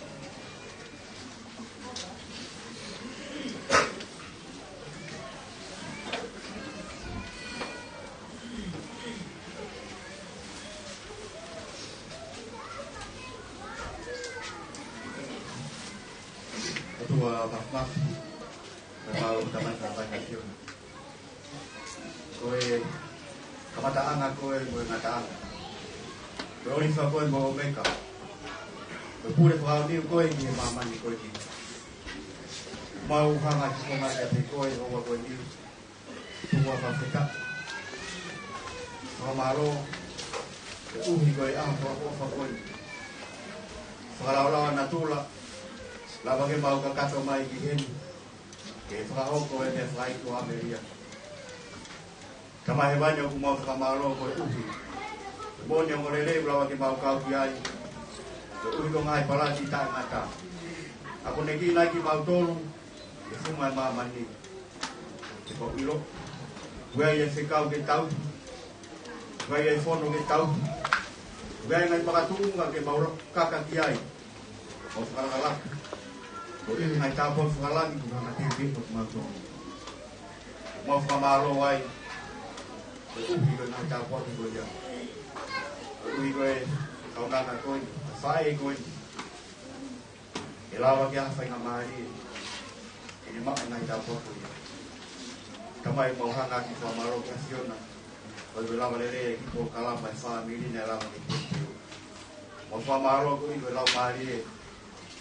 ʻOtua Māfimafi, ko e mau Tamai, Tamai ʻAfiona. Ko e kamataʻanga koe mo e ngataʻanga. Ko e ʻOlifa koe mo e ʻOmeka. Ko e pule fakaʻaonga koe ki he māmani ko eni. Mau hanga ki konga kiate koe ʻo ua ko eni. Tuku ā fakafetaʻi. Fakamālō. Koeʻuhi ko e ʻaho fakaʻofoʻofa ko eni. Fakalaolao ʻa natula. Lava ke mau kakato mai ki heni. Ke fakahoko e meʻa fai ko ʻAmelia. Tamai Hēvani, ʻoku mau fakamālō koeʻuhi ko e moʻoni ʻo e ongoongolelei ʻoku lava ke mau kau ki ai. Koeʻuhi ko e ngaahi palani taʻengata. ʻOku ne kiʻi nai kimautolu, ʻi he funga ʻo e māmani. Te mau ʻilo. ʻOku ʻi ai e fekau ke tau. ʻOku ʻi ai e fono ke tau. ʻOku ʻi ai e ngaahi makatuʻunga ke mau kaka ki ai. ʻO fakalakalaka. Ko e ngaahi tāpuaki fakalangi kuo hanga ʻe he ʻEiki ʻo mau tō. Mau fakamālō ai. Koeʻuhi ko e ngaahi tāpuaki ko ia. Koeʻuhi ko e kaunanga ko eni, ʻa e faʻē ko eni. ʻE lava ke ʻi ai ha faingamālie. Ke ne maʻu e ngaahi tāpuaki ko ia. Tamai, mau hanga ʻaki e fakamālō ki he ʻAfiona. Koeʻuhi ko e lava lelei e kiʻi polokalama ʻa e fāmili ni ʻe lava ke teuteu. Mau fakamālō koeʻuhi ko e Laumālie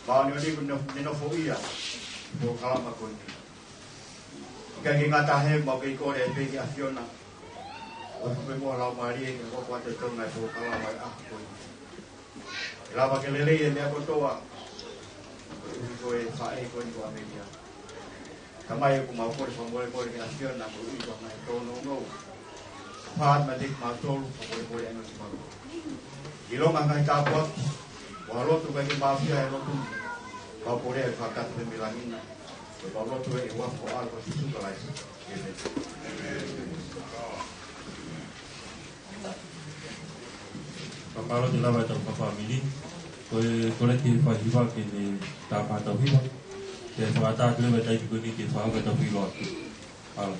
Māʻoniʻoni kuo ne nofoʻia e polokalama ko eni. ʻIkai ke ngata ai, mau kei kole pē ki he ʻAfiona. ʻOfa pē mo e Laumālie ke hoko atu e tonga e polokalama ʻi he ʻaho ko eni. ʻE lava ke lelei e meʻa kotoa. Koeʻuhi ko e faʻē ko eni ko ʻAmelia. Tamai, ʻoku mau kole fakamolemole ki he ʻAfiona, koeʻuhi ko e ngaahi tōnounou. Pāti mate kimautolu, fakamolemole ange kimautolu. ʻIlonga e ngaahi tāpuaki, ʻoku mau lotu kae ke mau fai e lotu. Mau kole e fakatapu mei langi na. Mau lotu ʻi he huafa ho ʻAlo ko Sīsū Kalaisi. ʻĒmeni. Fakamālō atu lava ʻetau kau fāmili. Ko e kole ki he faihiva ke ne tāpā ʻetau hiva. Ke fakaʻatā atu leva e taimi ko eni ke fakahoko ʻetau feʻiloaki. Mālō.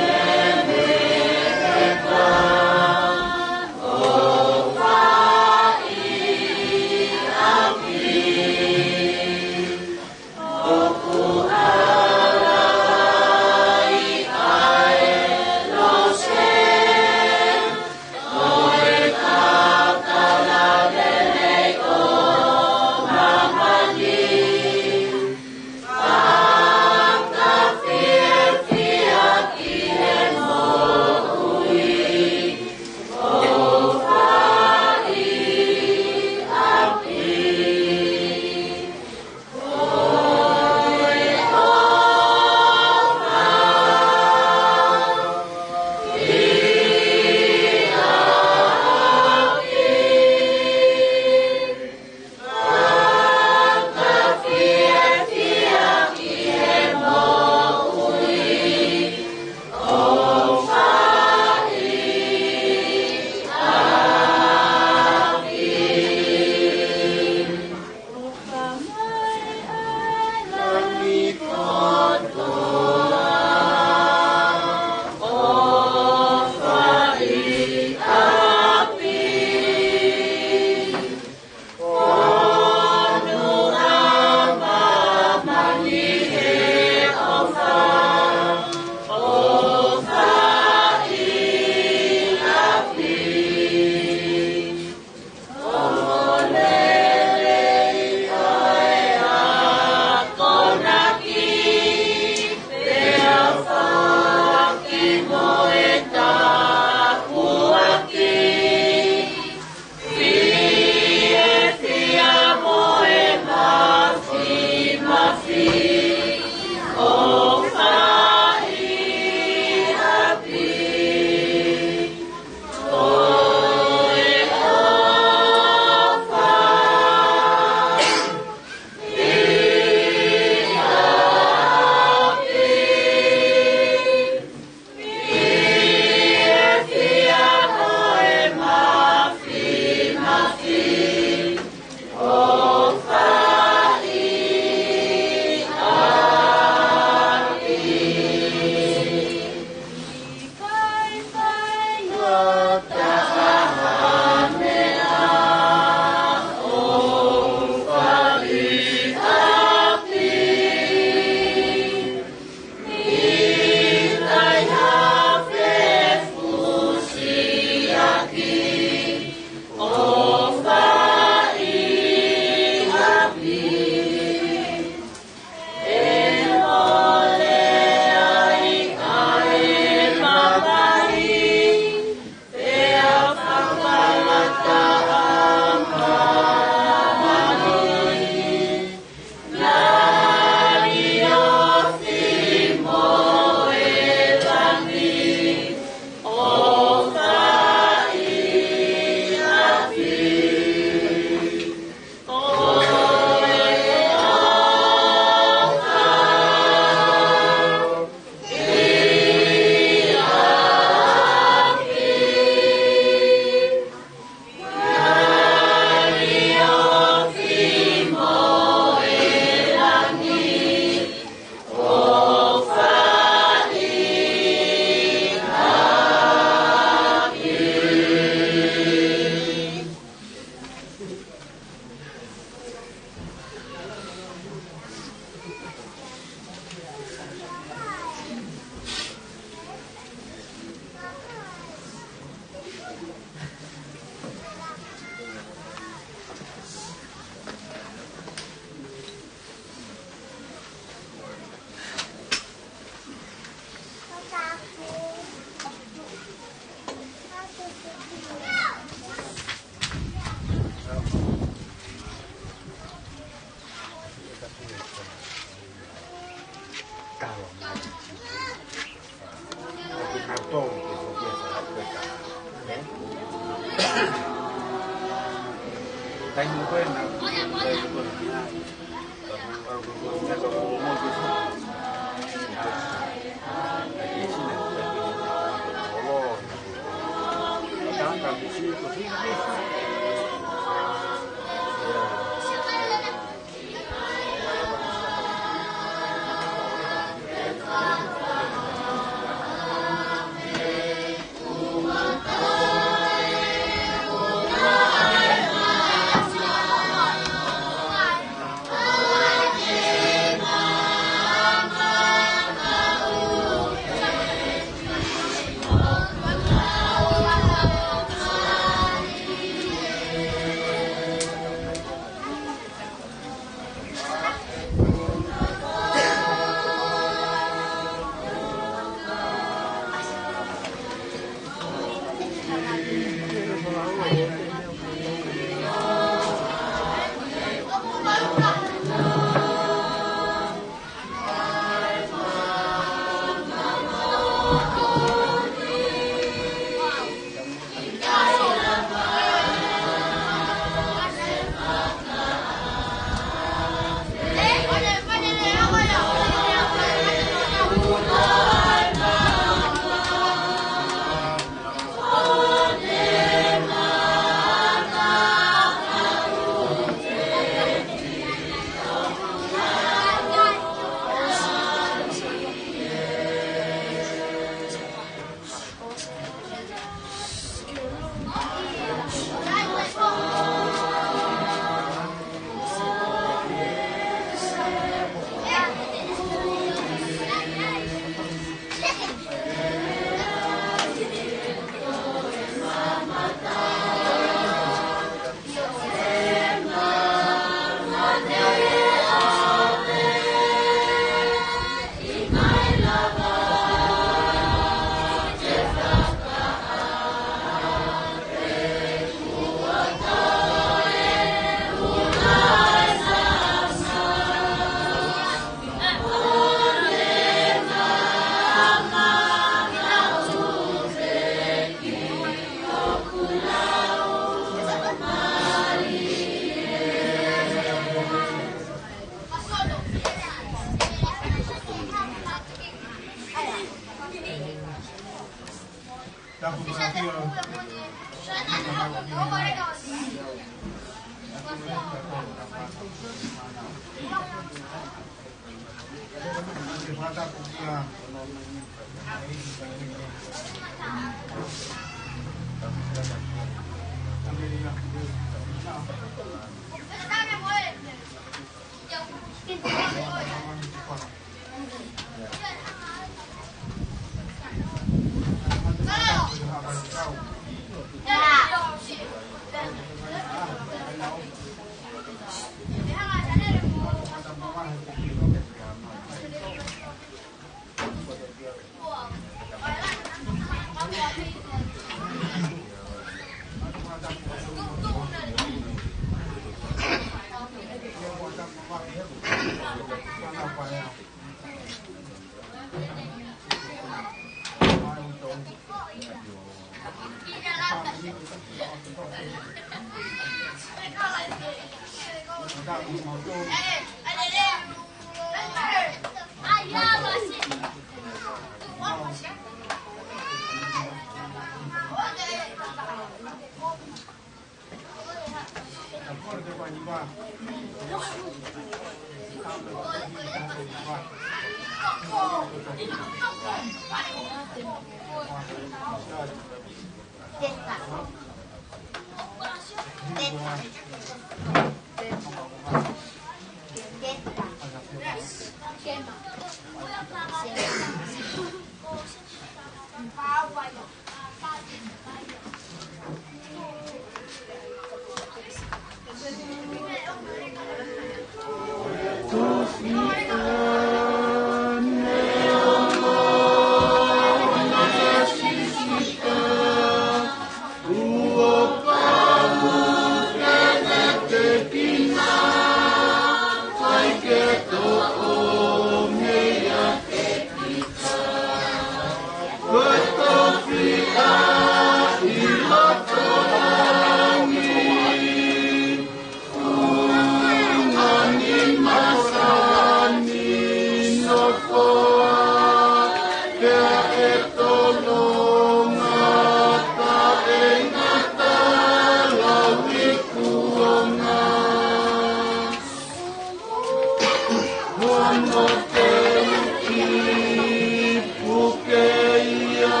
Puke ia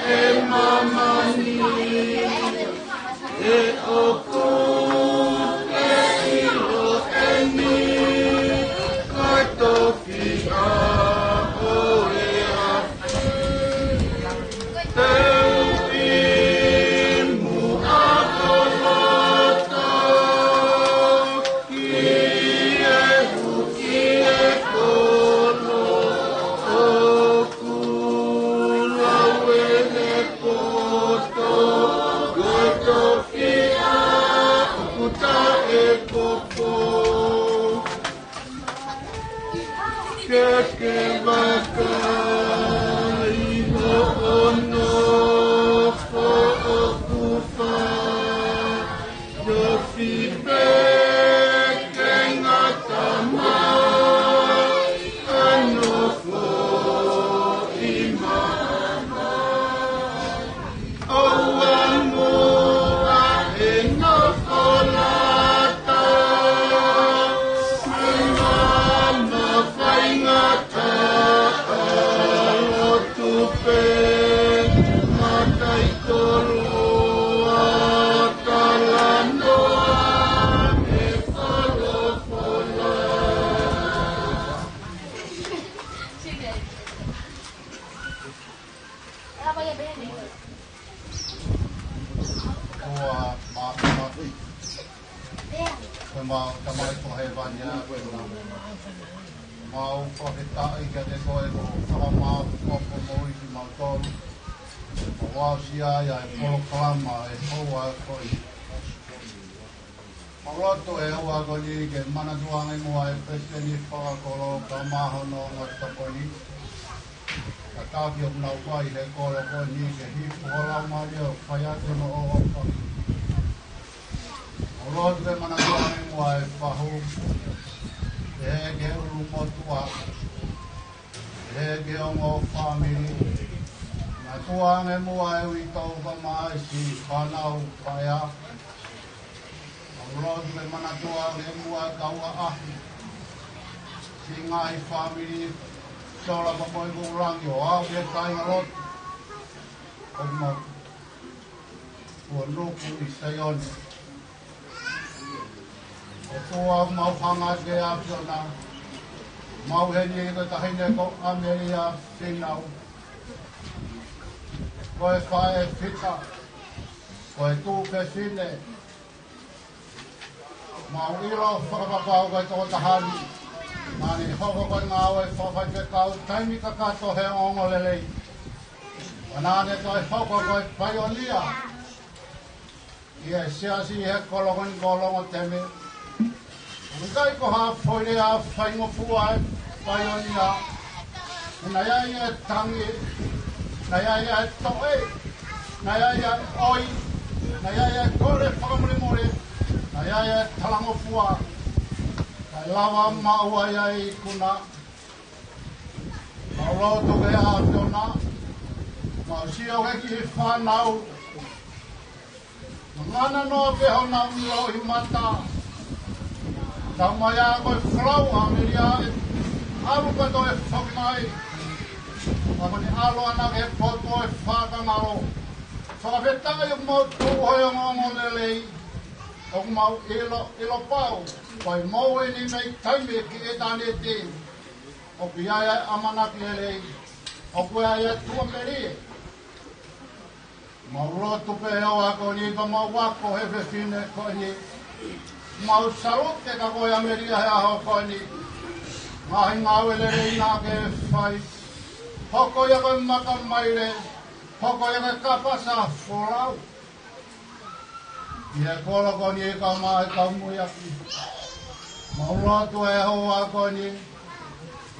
ʻe māmani, ʻe ʻoku ke ʻilo eni, ka tofiʻa ʻo e afi. Teu ʻi muʻa ʻo loto, ki he huki e kolo, ʻoku lau ʻene poto, ko e tofiʻa ʻoku taʻepopo. Ke ke vakai hoʻo nofo ʻoku fai, ʻio, fai pē ke ngata mai, ka nofo ʻi māmani. ʻOua muʻa ʻe nofo lata, mei māmani, faingataʻa, lotu pē, mataʻikoloa, talanoa ʻa e folofola. ʻOtua Māfimafi, ko ʻemau Tamai ʻoku ʻi hēvani, ʻoku mau fakafetaʻi kiate koe ko hoʻo fakamāʻopoʻopo moʻui kimautolu, ʻo aʻusia ai ʻa e polokalama ʻo e houa ko eni. Mau lotu he houa ko eni ke manatuʻi ange muʻa e palesiteni fakakolo kae ʻumaʻā hono ongo tokoni, kae ʻatā ki hoʻo nau fai he kolo ko eni ke hifo ho Laumālie ʻo fai atu hono ʻofa. Mau lotu ke manatuʻi ange muʻa e fahu, ʻi he ʻulumotuʻa, ʻi he ongo fāmili, manatuʻi ange muʻa e uitou kae ʻumaʻā e siʻi fānau paea. Mau lotu ke manatuʻi ange muʻa e kau ʻaʻahi, siʻi ngaahi fāmili sola pea mo e kau langi ʻo aʻu ki he kāingalotu ʻoku mau ʻoku nofo ʻi Saione. ʻOtua, mau hanga ki he ʻAfiona, mau ʻi heni ko e taʻahine ko ʻAmelia Fīnau. Ko e faʻē fita, ko e tuofefine. Mau ʻilo fakapapau ko e tokotaha ni, naʻa ne hoko ko e ngāue fakafaifekau taimi kakato he ongoongolelei. Pea naʻa ne toe hoko ko e paionia ʻi he siasi ʻi he kolo ko eni ko Longoteme. ʻOku ʻikai ko ha foʻi lea faingofua e paionia. Naʻe ʻi ai e tangi, naʻe ʻi ai e toʻe, naʻe ʻi ai e ʻoi, naʻe ʻi ai e kole fakamolemole, naʻe ʻi ai e talangofua. Kae lava maʻu ai ʻa e ikuna. Mau lotu ki he ʻAfiona, mau sio ki he kiʻi fānau, ngana noa pē honau ʻilo ʻi mata. Tau mai ā ko e folau ʻa ʻAmelia ʻe ʻalu pea toe foki mai. Pea ko ʻene ʻalu ʻana ki he potu ʻo e fakangalo. Fakafetaʻi ʻoku mau tuʻu he ongoongolelei. ʻOku mau ʻilo, ʻilo pau, ko e moʻui eni mei taimi ki ʻitāniti. ʻOku ʻi ai ʻa e ʻamanaki lelei. ʻOku ʻi ai ʻa e tuʻamelie. Mau lotu pē he houa ko eni pea mau ako he fefine ko eni. Mau salute kia koe ʻAmelia he ʻaho ko eni. Ngaahi ngāue lelei naʻa ke fai. Hoko ia ko e maka maile. Hoko ia ko e kāpasa folau ʻi he kolo ko eni kae ʻumaʻā e kau muiaki. Mau lotu he houa ko eni,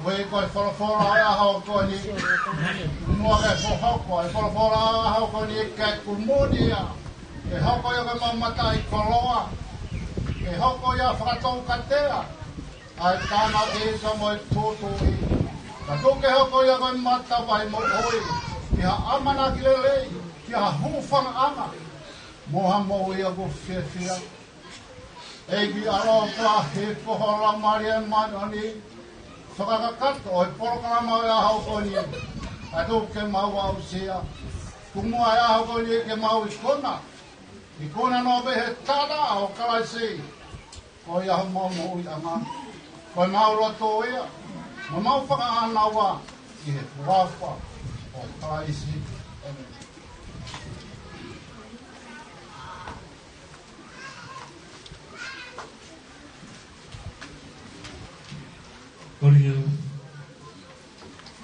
ʻoku ʻi ai ko e folofola ʻo e ʻaho ko eni. Muʻa ke hohoko e folofola ʻo e ʻaho ko eni ke kumuni ia, ke hoko ia ko e mau mataʻikoloa, ke hoko ia fakatoukatea ʻa e tangata mo e tūtuuʻi. Ka tuku ke hoko ia ko e matavai moʻui ki ha ʻamanaki lelei, ki ha hūfangaʻanga mo ha moʻui ʻoku fiefia. ʻEiki ʻaloʻofa, hifo ho Laumālie Māʻoniʻoni, fakakakato ʻo e polokalama ʻo e ʻaho ko eni, ʻa tuku ke mau aʻusia. Tuku muʻa e ʻaho ko eni ke mau ikuna, ikuna noa pē he tala ʻo Kalaisi, ko ia homau moʻuiʻanga, ko ʻemau loto ia, mo ʻemau fakaʻānaua ʻi he huafa ʻo Kalaisi. ʻĒmeni. Kole ke u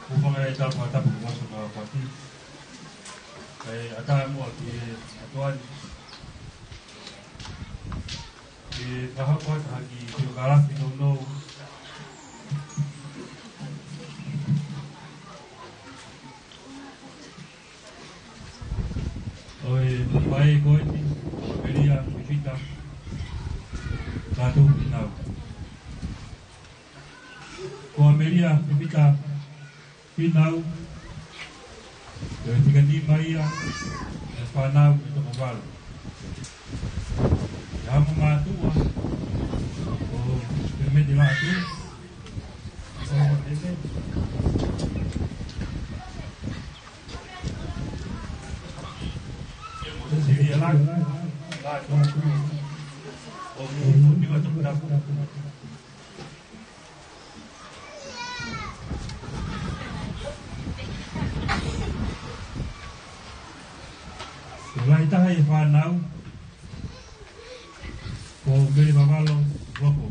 hūfanga he tala fakatapu kuo ʻosi fakahoko atu. Kae ʻatā muʻa ki he ʻOtua ni ke fakahoko atu ha kiʻi fiokālafi nounou ʻo e faʻē ko eni, ko ʻAmelia Fifita Lātū Fīnau. Ko ʻAmelia Fifita Fīnau, ko e fika nima ia ʻi he fānau ʻe toko valu. ʻI he ʻaho mātuʻa ʻo Pēmeti Lātū, ʻo Pēmeti. Ko e lahi taha ʻi he fānau, ko Mele Vavalo Lopo.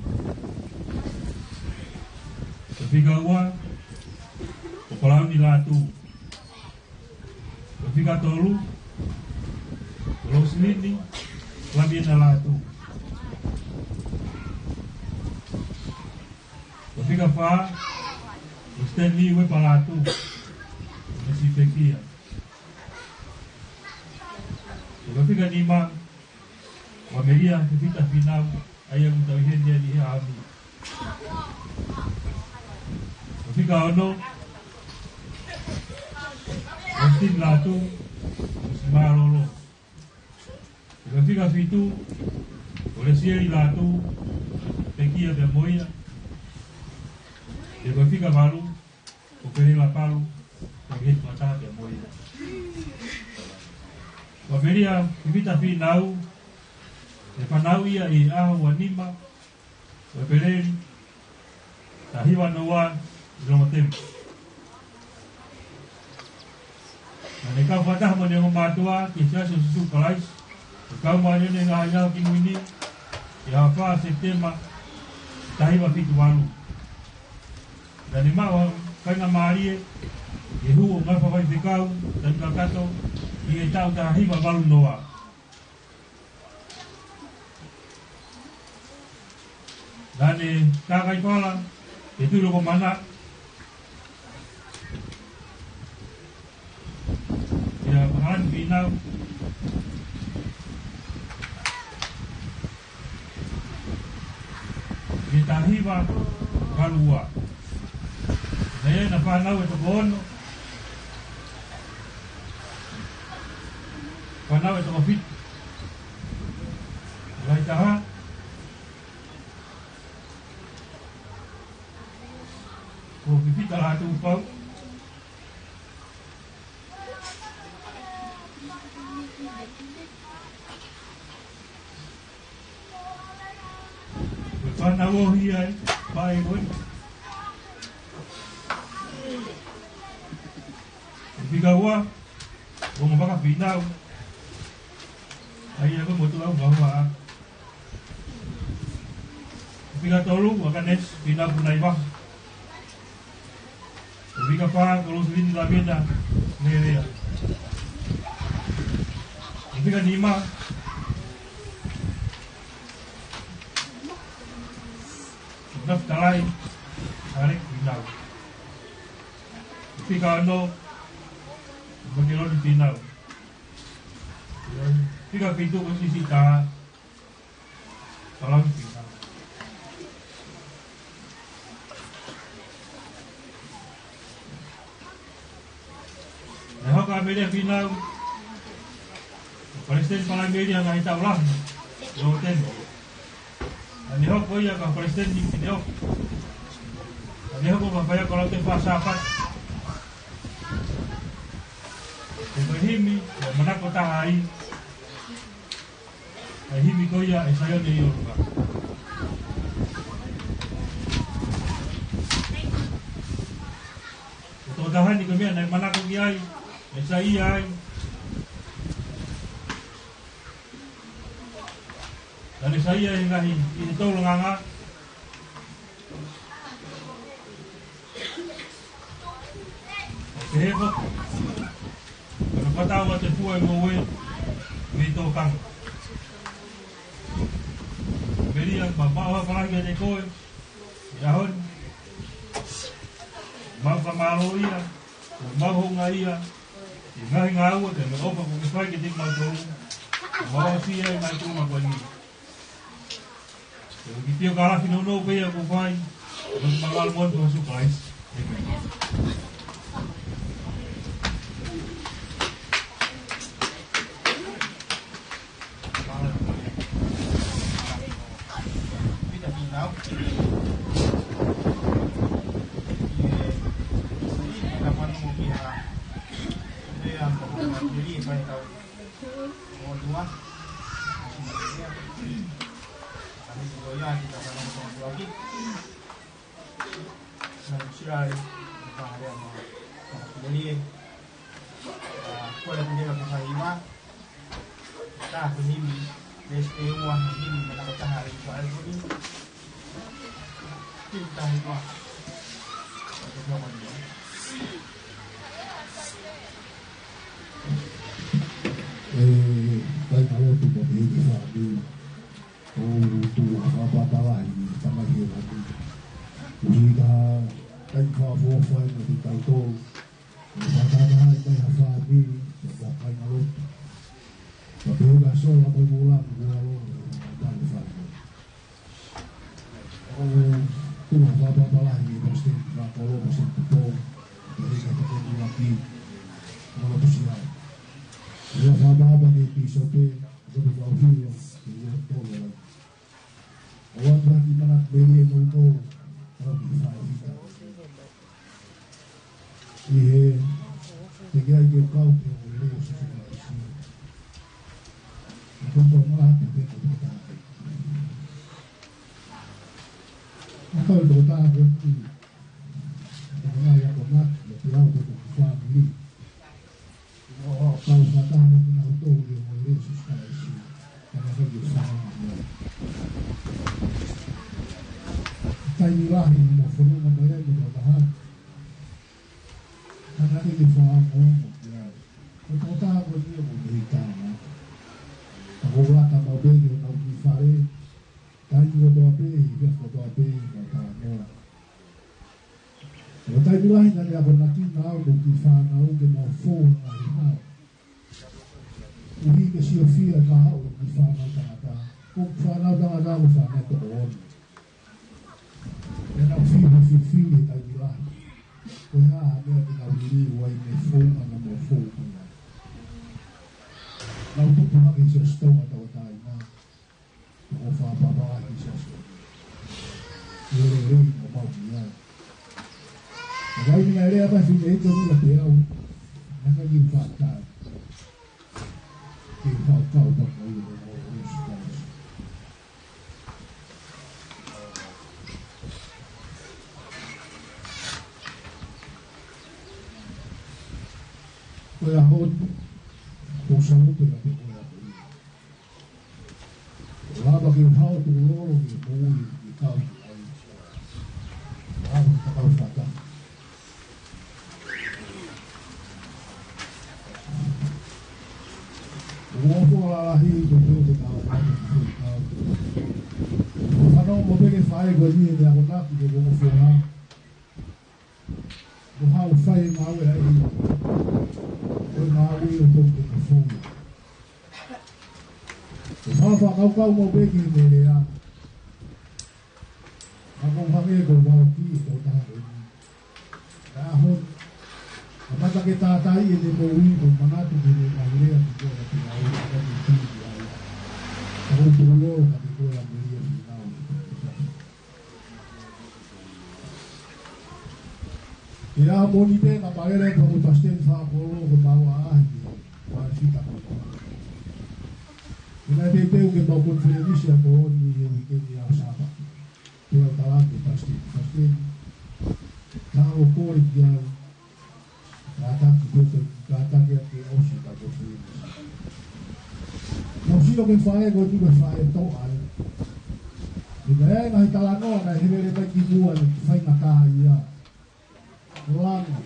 Ko e fika ua, ko Palauni Lātū. Ko e fika tolu, ko Losilini Lamiena Lātū. Ko e fika fā, ko Stanley Uepa Lātū, ko e sipekia. Ko e fika nima, ko ʻAmelia Fifita Fīnau, ʻa ia ʻoku tau ʻi heni ʻi he ʻaho ni. Ko e fika ono, ko Steve Lātū, ko Simālōlō. Ko e fika fitu, ko Lesieli Lātū, pekia pea mo ia. Pea ko e fika valu, ko Pehela Palu, ko e fakataha pea mo ia. Ko ʻAmelia Fifita Fīnau, ʻe fanauʻi ia ʻi he ʻaho ua nima ʻo ʻEpeleli, taha hiva noa ua ʻi Longotemu. Naʻa ne kau fakataha mo ʻene ongo mātuʻa ki he Siasi ʻo Sīsū Kalaisi ʻo e Kau Māʻoniʻoni ʻi he Ngaahi ʻAho Kimui Ni, ʻi he ʻaho fā Sepitema, taha hiva fitu valu. Naʻa ne maʻu ha faingamālie ke hū ʻo ngāue fakafaifekau taimi kakato ʻi he taʻu taha hiva valu noa. Naʻa ne kākaaʻi fala ʻi he Tuʻi Lokomana, ʻia Makalani Fīnau, ʻi he taha hiva valu ua. Naʻe ʻi ai ʻena fānau ʻe toko ono, fānau ʻe toko fitu. Lahi taha, ko Fifita Lātū Pau. Ko e fānau ohi ia ʻe, pae ko ē. Ko e fika ua, ko Ngavaka Fīnau. ʻA ia ko e motuʻa ʻo Ngauha. Fika tolu, ko ʻAkanesi Fīnau Punaivaha. Fika fā, ko Losilini Lavena Lelea. Fika nima, ko Nafitalai Aleki Fīnau. Fika ono, ko Makeloni Fīnau. Fika fitu, ko Sisitā Palauni Fīnau. Naʻe hoko ʻa ʻAmelia Fīnau ko e palesiteni Palaimeli ʻi he ngaahi taʻu lahi ʻi Longotemu. Naʻa ne hoko ia ko e palesiteni fineʻofa. Ka ne hoko ʻo fai ʻa e koloa ke fai Sāpate. Ko e himi, ʻoku manako taha ai. ʻA e himi ko ia ʻa e Saione ʻi ʻolunga. Ko e tokotaha ni ko e meʻa naʻe manako ki ai, ʻEsaia ai. Naʻe ʻi ai ʻa e ngaahi, ʻi he tolonga. Pehē ko ē, ko ʻene fakaʻatā ʻa e fua ʻi he ngoue mei tōkanga. Melia, maʻu ha fakaʻaho kiate koe ʻi he ʻaho ni. Maʻu fakamālō ia, ʻo maʻu hounga ia ʻi he ngaahi ngāue mo e ʻofa kuo ke fai kiate kimautolu. Mau aʻusia ʻi he ngaahi tūkunga ko eni. Ke u kiʻi pio ka lafi nounou pē ia kuo fai. Ko e mālō mo e ʻofa ʻa Sīsū Kalaisi. ʻĒmeni. Ko e himi, veesi ʻe ua, himi manako taha ʻi he fale ko eni. Himi taha ʻe ua. Ko e hoko ni. ʻE, kāinga lotu mo e kiʻi fāmili. ʻOku ou tuku ha fakaʻapaʻapa lahi ki he Tamai ʻi hēvani. Koeʻuhi ko e taimi fakaʻofoʻofa eni kiate kitautolu. ʻO fakatahaʻi mai ha fāmili, mo ha kāinga lotu. Pea pehē kia Sola mo Mula, mo Mula Lolo, mo e fāmili. ʻOku ou tuku ha fakaʻapaʻapa lahi ki he palesiteni fakakolo, Palesiteni Tupou, pehē kia Tokoni Laki, mo Lotu Siaʻi. ʻOku ou fakaʻapaʻapa ki he pīsope, Pīsope Faufilo, ki he Tokoni Laki. ʻOatu ha kiʻi manatu melie mo e ʻofa, ʻo ki he faifekau. ʻI he teʻeki ai ke u kau pē ʻo lele ʻo sosokalaisi. ʻOku ou tō maha pē pē ko e taha. ʻOku ou tō taha pē ki he ngaahi akonaki, ʻa e peau pē ko e fāmili. ʻO, ʻo, kau fakataha mo kinautolu ʻi he ongoongolelei ʻo Sīsū Kalaisi. Ka naʻe ʻikai ke u fanongo mai. Taimi lahi naʻa mau fanongo mai ai mo e tokotaha. Ka naʻe ʻikai ke u fanongo ki ai. Ko e tokotaha ko eni ʻoku mei Tonga. Ka ʻoku ou lata maʻu pē ki honau kiʻi fale. Taimi kotoa pē, ʻi he meʻa kotoa pē, ʻi he talanoa. Ko e taimi lahi naʻa ne akonaki naʻa ʻoku ou kiʻi fānau ke mau fou ʻi he ngaahi hao. Koeʻuhi ke siofia ka haʻu e kiʻi fānau tangata. Ko e fānau tangata ko e fānau toko ono. Pea naʻa ku fili, fili, fili he taimi lahi. Ko e hā ha meʻa te nau liliu ai mei he founga naʻa mau fou ki ai. Naʻa ku tupu hake he siasi Tonga tauʻatāina. ʻOku ou fakaʻapaʻapa lahi ki he siasi. ʻI he lelei naʻa mau ʻi ai. Ka ʻi he taimi naʻe lea mai e fineʻeiki ʻo Mila Peau, naʻe ʻikai ke u fakatau. Ke u fakakau pē mo ia ʻi he ʻEiki ko Sīsū Kalaisi. Ko e ʻaho ni, ʻoku ou salute atu kiate koe ʻaho ni. Lava ke u haʻu ʻo tukulolo ki he moʻui ni ke kau ai. Lava ke ta kau fakataha. ʻOku ou ʻofa lahi ko e pehē te kau ai, te kau. Fanongo mo pehē ki he faʻē ko eni ʻene akonaki ki he ongo foha. Mo haʻu ʻo fai e ngāue ʻa e ʻEiki. Ko e ngāue ʻoku totonu ke fou. ʻOku ou fakakaukau maʻu pē ki heʻene lea. Ka ʻoku ou hangē ʻoku ou valokiʻi e tokotaha ko eni. Ka ʻaho ni, kamata ke tātaaʻi ʻene moʻui mo manatu ki heʻene ngaahi lea ki he ʻEiki ʻa e ʻEiki ʻa e ʻEiki. Ka ʻoku ou tukulolo kiate koe ʻa Melia Fīnau. ʻI he ʻaho Mōnite, naʻe pehē atu ʻe he palesiteni fakakolo ko e mau ʻaʻahi, ʻa e fita ko. ʻI he teuteu ke mau konifelenisi ʻa e kolo ni he uike ni ʻa e Sāpate. Pea u tala ki he palesiteni, palesiteni, naʻa ku kole ki ai, kātaki pē, kātaki ʻa e ʻosi ʻa e konifelenisi. Naʻa ku sio ki he faʻē ko eni, ko e faʻē toʻa ē. ʻI he ngaahi talanoa naʻe hēvele mai ki muʻa, naʻe faingataʻaʻia. Langa.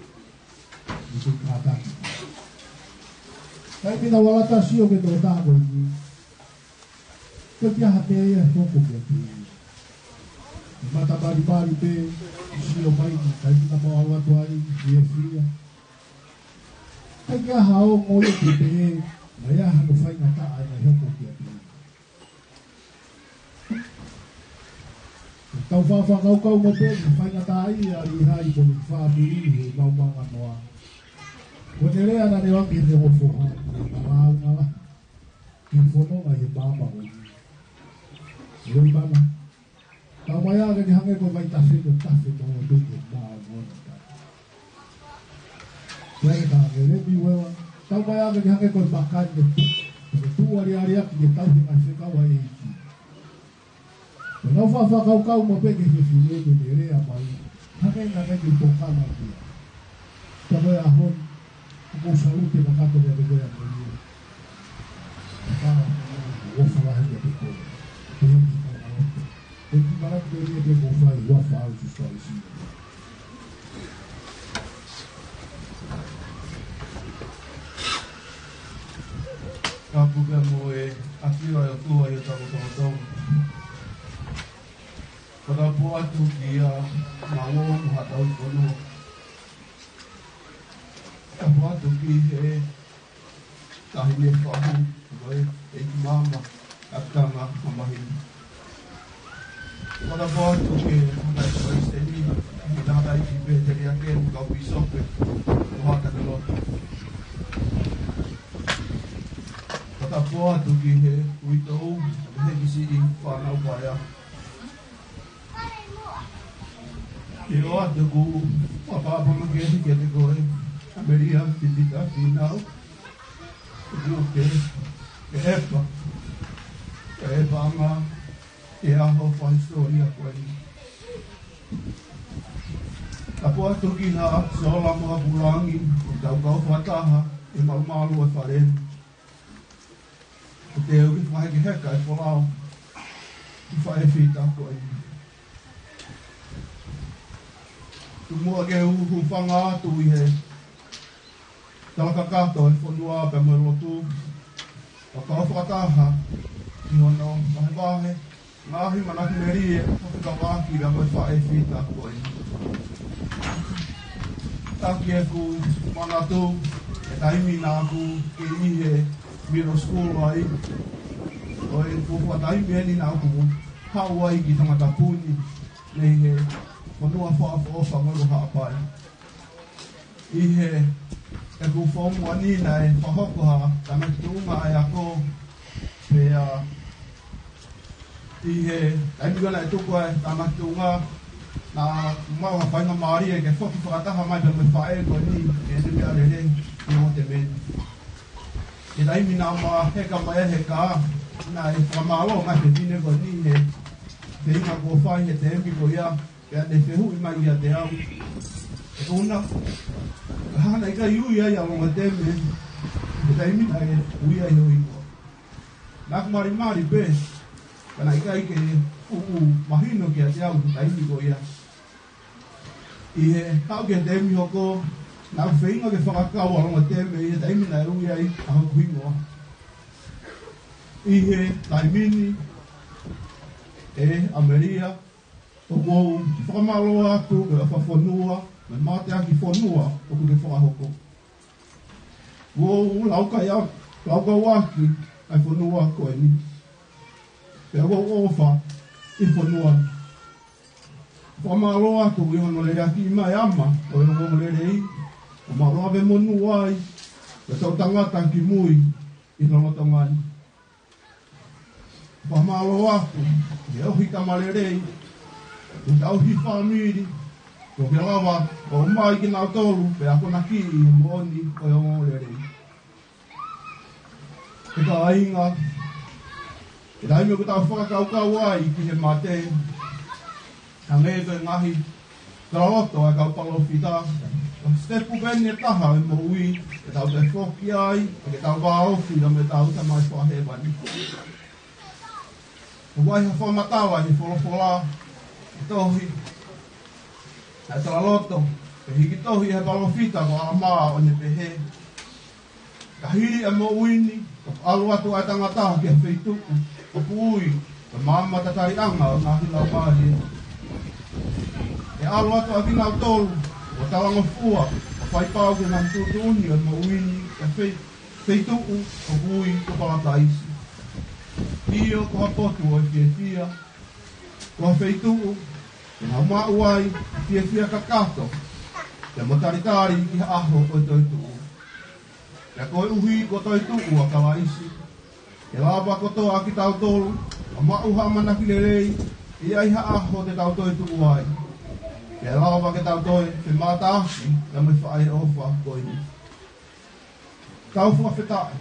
ʻI he kātaki. Taimi naʻa ku lata ʻo sio ki he tokotaha ko eni, ʻikai ke ʻi ai ha meʻa ia ʻe hoko kiate ia. Mata malimali pē, sio mai ni, taimi naʻa mau ʻalu atu ai, fiefia. ʻIkai ke ʻi ai ha ongo ia ke pehē, naʻe ʻi ai hano faingataʻa naʻe hoko kiate ia. Tau faʻa fakakaukau mo pē, faingataʻaʻia ʻi he ʻaho ni mo e fāmili he maumau nganoa. Ko e lea naʻa ne ʻoange ki he foha, ʻi he maumau ngala. Ki he fononga ʻi he maama ko eni. Loi mana. Tau mai ake ni hangē ko e vai tafe, ko e tafe mo e peke mā mo e tafe. Ko e ka ke lemi uewa. Tau mai ake ni hangē ko e makani ko e tuʻu aliali ʻaki ke tau he ngaahi fekau ʻa e ʻEiki. Ko ʻenau faʻa fakakaukau mo pē ki he fefine ni ne lea mai. Hangē naʻe ʻikai ke tokanga ki ai. Ka ko e ʻaho ni, ʻoku ou salute kakato kiate koe ʻAmelika. Ka, ʻofa lahi kiate koe. Ke hiki ka na o. Ko e kiʻi malaki ko eni ʻoku ou fai, ʻofa au Sisitā Lisi. Ka puke mo e ʻafio ʻa e ʻOtua ʻi hotau lotolotonga. Fakatapu atu kia Maua mo haʻatau fonua. Fakatapu atu ki he Taʻahine Fahu, ko e ʻEiki Maama, ʻAkitama Mamahina. Fakatapu atu ki he Palesiteni, ʻi he Taʻahine Pēteliake, mo e kau pīsope, mo haʻa kau lotu. Fakatapu atu ki he uitou, mo e heki siʻi fānau paea. Ke ʻoatu ʻeku fakapapau mo e kole kiate koe, ʻAmelika Fifita Fīnau. ʻOku ke, ke ʻepa, ke ʻepaʻanga, ke ʻaho fakahisitōlia ko eni. Tapu atu ki Haʻa Sola mo Haʻa Pulangi, ʻoku tau kau fakataha, ʻi he malumalu ʻo e fale ni. ʻOku te u fakahekeheka e folau, ʻi he faʻē fita ko eni. Tuku muʻa ke u hūfanga atu ʻi he tala kakato ʻa e fonua pea mo e lotu, ʻo kau fakataha ʻi hono vahevahe ngaahi manatu melie ʻoku fekauʻaki pea mo e faʻē fita ko eni. Taki ʻeku manatu, he taimi naʻa ku ʻi he middle school ai, ʻo e fuofua taimi eni naʻa ku haʻu ai ki Tongatapu ni, mei he fonua fakaʻofoʻofa ko Haʻapai. ʻI he, ʻeku form one naʻe fakahoko ha tānaki tuʻunga ʻa e ako, pea ʻi he taimi ko ē naʻe tuku ai e tānaki tuʻunga, naʻa mau ha faingamālie ke foki fakataha mai pea mo e faʻē ko eni, ʻi heʻene meʻa lelei, ʻi Ngōtemeni. ʻI he taimi naʻa ma heka mai he kā, naʻe fakamālō mai e fefine ko eni he feinga kuo fai he tēmi ko ia, pea ne fehuʻi mai kiate au. ʻE Kona, ko e hā naʻe ʻikai ui ai ʻa Longoteme, he taimi naʻe ui ai ho hingoa? Naʻa ku malimali pē, ka naʻe ʻikai ke fuʻu mahino kiate au he taimi ko ia. ʻI he haʻu ki he tēmi hoko, naʻa ku feinga ke fakakau ʻa Longoteme ʻi he taimi naʻe ui ai ʻa hoku hingoa. ʻI he taimi ni, ʻe ʻAmelika, ʻoku ou fakamālō atu ki he ʻofa fonua, mo e mateaki fonua ʻoku ke fakahoko. Kuo u laukau ʻa, laukau ʻaki ʻa e fonua ko eni. Pea kuo u ʻofa ʻi he fonua ni. Fakamālō atu ʻi hono leleakiʻi mai ʻa e ama ʻo e ongoongolelei, ʻo mau lave monū ai, mo e toʻutangata kimui ʻi he lolotonga ni. Fakamālō atu ʻi he ohi tama lelei, ʻi he tauhi fāmili, Kuo ke lava ʻo ʻomai kinautolu pea akonakiʻi ʻi he moʻoni ʻo e ongoongolelei. ʻE kāinga, ʻi he taimi ʻoku tau fakakaukau ai ki he mate, hangē ko e ngaahi talaloto ʻa e kau palōfita, ko e sitepu pē ʻe taha ʻo e moʻui, ʻe tau toe foki ai, ʻo ke tau vāofi ʻa e ʻEiki ʻo e Tamai Fakahēvani. ʻOku ʻi ai ha fakamatala ʻi he folofola, ʻi he tohi, ʻa e talaloto, ʻe hiki tohi ʻe he palōfita ko ʻAlamā ʻo ne pehē: Ka hili ʻa e moʻui ni, ʻoku ʻalu atu ʻa e tangata ki ha feituʻu ʻoku ui ko e maama tataliʻanga ʻo e ngaahi laumālie. ʻE ʻalu atu ʻa kinautolu ʻo talangofua, ʻo faipau ki he ngaahi tuʻutuʻuni ʻo e moʻui ni, ki ha fei-, feituʻu ʻoku ui ko Palataisi. ʻIo, ko ha potu ʻo e fiefia, ko ha feituʻu ʻe nau maʻu ai ʻa e fiefia kakato, pea mo e talitali ki he ʻaho ʻo e toetuʻu. Pea koeʻuhi kuo toetuʻu ʻa Kalaisi, ʻe lava kotoa ʻa kitautolu ʻo maʻu ha ʻamanaki lelei, ʻe ʻi ai ha ʻaho te tau toetuʻu ai, pea lava ke tau toe femātaaki pea mo e faʻē ʻofa ko eni. Tau fakafetaʻi.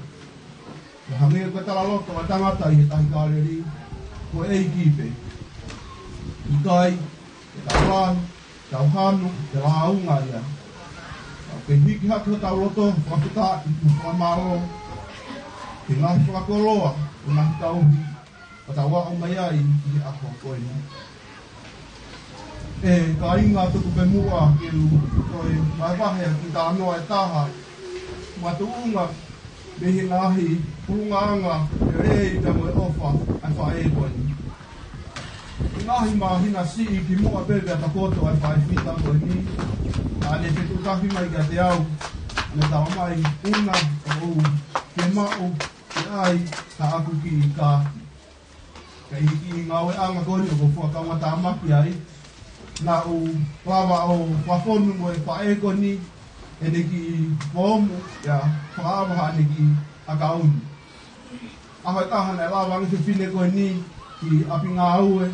Pea hangē ko e talaloto ʻa e tangata ʻi he Tahi Kāleli, ko e ʻEiki pē. ʻIkai ke tau lahi, tau hanu, ke lāunga ia. Tau kei hiki hake hotau loto fakafetaʻi mo fakamālō ki he ngaahi fakakoloa, ki he ngaahi tauhi ʻoku tau aʻu mai ai ki he ʻaho ko eni. ʻE kāinga, tuku pē muʻa ke u toe vahevahe ʻa e kiʻi talanoa ʻe taha, makatuʻunga mei he ngaahi ʻulungaanga lelei pea mo e ʻofa ʻa e faʻē ko eni. Ngaahi māhina siʻi kimuʻa pē pea tokoto ʻa e faʻēfita ko eni, naʻa ne fetuʻutaki mai kiate au, ʻo ne talamai: Una, ʻoku ou fie maʻu ke ʻai haʻaku kiʻi kaati. Ka ʻi he kiʻi ngāueʻanga ko eni ʻoku ou fakakaungātāmaki ai, naʻá ku lava ʻo fakafonu mo e faʻē ko eni ʻene kiʻi foomu, pea fakaava haʻane kiʻi ʻakauni. ʻAho ʻe taha naʻe lava ange ʻe he fefine ko eni ki ʻapi ngāue,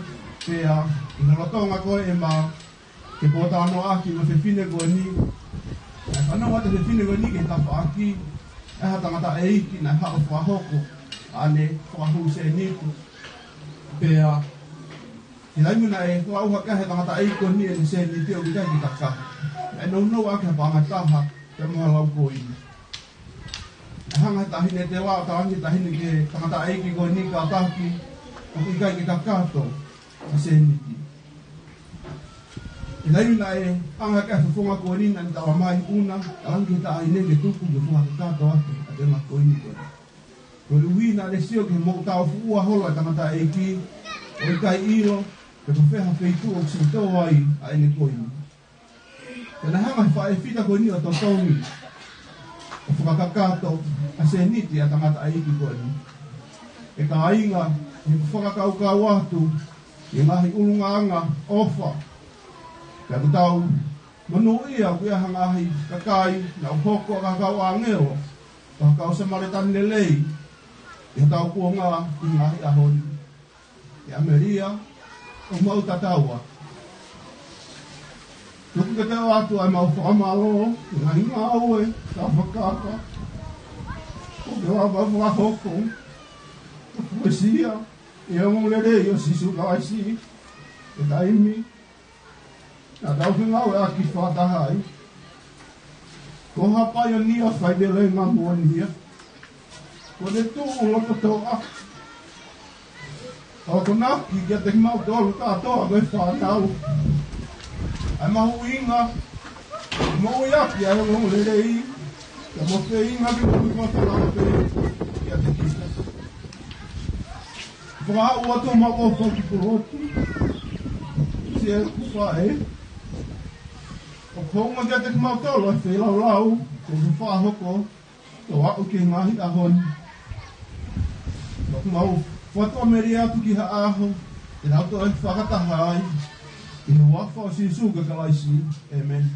pea ʻi he lolotonga ko ē ʻema kei pōtalanoaʻaki mo e fefine ko eni, naʻe fanongo atu e fefine ko eni ki he tafaʻaki ʻa ha tangataʻeiki naʻe haʻu ʻo fakahoko haʻane fakahū sēniti. Pea ʻi he taimi naʻe lau hake ai ʻe he tangataʻeiki ko eni ʻene sēniti, ʻoku ʻikai ke kakā. Naʻe nounou ʻaki ha paʻanga ʻe taha pea mo ha lau koini. Naʻe hanga ʻe he taʻahine tela ʻo talaange ʻe he taʻahine ki he tangataʻeiki ko eni, kātaki, ʻoku ʻikai ke kakato ha sēniti. ʻI he taimi naʻe ʻanga hake ai e fofonga ko eni, naʻá ne talamai: Una, talaange ki he taʻahine ke tuku ke u fakakakato atu ʻa e paʻanga koini ko eni. Koeʻuhi naʻá ne sio ki he moʻutāufuʻua holo ʻa e tangataʻeiki, ʻo ʻikai ʻilo pe ko fē ha feituʻu ʻoku sitō ai ʻa ʻene koini. Pea naʻe hanga ʻe he faʻēfita ko eni ʻo totongi ʻo fakakakato ʻa e sēniti ʻa e tangataʻeiki ko eni. ʻE kāinga, ʻi heʻeku fakakaukau atu ki he ngaahi ʻulungaanga ʻofa, pea ʻoku tau monūʻia ʻoku ʻi ai ha ngaahi kakai naʻa nau hoko ko ha kau ʻāngelo, ko ha kau Samēlia lelei ʻi hotau kuonga ʻi he ngaahi ʻaho ni. ʻIo, ʻAmelia, ʻoku mau tatau atu. Tuku ke u ʻoatu ʻa ʻemau fakamālō ki he ngaahi ngāue fakataha kuo ke lava fakahoko, ʻo fuesia ʻi he ongoongolelei ʻo Sīsū Kalaisi, ʻi he taimi naʻa tau fengāueʻaki fakataha ai. Ko ha paionia faivelenga moʻoni ia. Kuó ne tuʻu loto toʻa ʻo akonaki kiate kimautolu kātoa ko e fānau ʻa e mahuʻinga ʻo e moʻui ʻaki ʻa e ongoongolelei, pea mo e feinga ke moʻui fakataha pē kiate kita. Fakaʻau atu ʻemau ʻofa ki Puloti, siʻeku faʻē. ʻOku hounga kiate kimautolu ʻa e feilaulau kuo ke fakahoko ʻo aʻu ki he ngaahi ʻaho ni. ʻOku mau fakaʻamelie atu ki ha ʻaho te tau toe fakataha ai, ʻi he huafa ʻo Sīsū Kalaisi, ʻēmeni.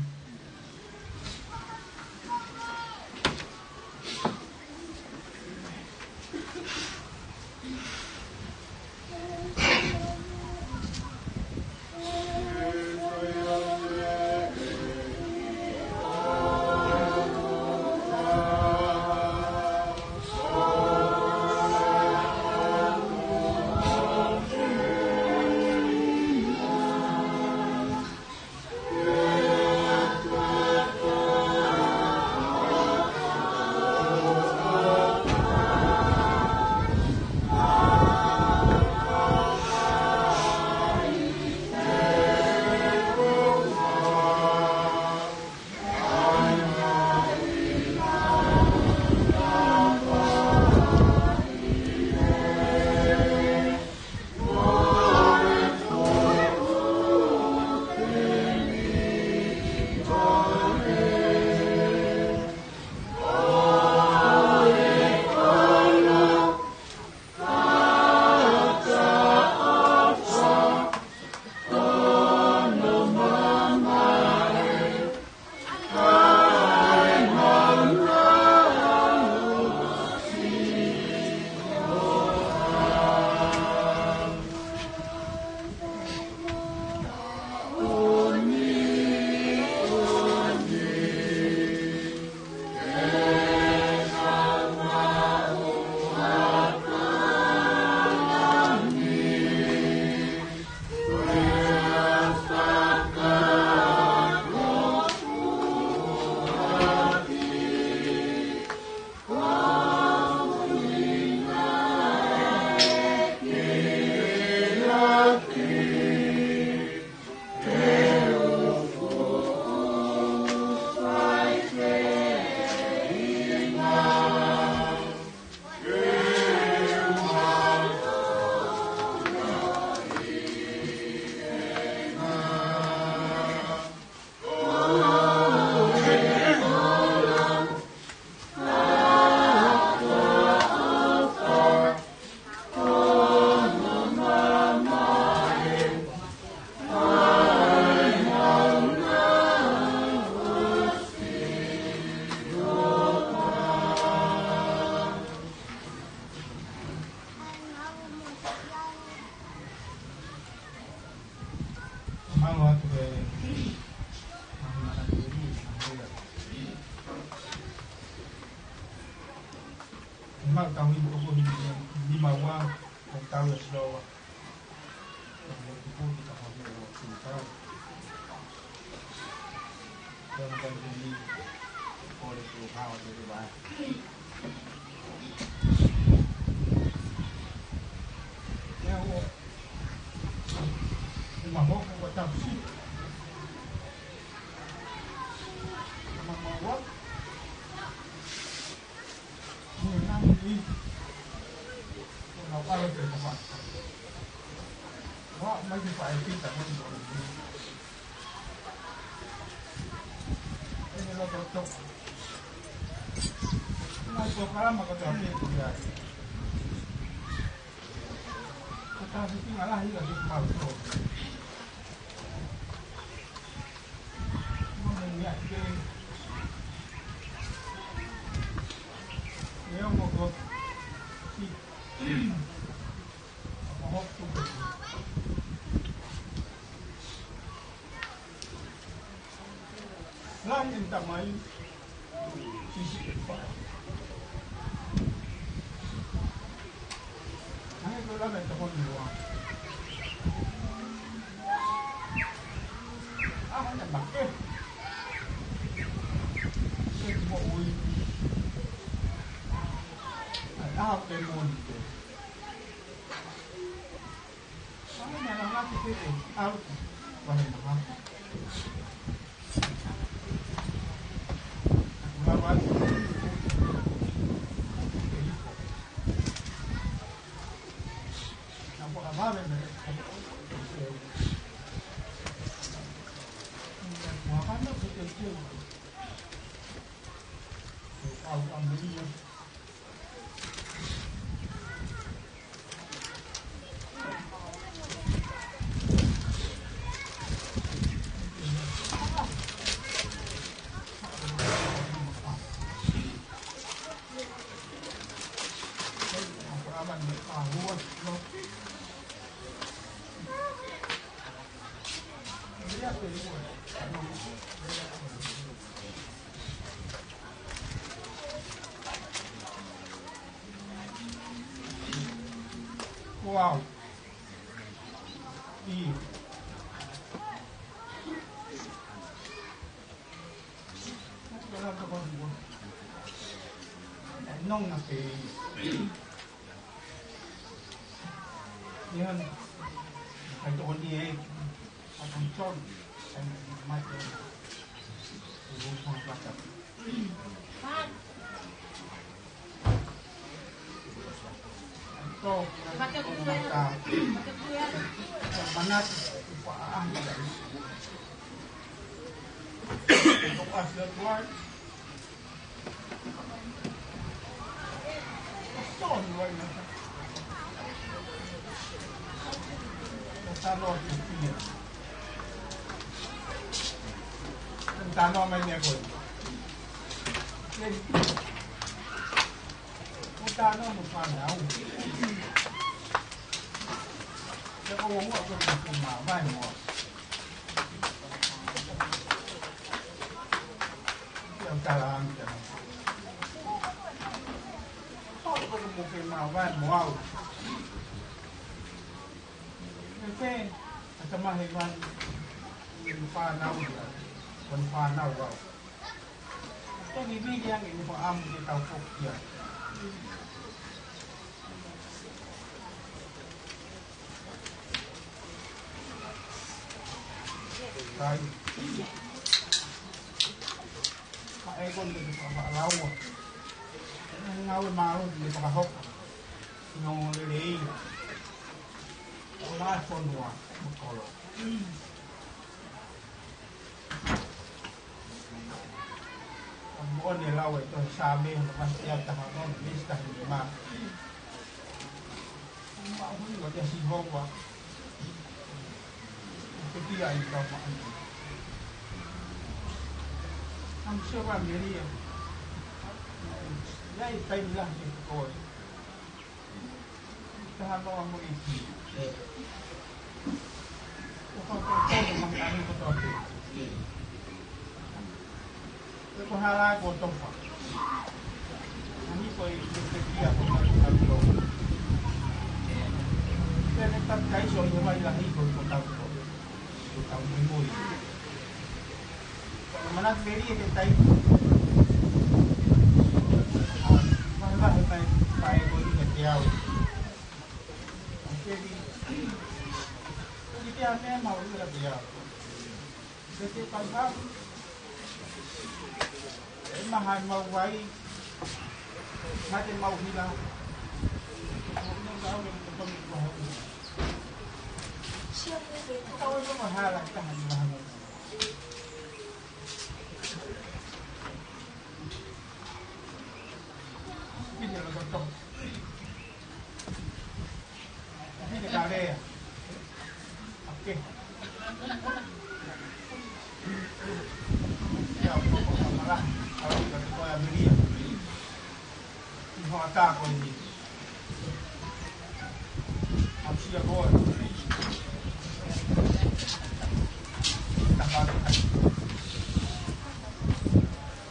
Anga atu ke mahina na ke ni, mahina. Mau tau i toko ni, ni maua, ko tau e slowa. Tau e tupu ki tau ni, tau. Tau e tupu ni, ko le tu hao te le vai. Ia o. Ua hoku ko tau si. Mamaua. Ni nani i. Ko na pale te tapa. Wa mai ki pa e pita mo ni ko ni. Ene lo to to. Mai ko kalama ko to ake ko ia. Ko ta si tinga lahi la si mau to. Mo ni ia ke. Ia mo ko. Si. Mo hotu. Lahi eni tamai, sisi e pa. Ange ko lana e toko ni ua. Ah, ne make. Se mo ui. Ai, ah, ke mo ni ke. Wow. ʻIo. Nonga pē. Ia, ʻai toko ni e, ʻa Tonton, ʻai mai ke, ʻo, ʻo, ʻo, ʻo, Tano mai ne koe. Ko tano mo fānau. Te ko ua ko ko ma vai mo. Ia tala ante. Ko ko mo ke ma vai mo au. Ese, ata mahe vai. Ni fānau ia. Ko fānau au. Teni vili ange ni ko amu ke tau foki ai. Kai. Ka e kon te ka fa laua. Ngau e malu ni ka hoka. No lelei. Ko la fonua mo kolo. Ko moʻoni e lau e tohi Saame, hono vahe ʻe taha ono, veesi taha nima. Maʻu huni ʻo te Sihova. Ko te ia i kau maʻu. Namu sewa melia. Ia i taimi lahi ke koe. Taha noa mo ʻEiki. ʻO ka ko kono ma ka Ko e hala ko Tofa. Ani ko e pekia ko Tofa. Pea ne takai so i he vai lahi ko Tofa. Ko Tofa mui mui. Ko manatu pē ia ke tai. Vahe vahe mai, pai ko ia te au. Ke vi. Ki te ame mau ia te au. Ke te paipa. E maha e mau vai. Mate mau hila. Kau e mahala taha ni maha mau. Pite la koto. Pite kalea. Oke. Ia, ko ko mala. Au ka te koe a melia. Iho a tā ko ni. Au sia koe. Taka.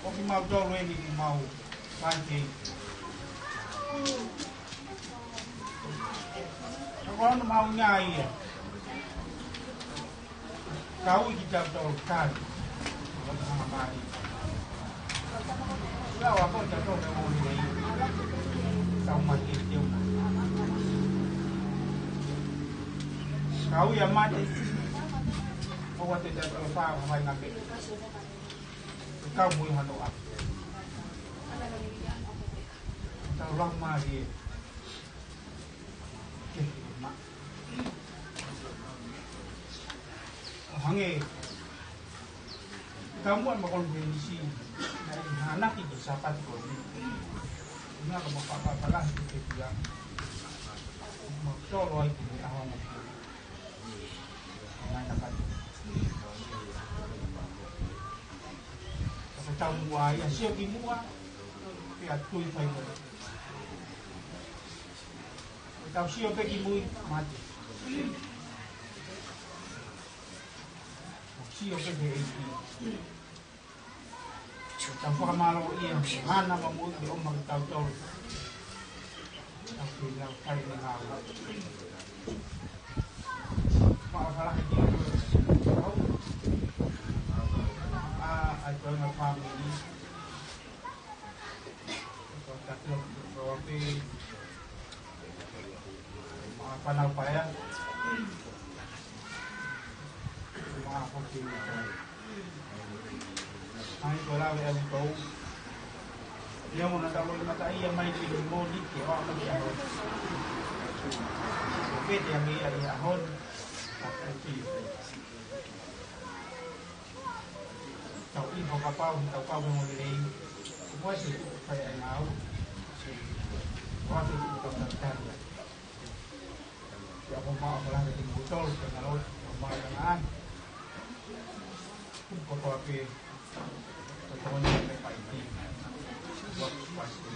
Ko ki mau tolu eni ki mau. Pante. Ka ko anu mau ngā ia. Kau i ki tau tau tali. Ko tau hanga mai. Lau a ko tau tau tau mō ni. Tau mai ki te una. Kau i a mate. Ko wa te tau tau wha mai na pe. Kau mui hano a. Tau lau mai e. Ke ma. Hange. Ka mua ma kon penisi. Na i hana ki te sapati ko ni. Nga ka ma papa pala ki te pia. Ma tolo ai ki te aho mo. Mai na ka. Ka tau mua ia sio ki mua. Pea tui fai mo. Tau sio pē ki mui, mate. Sio pē ki he ʻEiki. Tau fakamālō ia, hana ma mui, ke ʻoma ke tau tau. Tau ki lau kai ni ngāue. Maʻa falahi ki a, ai koe ngā fāmili. Ko tatu ko api. Maʻa Fānau Paea. Maʻa Foki. Ai ko lave ʻa kou. Ia mo na talo i mata ia mai ki mo ni ke o mo ki a. Ko pete a mei a ia hon. Tau ʻi fakapau, tau kau mo lelei. Ko ese, fai ai ngau. Ko ese, ko tau tau tau. Ia ko mau, ko langa te mo tolu, ko na lo, ko mau na ngai. Ko ko ape, ko ko ni me pai ti. Ko ko ape.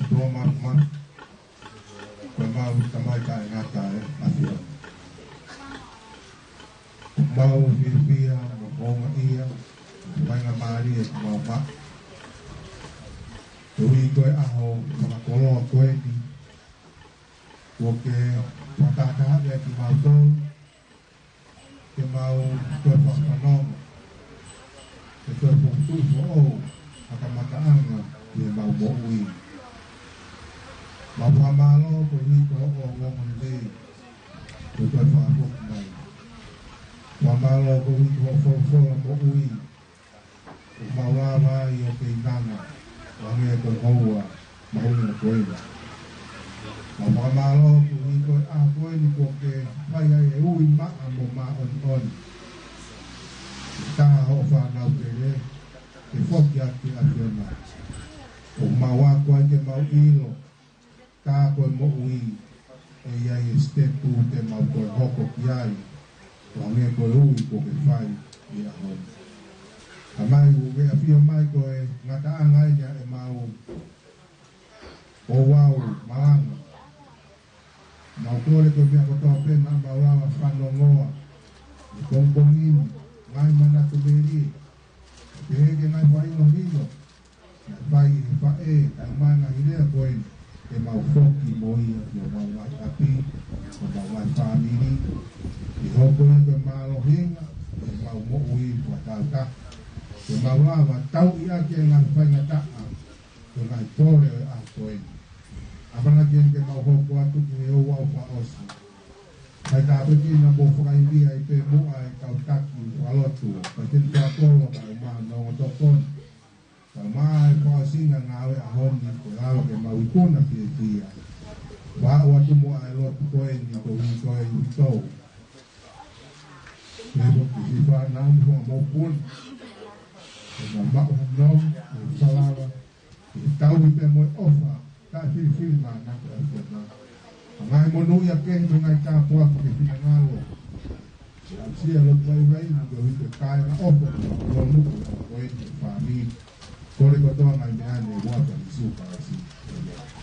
Tō ma ma, ko e mau Tamai taʻengata ē, ʻAfiona. Mau fiefia mo houngaʻia, faingamālie ʻemau maʻu. Koeʻuhi ko e ʻaho fakakoloa ko eni, kuo ke fakatahaʻi kimautolu, ke mau toe fakafanongo, ke toe fokotuʻu foʻou ʻa e kamataʻanga ʻi heʻemau moʻui. Mau fakamālō koeʻuhi ko hoʻo ongoongolelei, kuo toe fakafoki mai. Fakamālō koeʻuhi ko hoʻo folofola moʻui, ʻoku mau lava ai ʻo keinanga, ʻo hangē ko e houa mahuʻinga ko eni. Mau fakamālō koeʻuhi ko e ʻaho ko eni kuo ke fai ai e ui maʻa mo māʻoniʻoni. Ke taha hoʻo fānau pele, ke foki atu ʻa e ʻAfiona. ʻOku mau ako ai ke mau ʻilo, ka ko e moʻui, ʻe ʻi ai e sitepu te mau toe hoko ki ai, ʻo hangē ko e ui kuo ke fai ʻi he ʻaho ni. Tamai, ʻoku ke ʻafio mai ko e ngataʻanga ia ʻemau ouau malanga. Mau kole ko e meʻa kotoa pē naʻa mau lava fanongoa ʻi he pongipongi ni, ngaahi manatu melie, pehē ki he ngaahi fakahinohino naʻe fai ʻe he faʻē, kae ʻumaʻā e ngaahi lea ko eni, ke mau foki mo ia ki homau ngaahi ʻapi, homau ngaahi fāmili, ke hoko ia ko e mālohinga ʻi heʻemau moʻui fakataautaha, ke mau lava tauʻi ʻaki e ngaahi faingataʻa, ko e ngaahi pole ʻo e ʻaho ko eni. ʻAmanaki eni ke mau hoko atu ki he ouau fakaʻosi. Kae tāpuekina mo fakaivia ai pē muʻa e kau taki fakalotu, Palesiteni Tuʻakolo, kae ʻumaʻā hono ongo tokoni. Kae ʻumaʻā e fakaʻosinga ngāue ʻaho ni, ke lava ke mau ikuna fiefia. Faʻu atu muʻa e lotu ko eni koeʻuhi ko e uitou. Ke mo ki si fānau mo hoʻomou puna. Ke mau maʻu hono, mo falala. Ke tauhi pē mo e ʻofa, taʻefilifilimānako e ʻAfiona. Ngaahi monūʻia kehe mo e ngaahi tāpuaki ke finangalo. Ke aʻusia e lotu vaivai ni koeʻuhi ko e kāinga ʻofa, ʻo e ʻaho ko eni e fāmili. Kole kotoa ngaahi meʻa ni ʻi he huafa ʻo Sīsū Kalaisi. ʻĒmeni.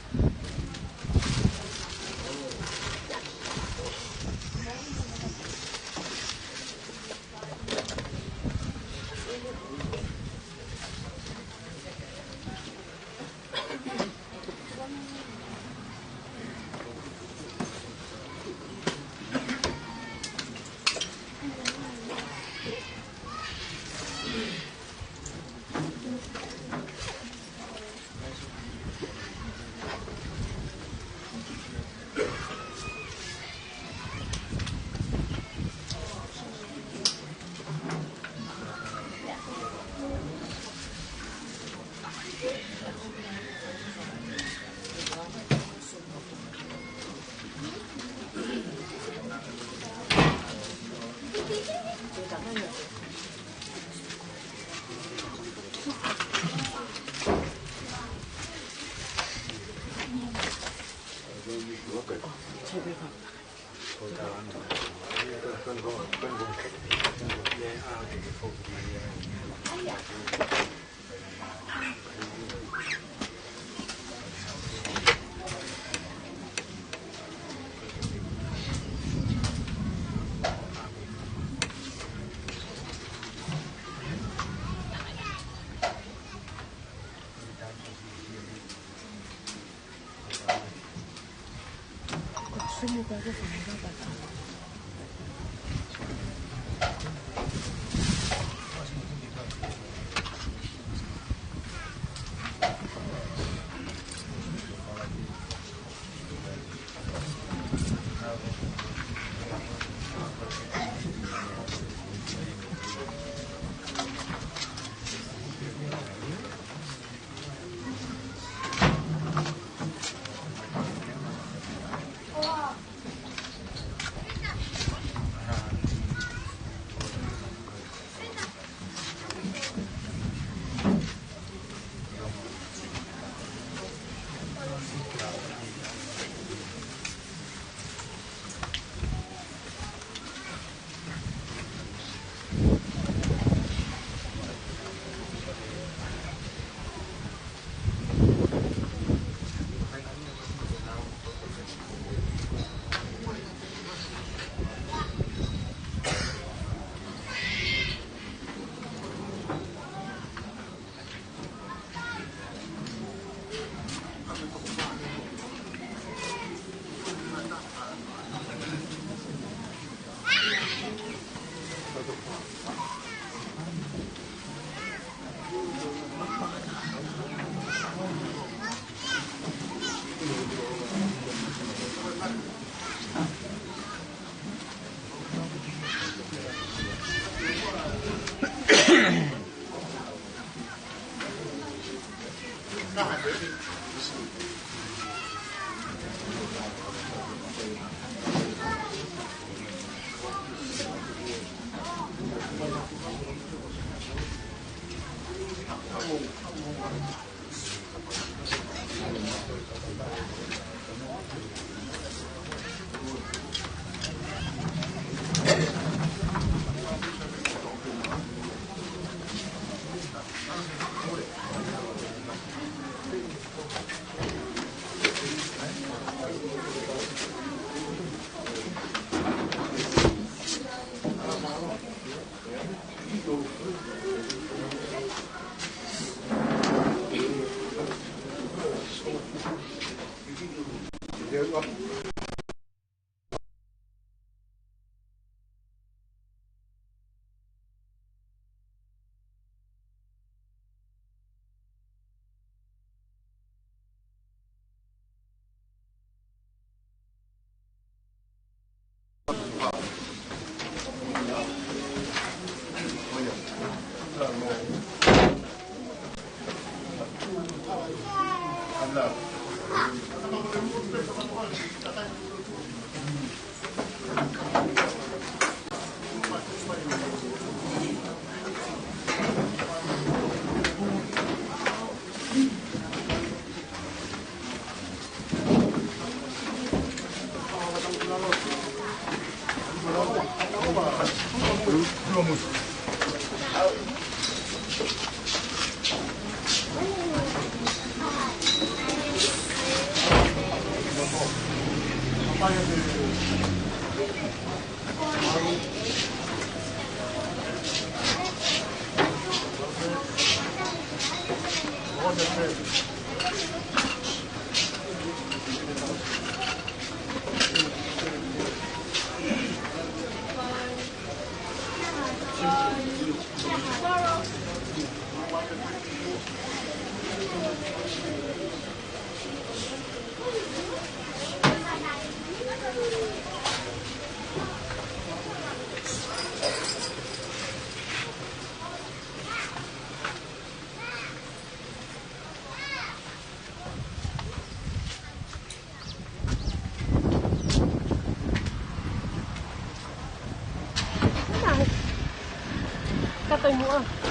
Kato i muʻa.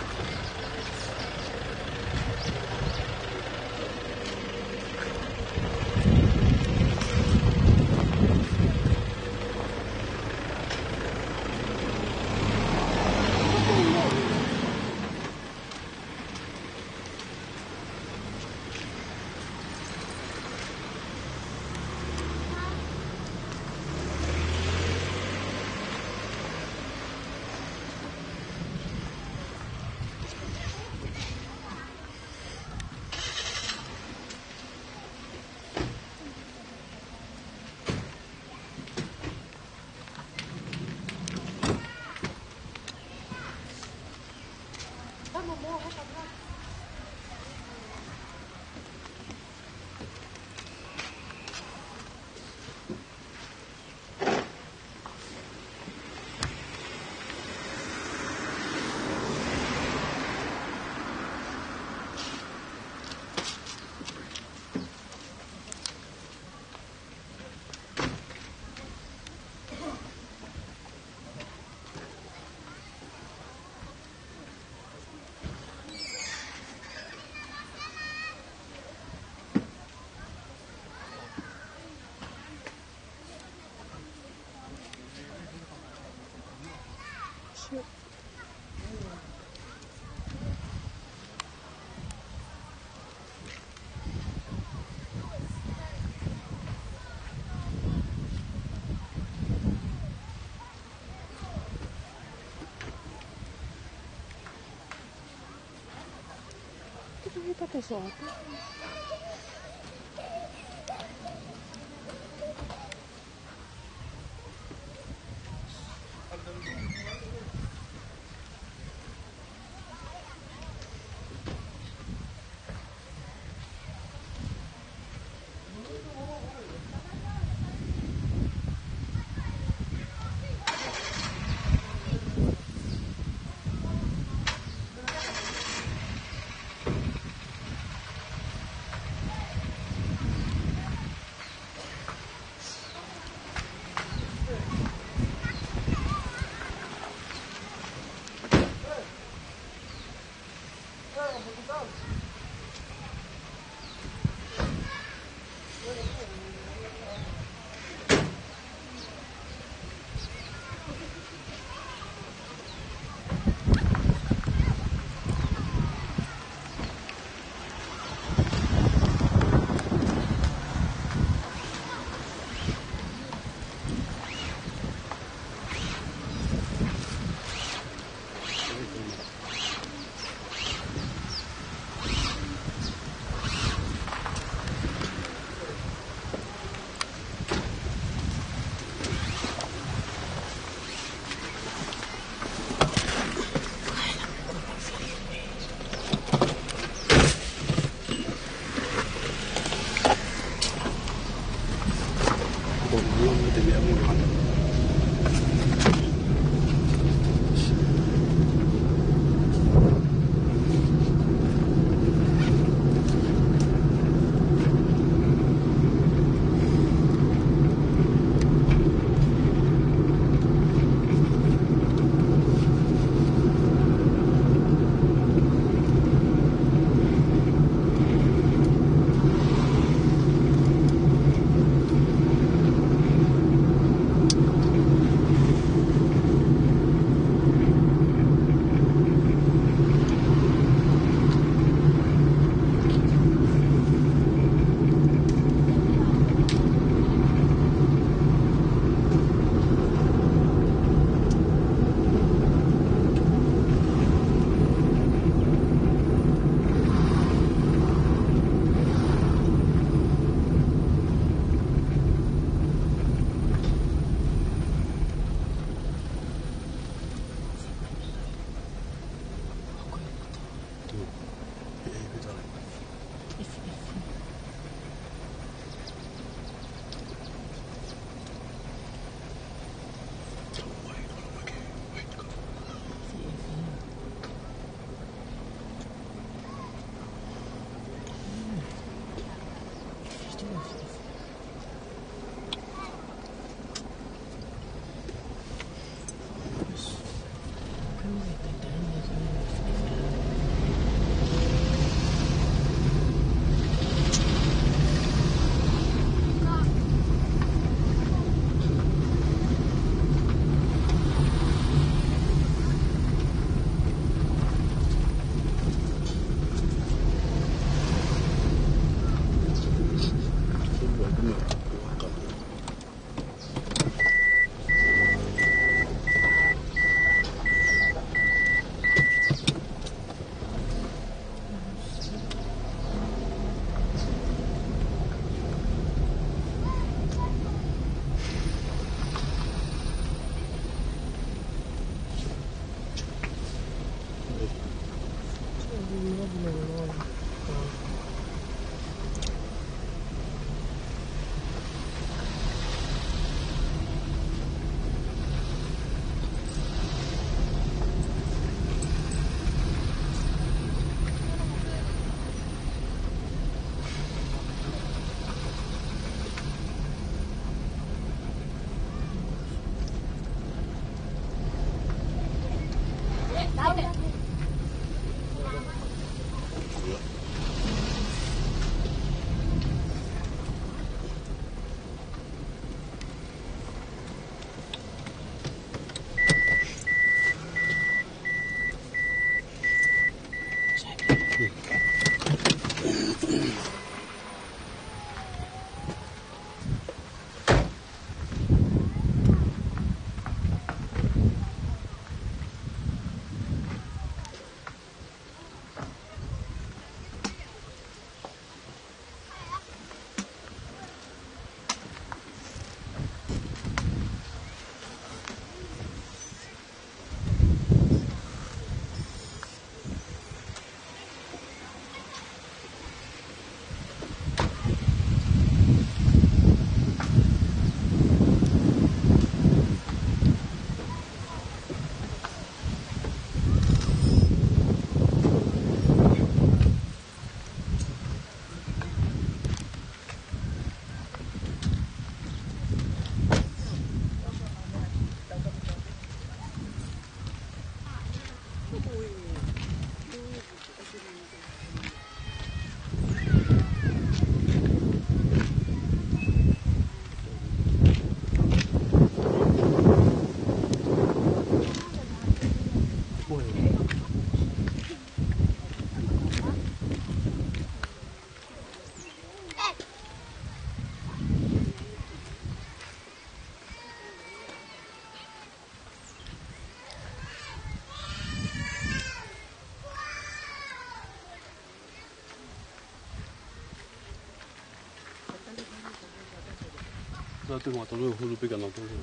Atu mo tolu hulu pika na tolu.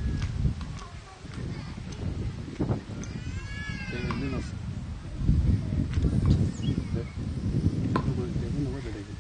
Te nena. Te. Te nena wale lagi.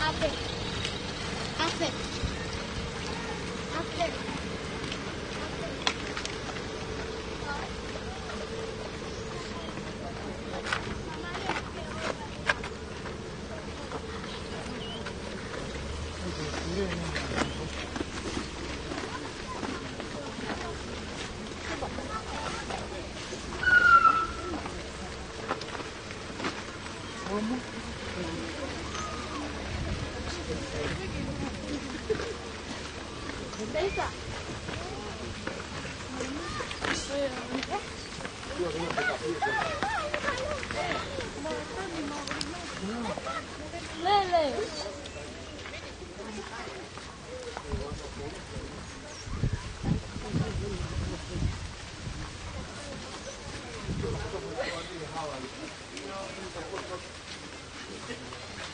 Ape. Ape. Ape. Lele.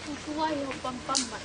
Utuai o pampama.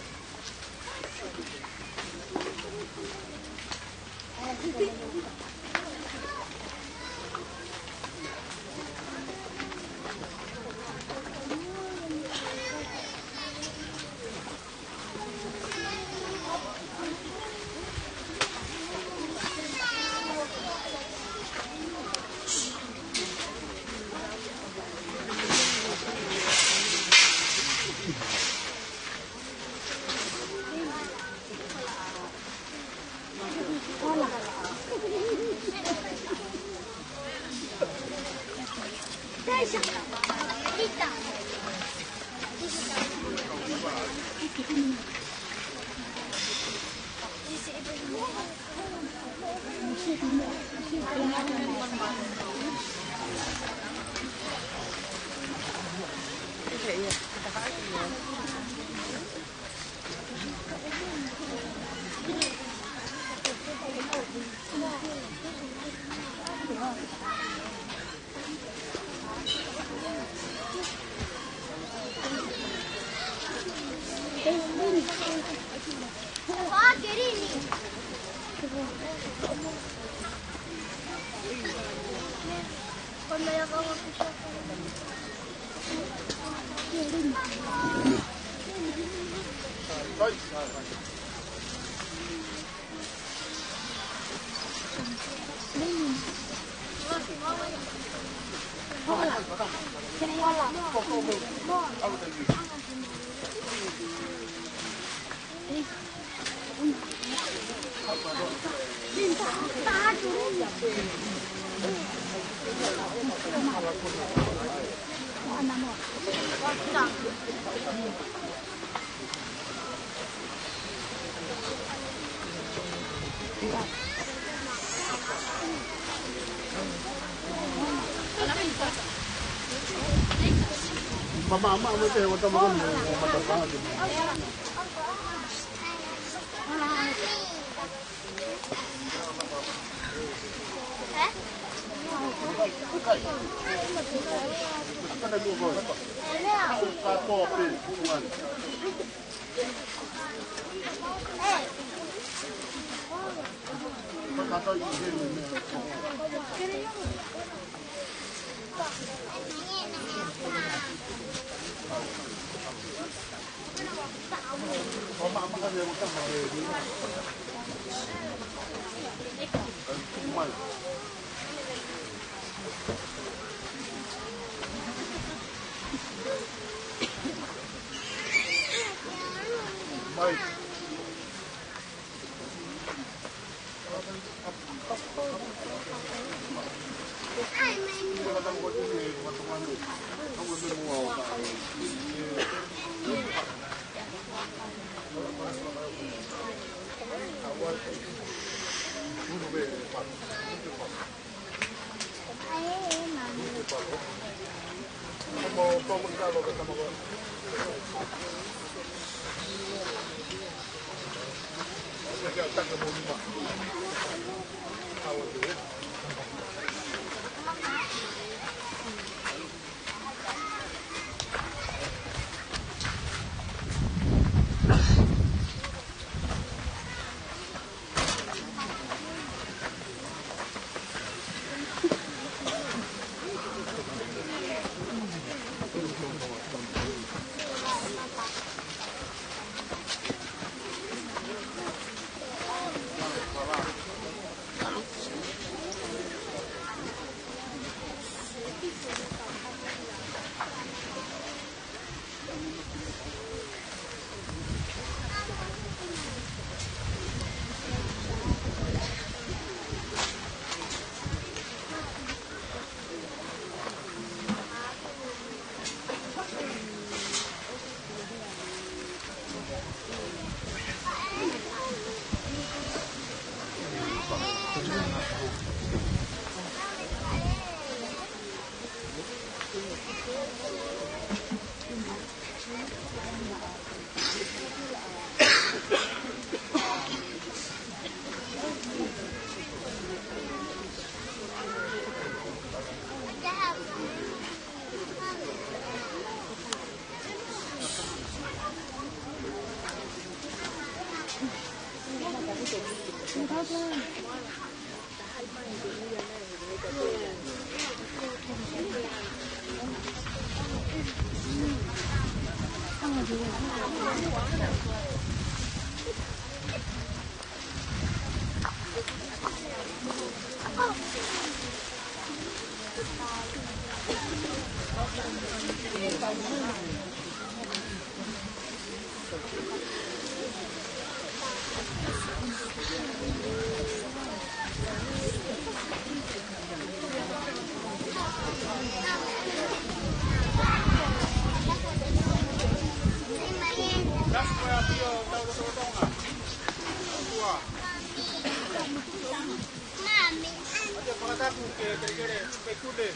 Kune.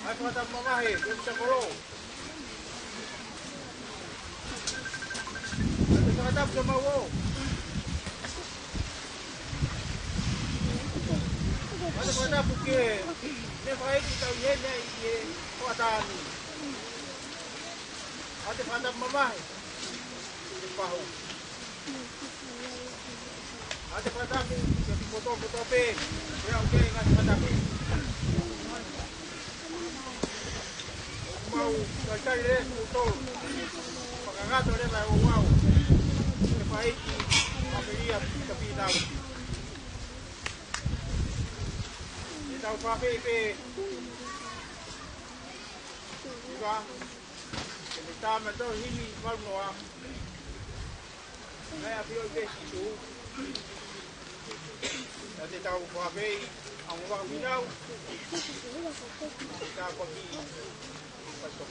ʻAi fakatapu mamahi, Kune Sakolo. ʻAi fakatapu kia Mauo. ʻAi fakatapu ki he, ne fai ki tau ʻi heni ʻi he hoʻatā ni. ʻAi fakatapu mamahi, ki he pahu. ʻAi fakatapu ki he poto, poto pē, ʻe au ke ngaahi fakatapu. Mau kai kai le kutolu. Fakakakato le mai o wau. Ke fai ki Mamelia Kapinau. Ke tau fafei pē. Iva. Ke me tā me tau himi mau noa. Naʻe ʻafio ʻi he Sīsū. Naʻa te tau fafei, ʻa mo wau minau. Te tau koki. Pastor.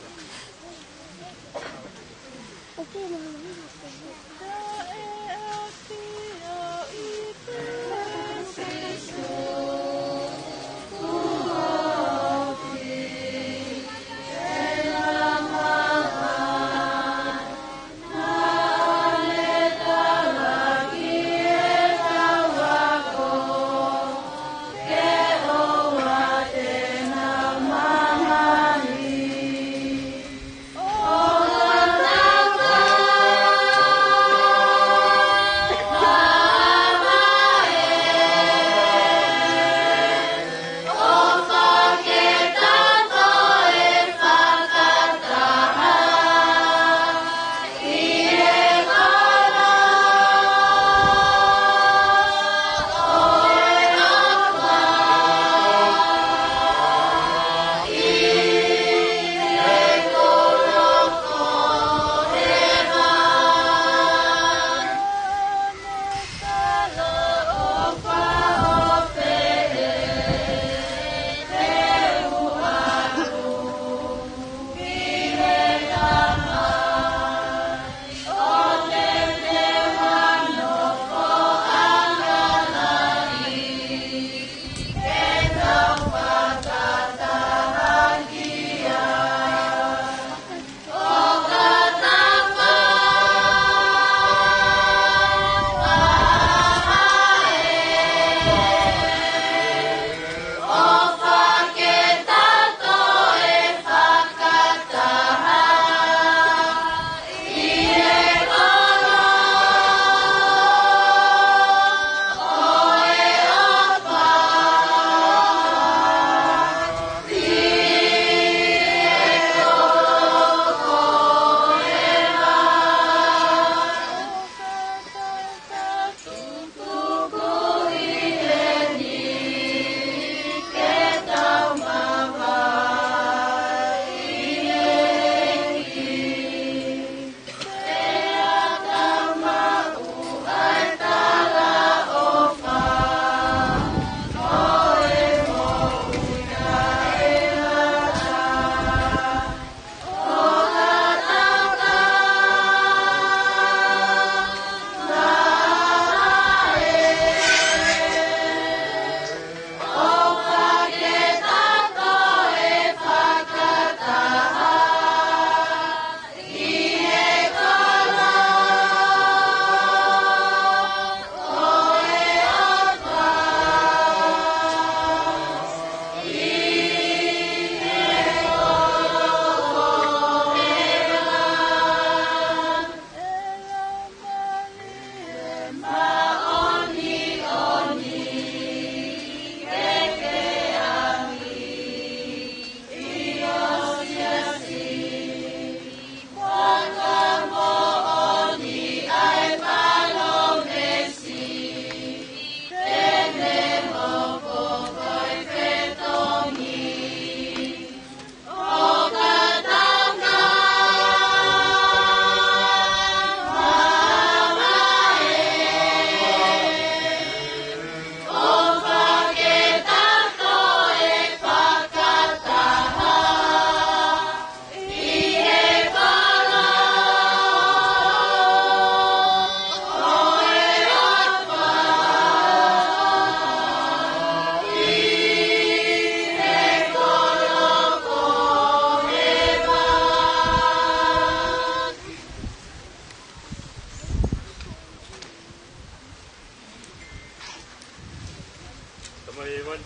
Mai e vani.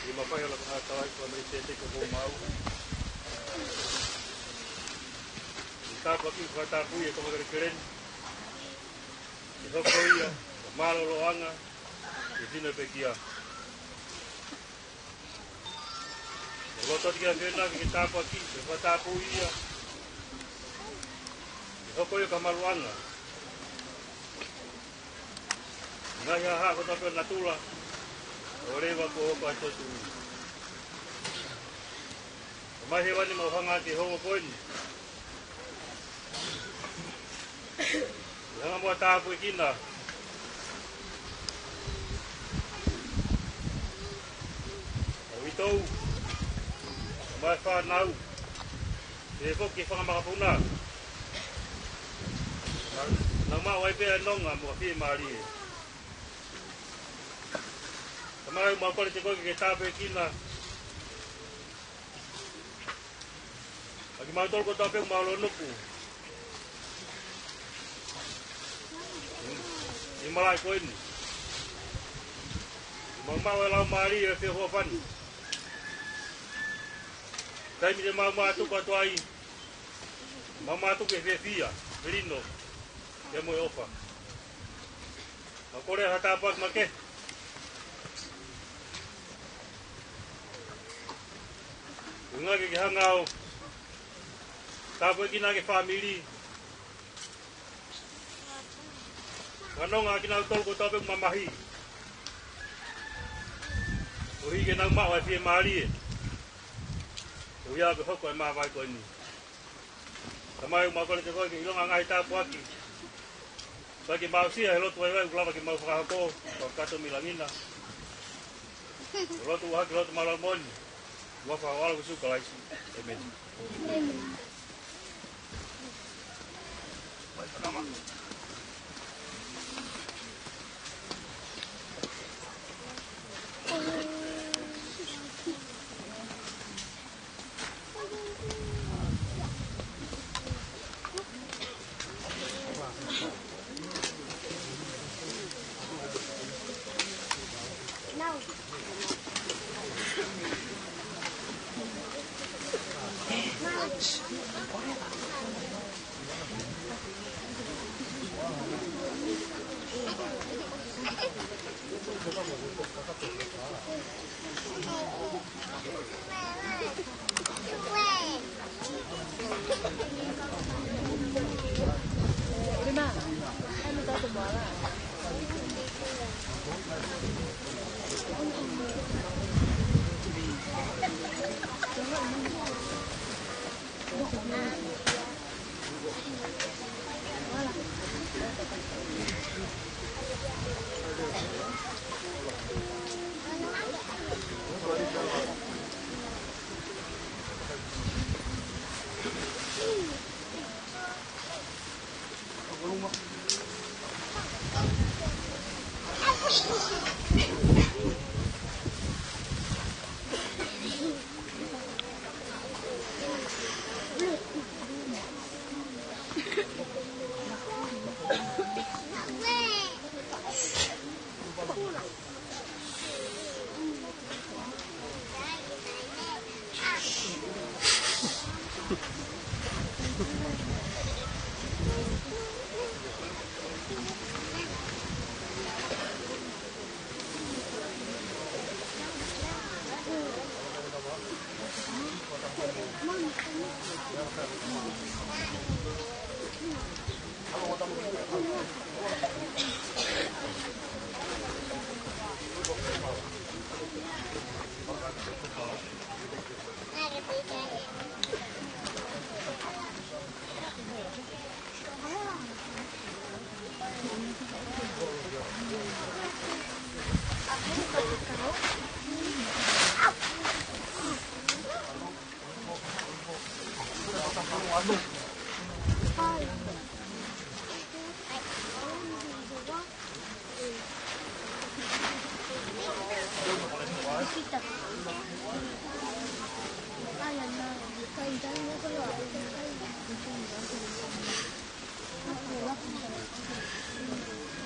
ʻI he mafai ʻo e lakanga taulaʻeiki Fakamelekisēteki ʻoku mou maʻu. ʻI he tāpuaki fakatapui e konga kelekele ni. ʻE hoko ia ko e mālōlōʻanga ʻi he sino pekia. ʻOku loto atu ke ʻafio ʻena ke tāpuakiʻi, ke fakatapui ia. ʻE hoko ia ko e maluʻanga ʻi he ngaahi haʻahaʻa kotoa pē ʻo natula, ʻo leva kuo hoko ʻa e toetuʻu. Tamai Hēvani, mau hanga ki he houa ko eni ʻo hanga muʻa ʻo tāpuekina ʻa e uitou, mo e fānau, pehē foki ki he fanga makapuna. Naʻa nau maʻu ai pē ʻa e nonga mo e fiemālie. Tamai, mau kole kiate koe ke tāpuekina ʻa kimautolu kotoa pē ʻoku mau lonuku ʻi he malaʻe ko eni. Mau maʻu e laumālie ʻo e feʻofoʻofani. Taimi te mau mātuku atu ai, mau mātuku ʻi he fiefia, lino, pea mo e ʻofa. Mau kole ha tāpuaki makehe ʻuhinga ke ke hanga ʻo tāpuekina ʻa e fāmili, fānau, ʻa kinautolu kotoa pē ʻoku mamahi, koeʻuhi ke nau maʻu ʻa e fiemālie ʻoku ʻi ai ʻa e hoko ʻa e māvae ko eni. Tamai, mau kole kiate koe ke ʻilonga e ngaahi tāpuaki, pea ke mau aʻusia he lotu vaivai ʻoku lava ke mau fakahoko, ʻo kakato mei langi na. Lotu ʻaki, lotu mālōlō moʻoni, ʻi he huafa ʻo ho ʻAlo ko Sīsū Kalaisi. ʻĒmeni.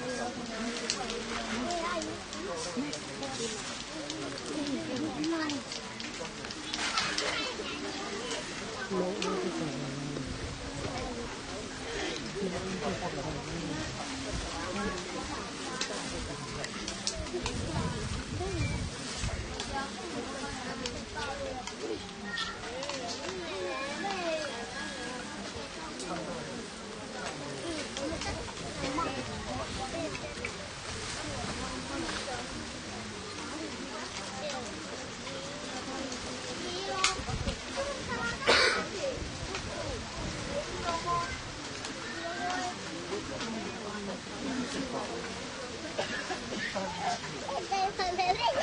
ʻOku ne pehē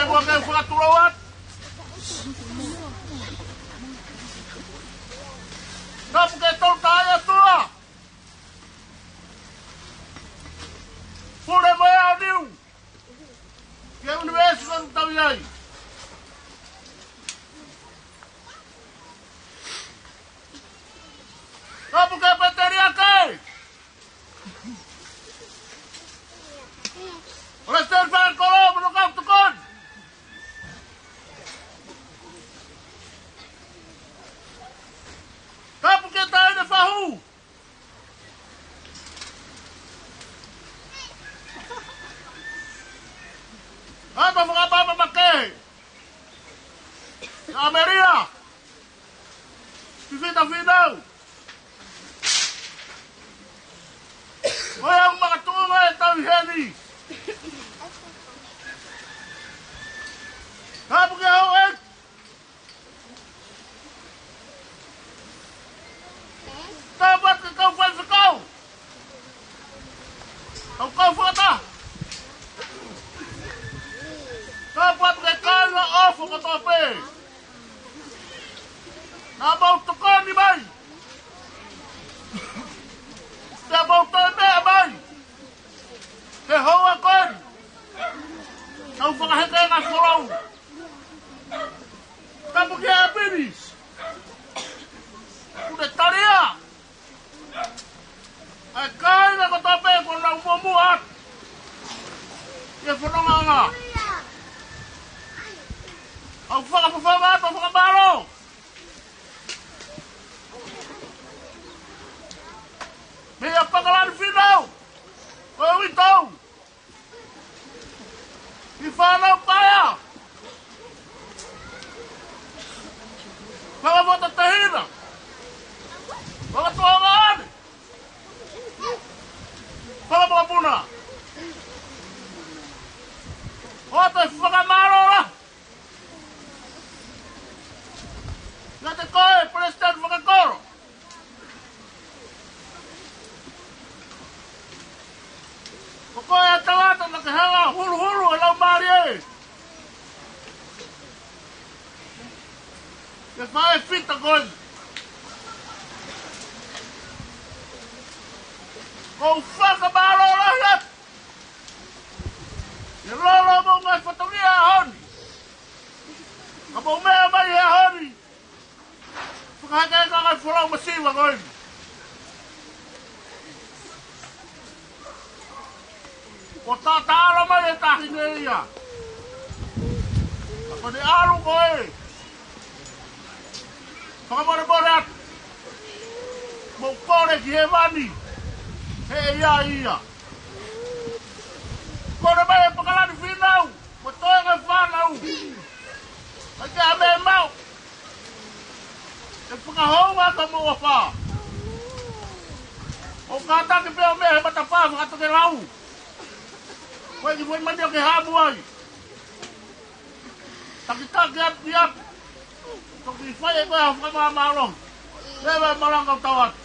ʻoku ke fakatulou atu. Tapu ke tau taʻe ʻOtua. Pule mai ʻa niu. Ke ʻunivēsi ʻoku tau ʻi ai. Ko e au makatuʻunga e tau heni. Tapu ki he houʻeiki. Tapu atu ki he kau faifekau. Kau kau fakataha. Tapu atu ki he kāinga ʻofa kotoa pē. Naʻa mou tokoni mai. Naʻa mou toe meʻa mai. He houa ko eni. Tau fakaheka e ngaahi folau. Tapu ki he ʻapinis. Kuo ne talia. ʻA e kāinga kotoa pē kuo nau muʻomuʻa atu ʻi he fonongaʻanga. ʻOku fakafofonga atu ʻa e fakamālō. Meia Pakalani Fīnau, ko e uitou. ʻI fānau paea. Fakafofonga tehina. Fakatuongaʻane. Fakamokopuna. ʻOatu e fakamālō lahi. Kiate koe, Palesiteni Fakakolo. Ko koe ʻa e tangata naʻa ke hanga huluhulu e laumālie. Ke fai e fita ko eni. ʻOku ou fakamālō lahi atu. ʻI he lolo mo e ngaahi fatongia ʻaho ni. Ka mou meʻa mai he ʻaho ni. Fakaheka e ngaahi folau masiva ko eni. Kuo taʻataʻalo mai e taʻahine ia. Ka ko ʻene ʻalu ko ē. Fakamolemole atu. Mou kole ki hēvani. He ʻe ʻi ai ia. Kole mai e Pakalani Fīnau. Mo toe ngaahi fānau. ʻAi ke ʻa meʻa mau. ʻE fakahounga ka mo ʻofa. ʻOku kātaki pē ʻo meʻa he matapā fakatokelau. Ko e kiʻi foʻi mani ʻoku ke hamu ai. Takitaki atu ki atu. Toki fai ʻe koe ha fakamāmālohi. Leva e malanga ʻo tau atu.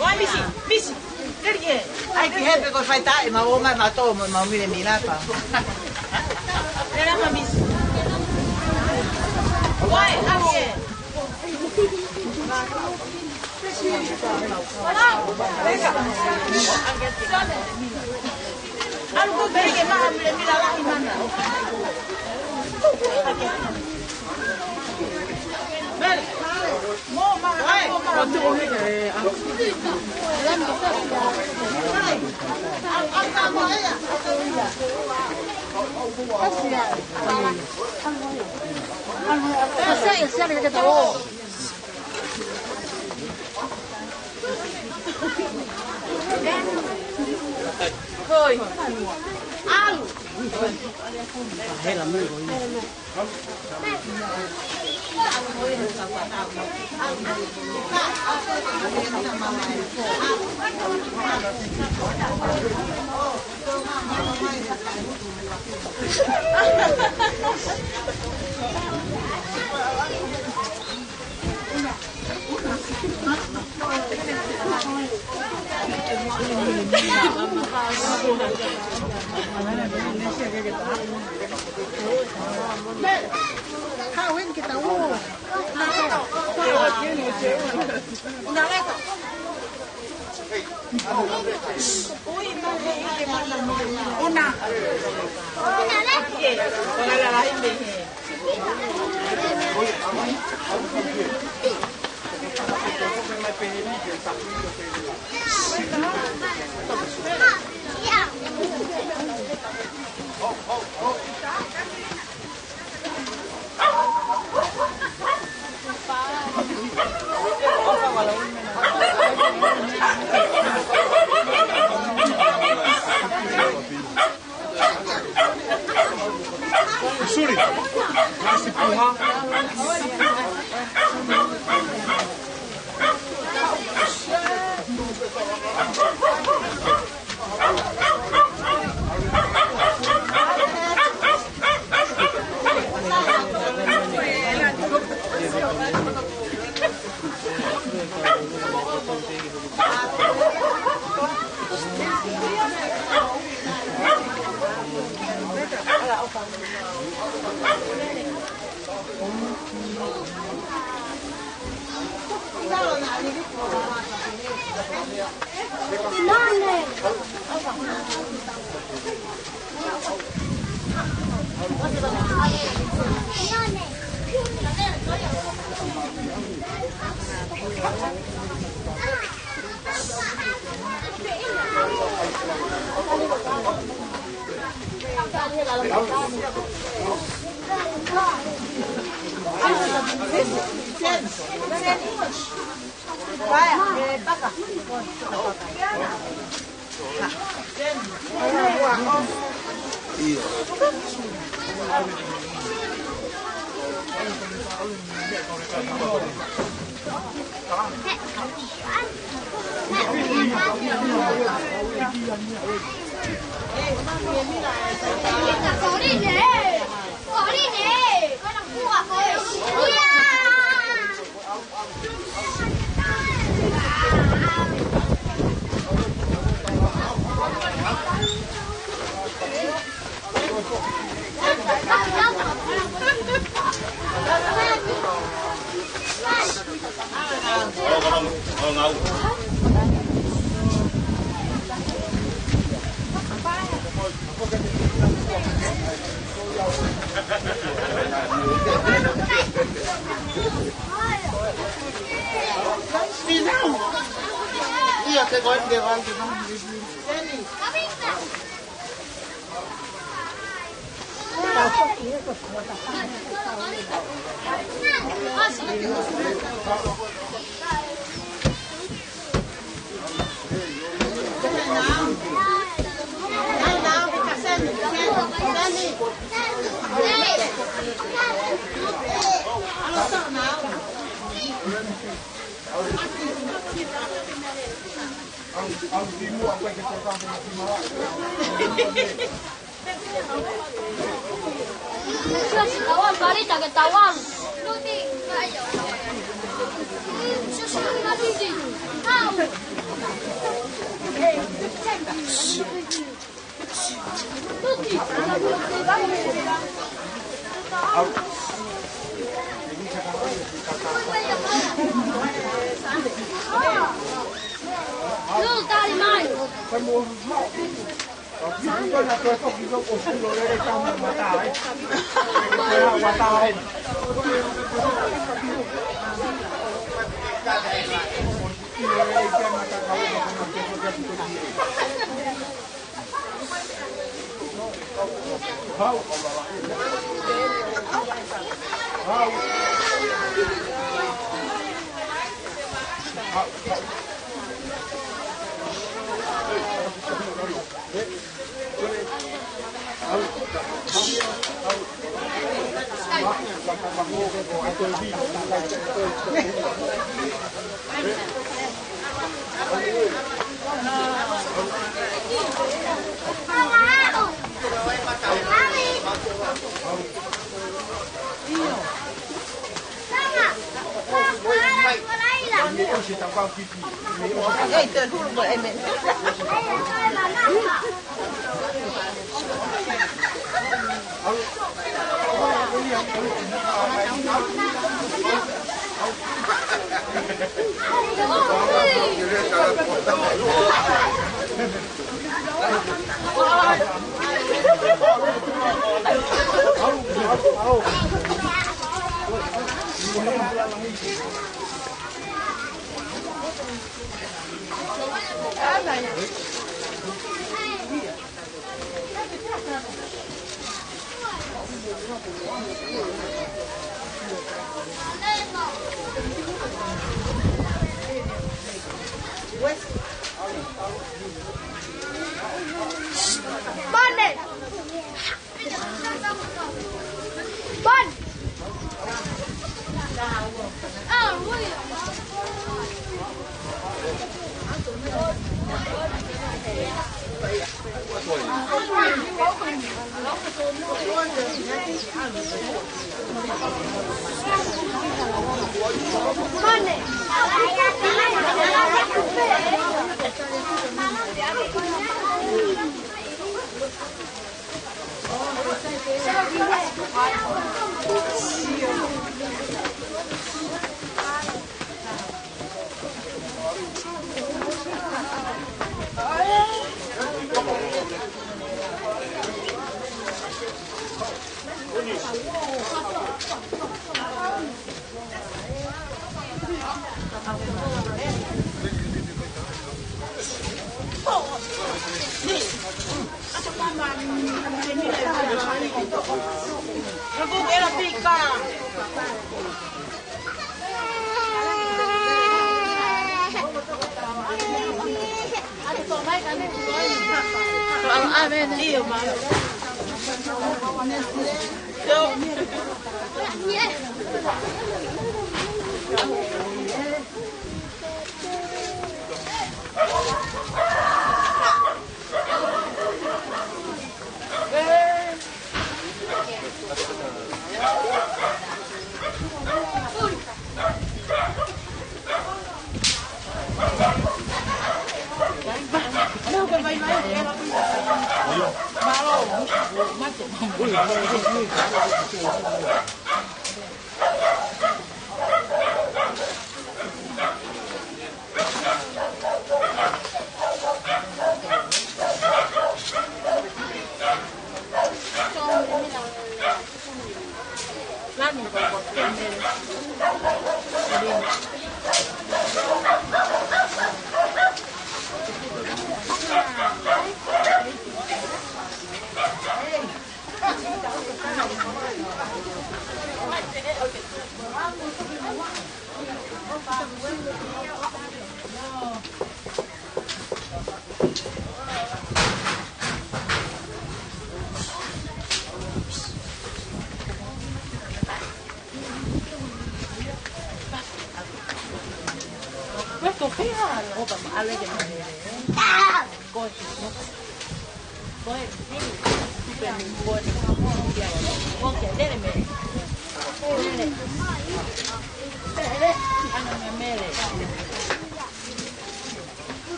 Ua, Misi, Misi, keri ke. Ai ki hepe ko e faitaʻi, ma o ma, ma to, ma, ma mine mine pa. Era ma Misi. Ua, ai ke. Suli. Nasi puha.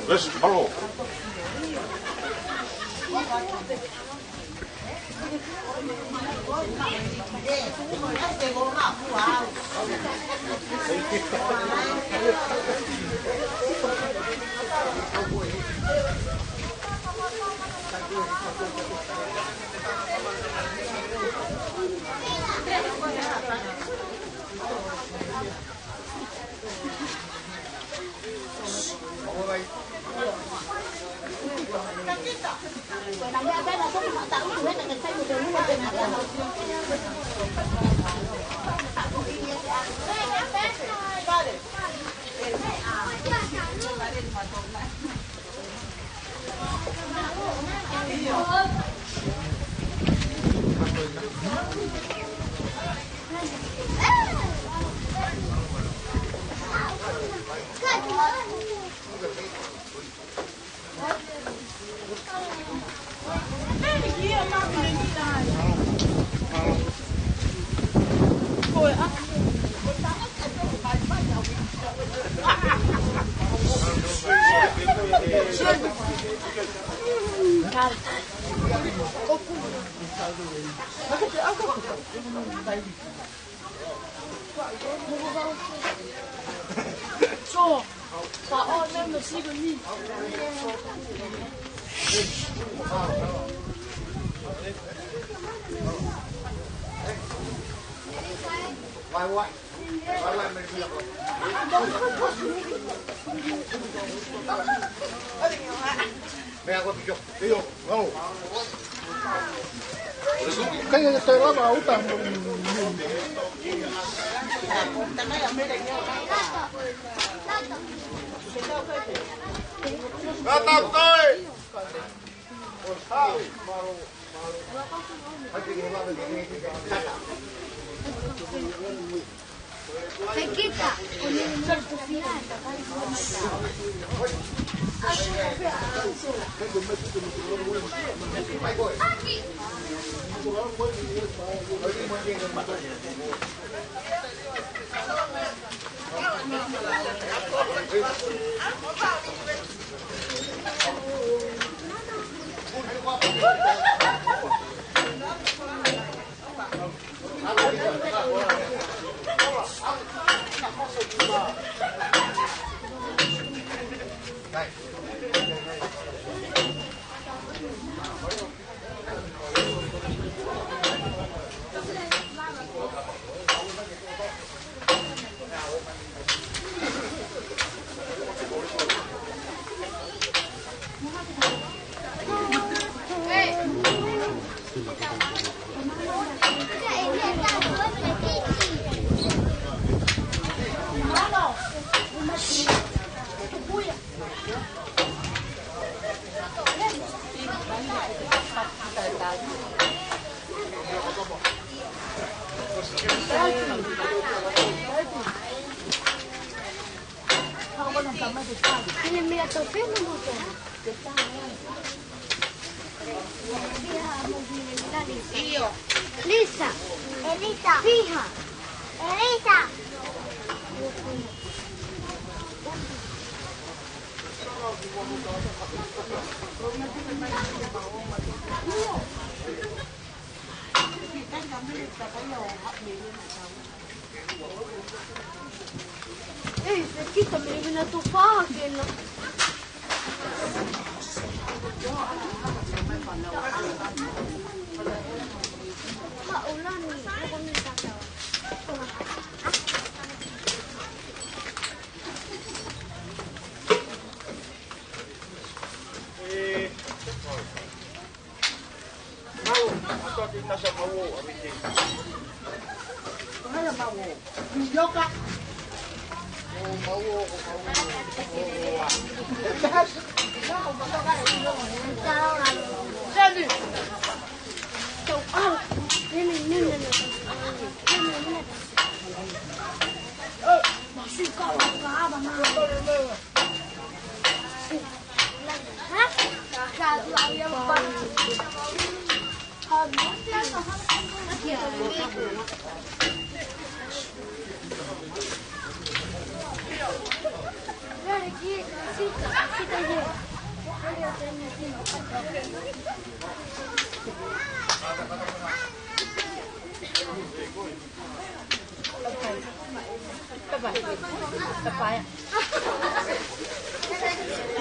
Let's go. Kai e te lava uta. Ngata koe. Pekita, o ne mo tufia. Lisa. Elisa. Piha. Elisa. Ei, se kita me vina tu faha kena.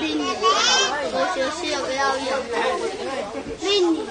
Lini. Lini.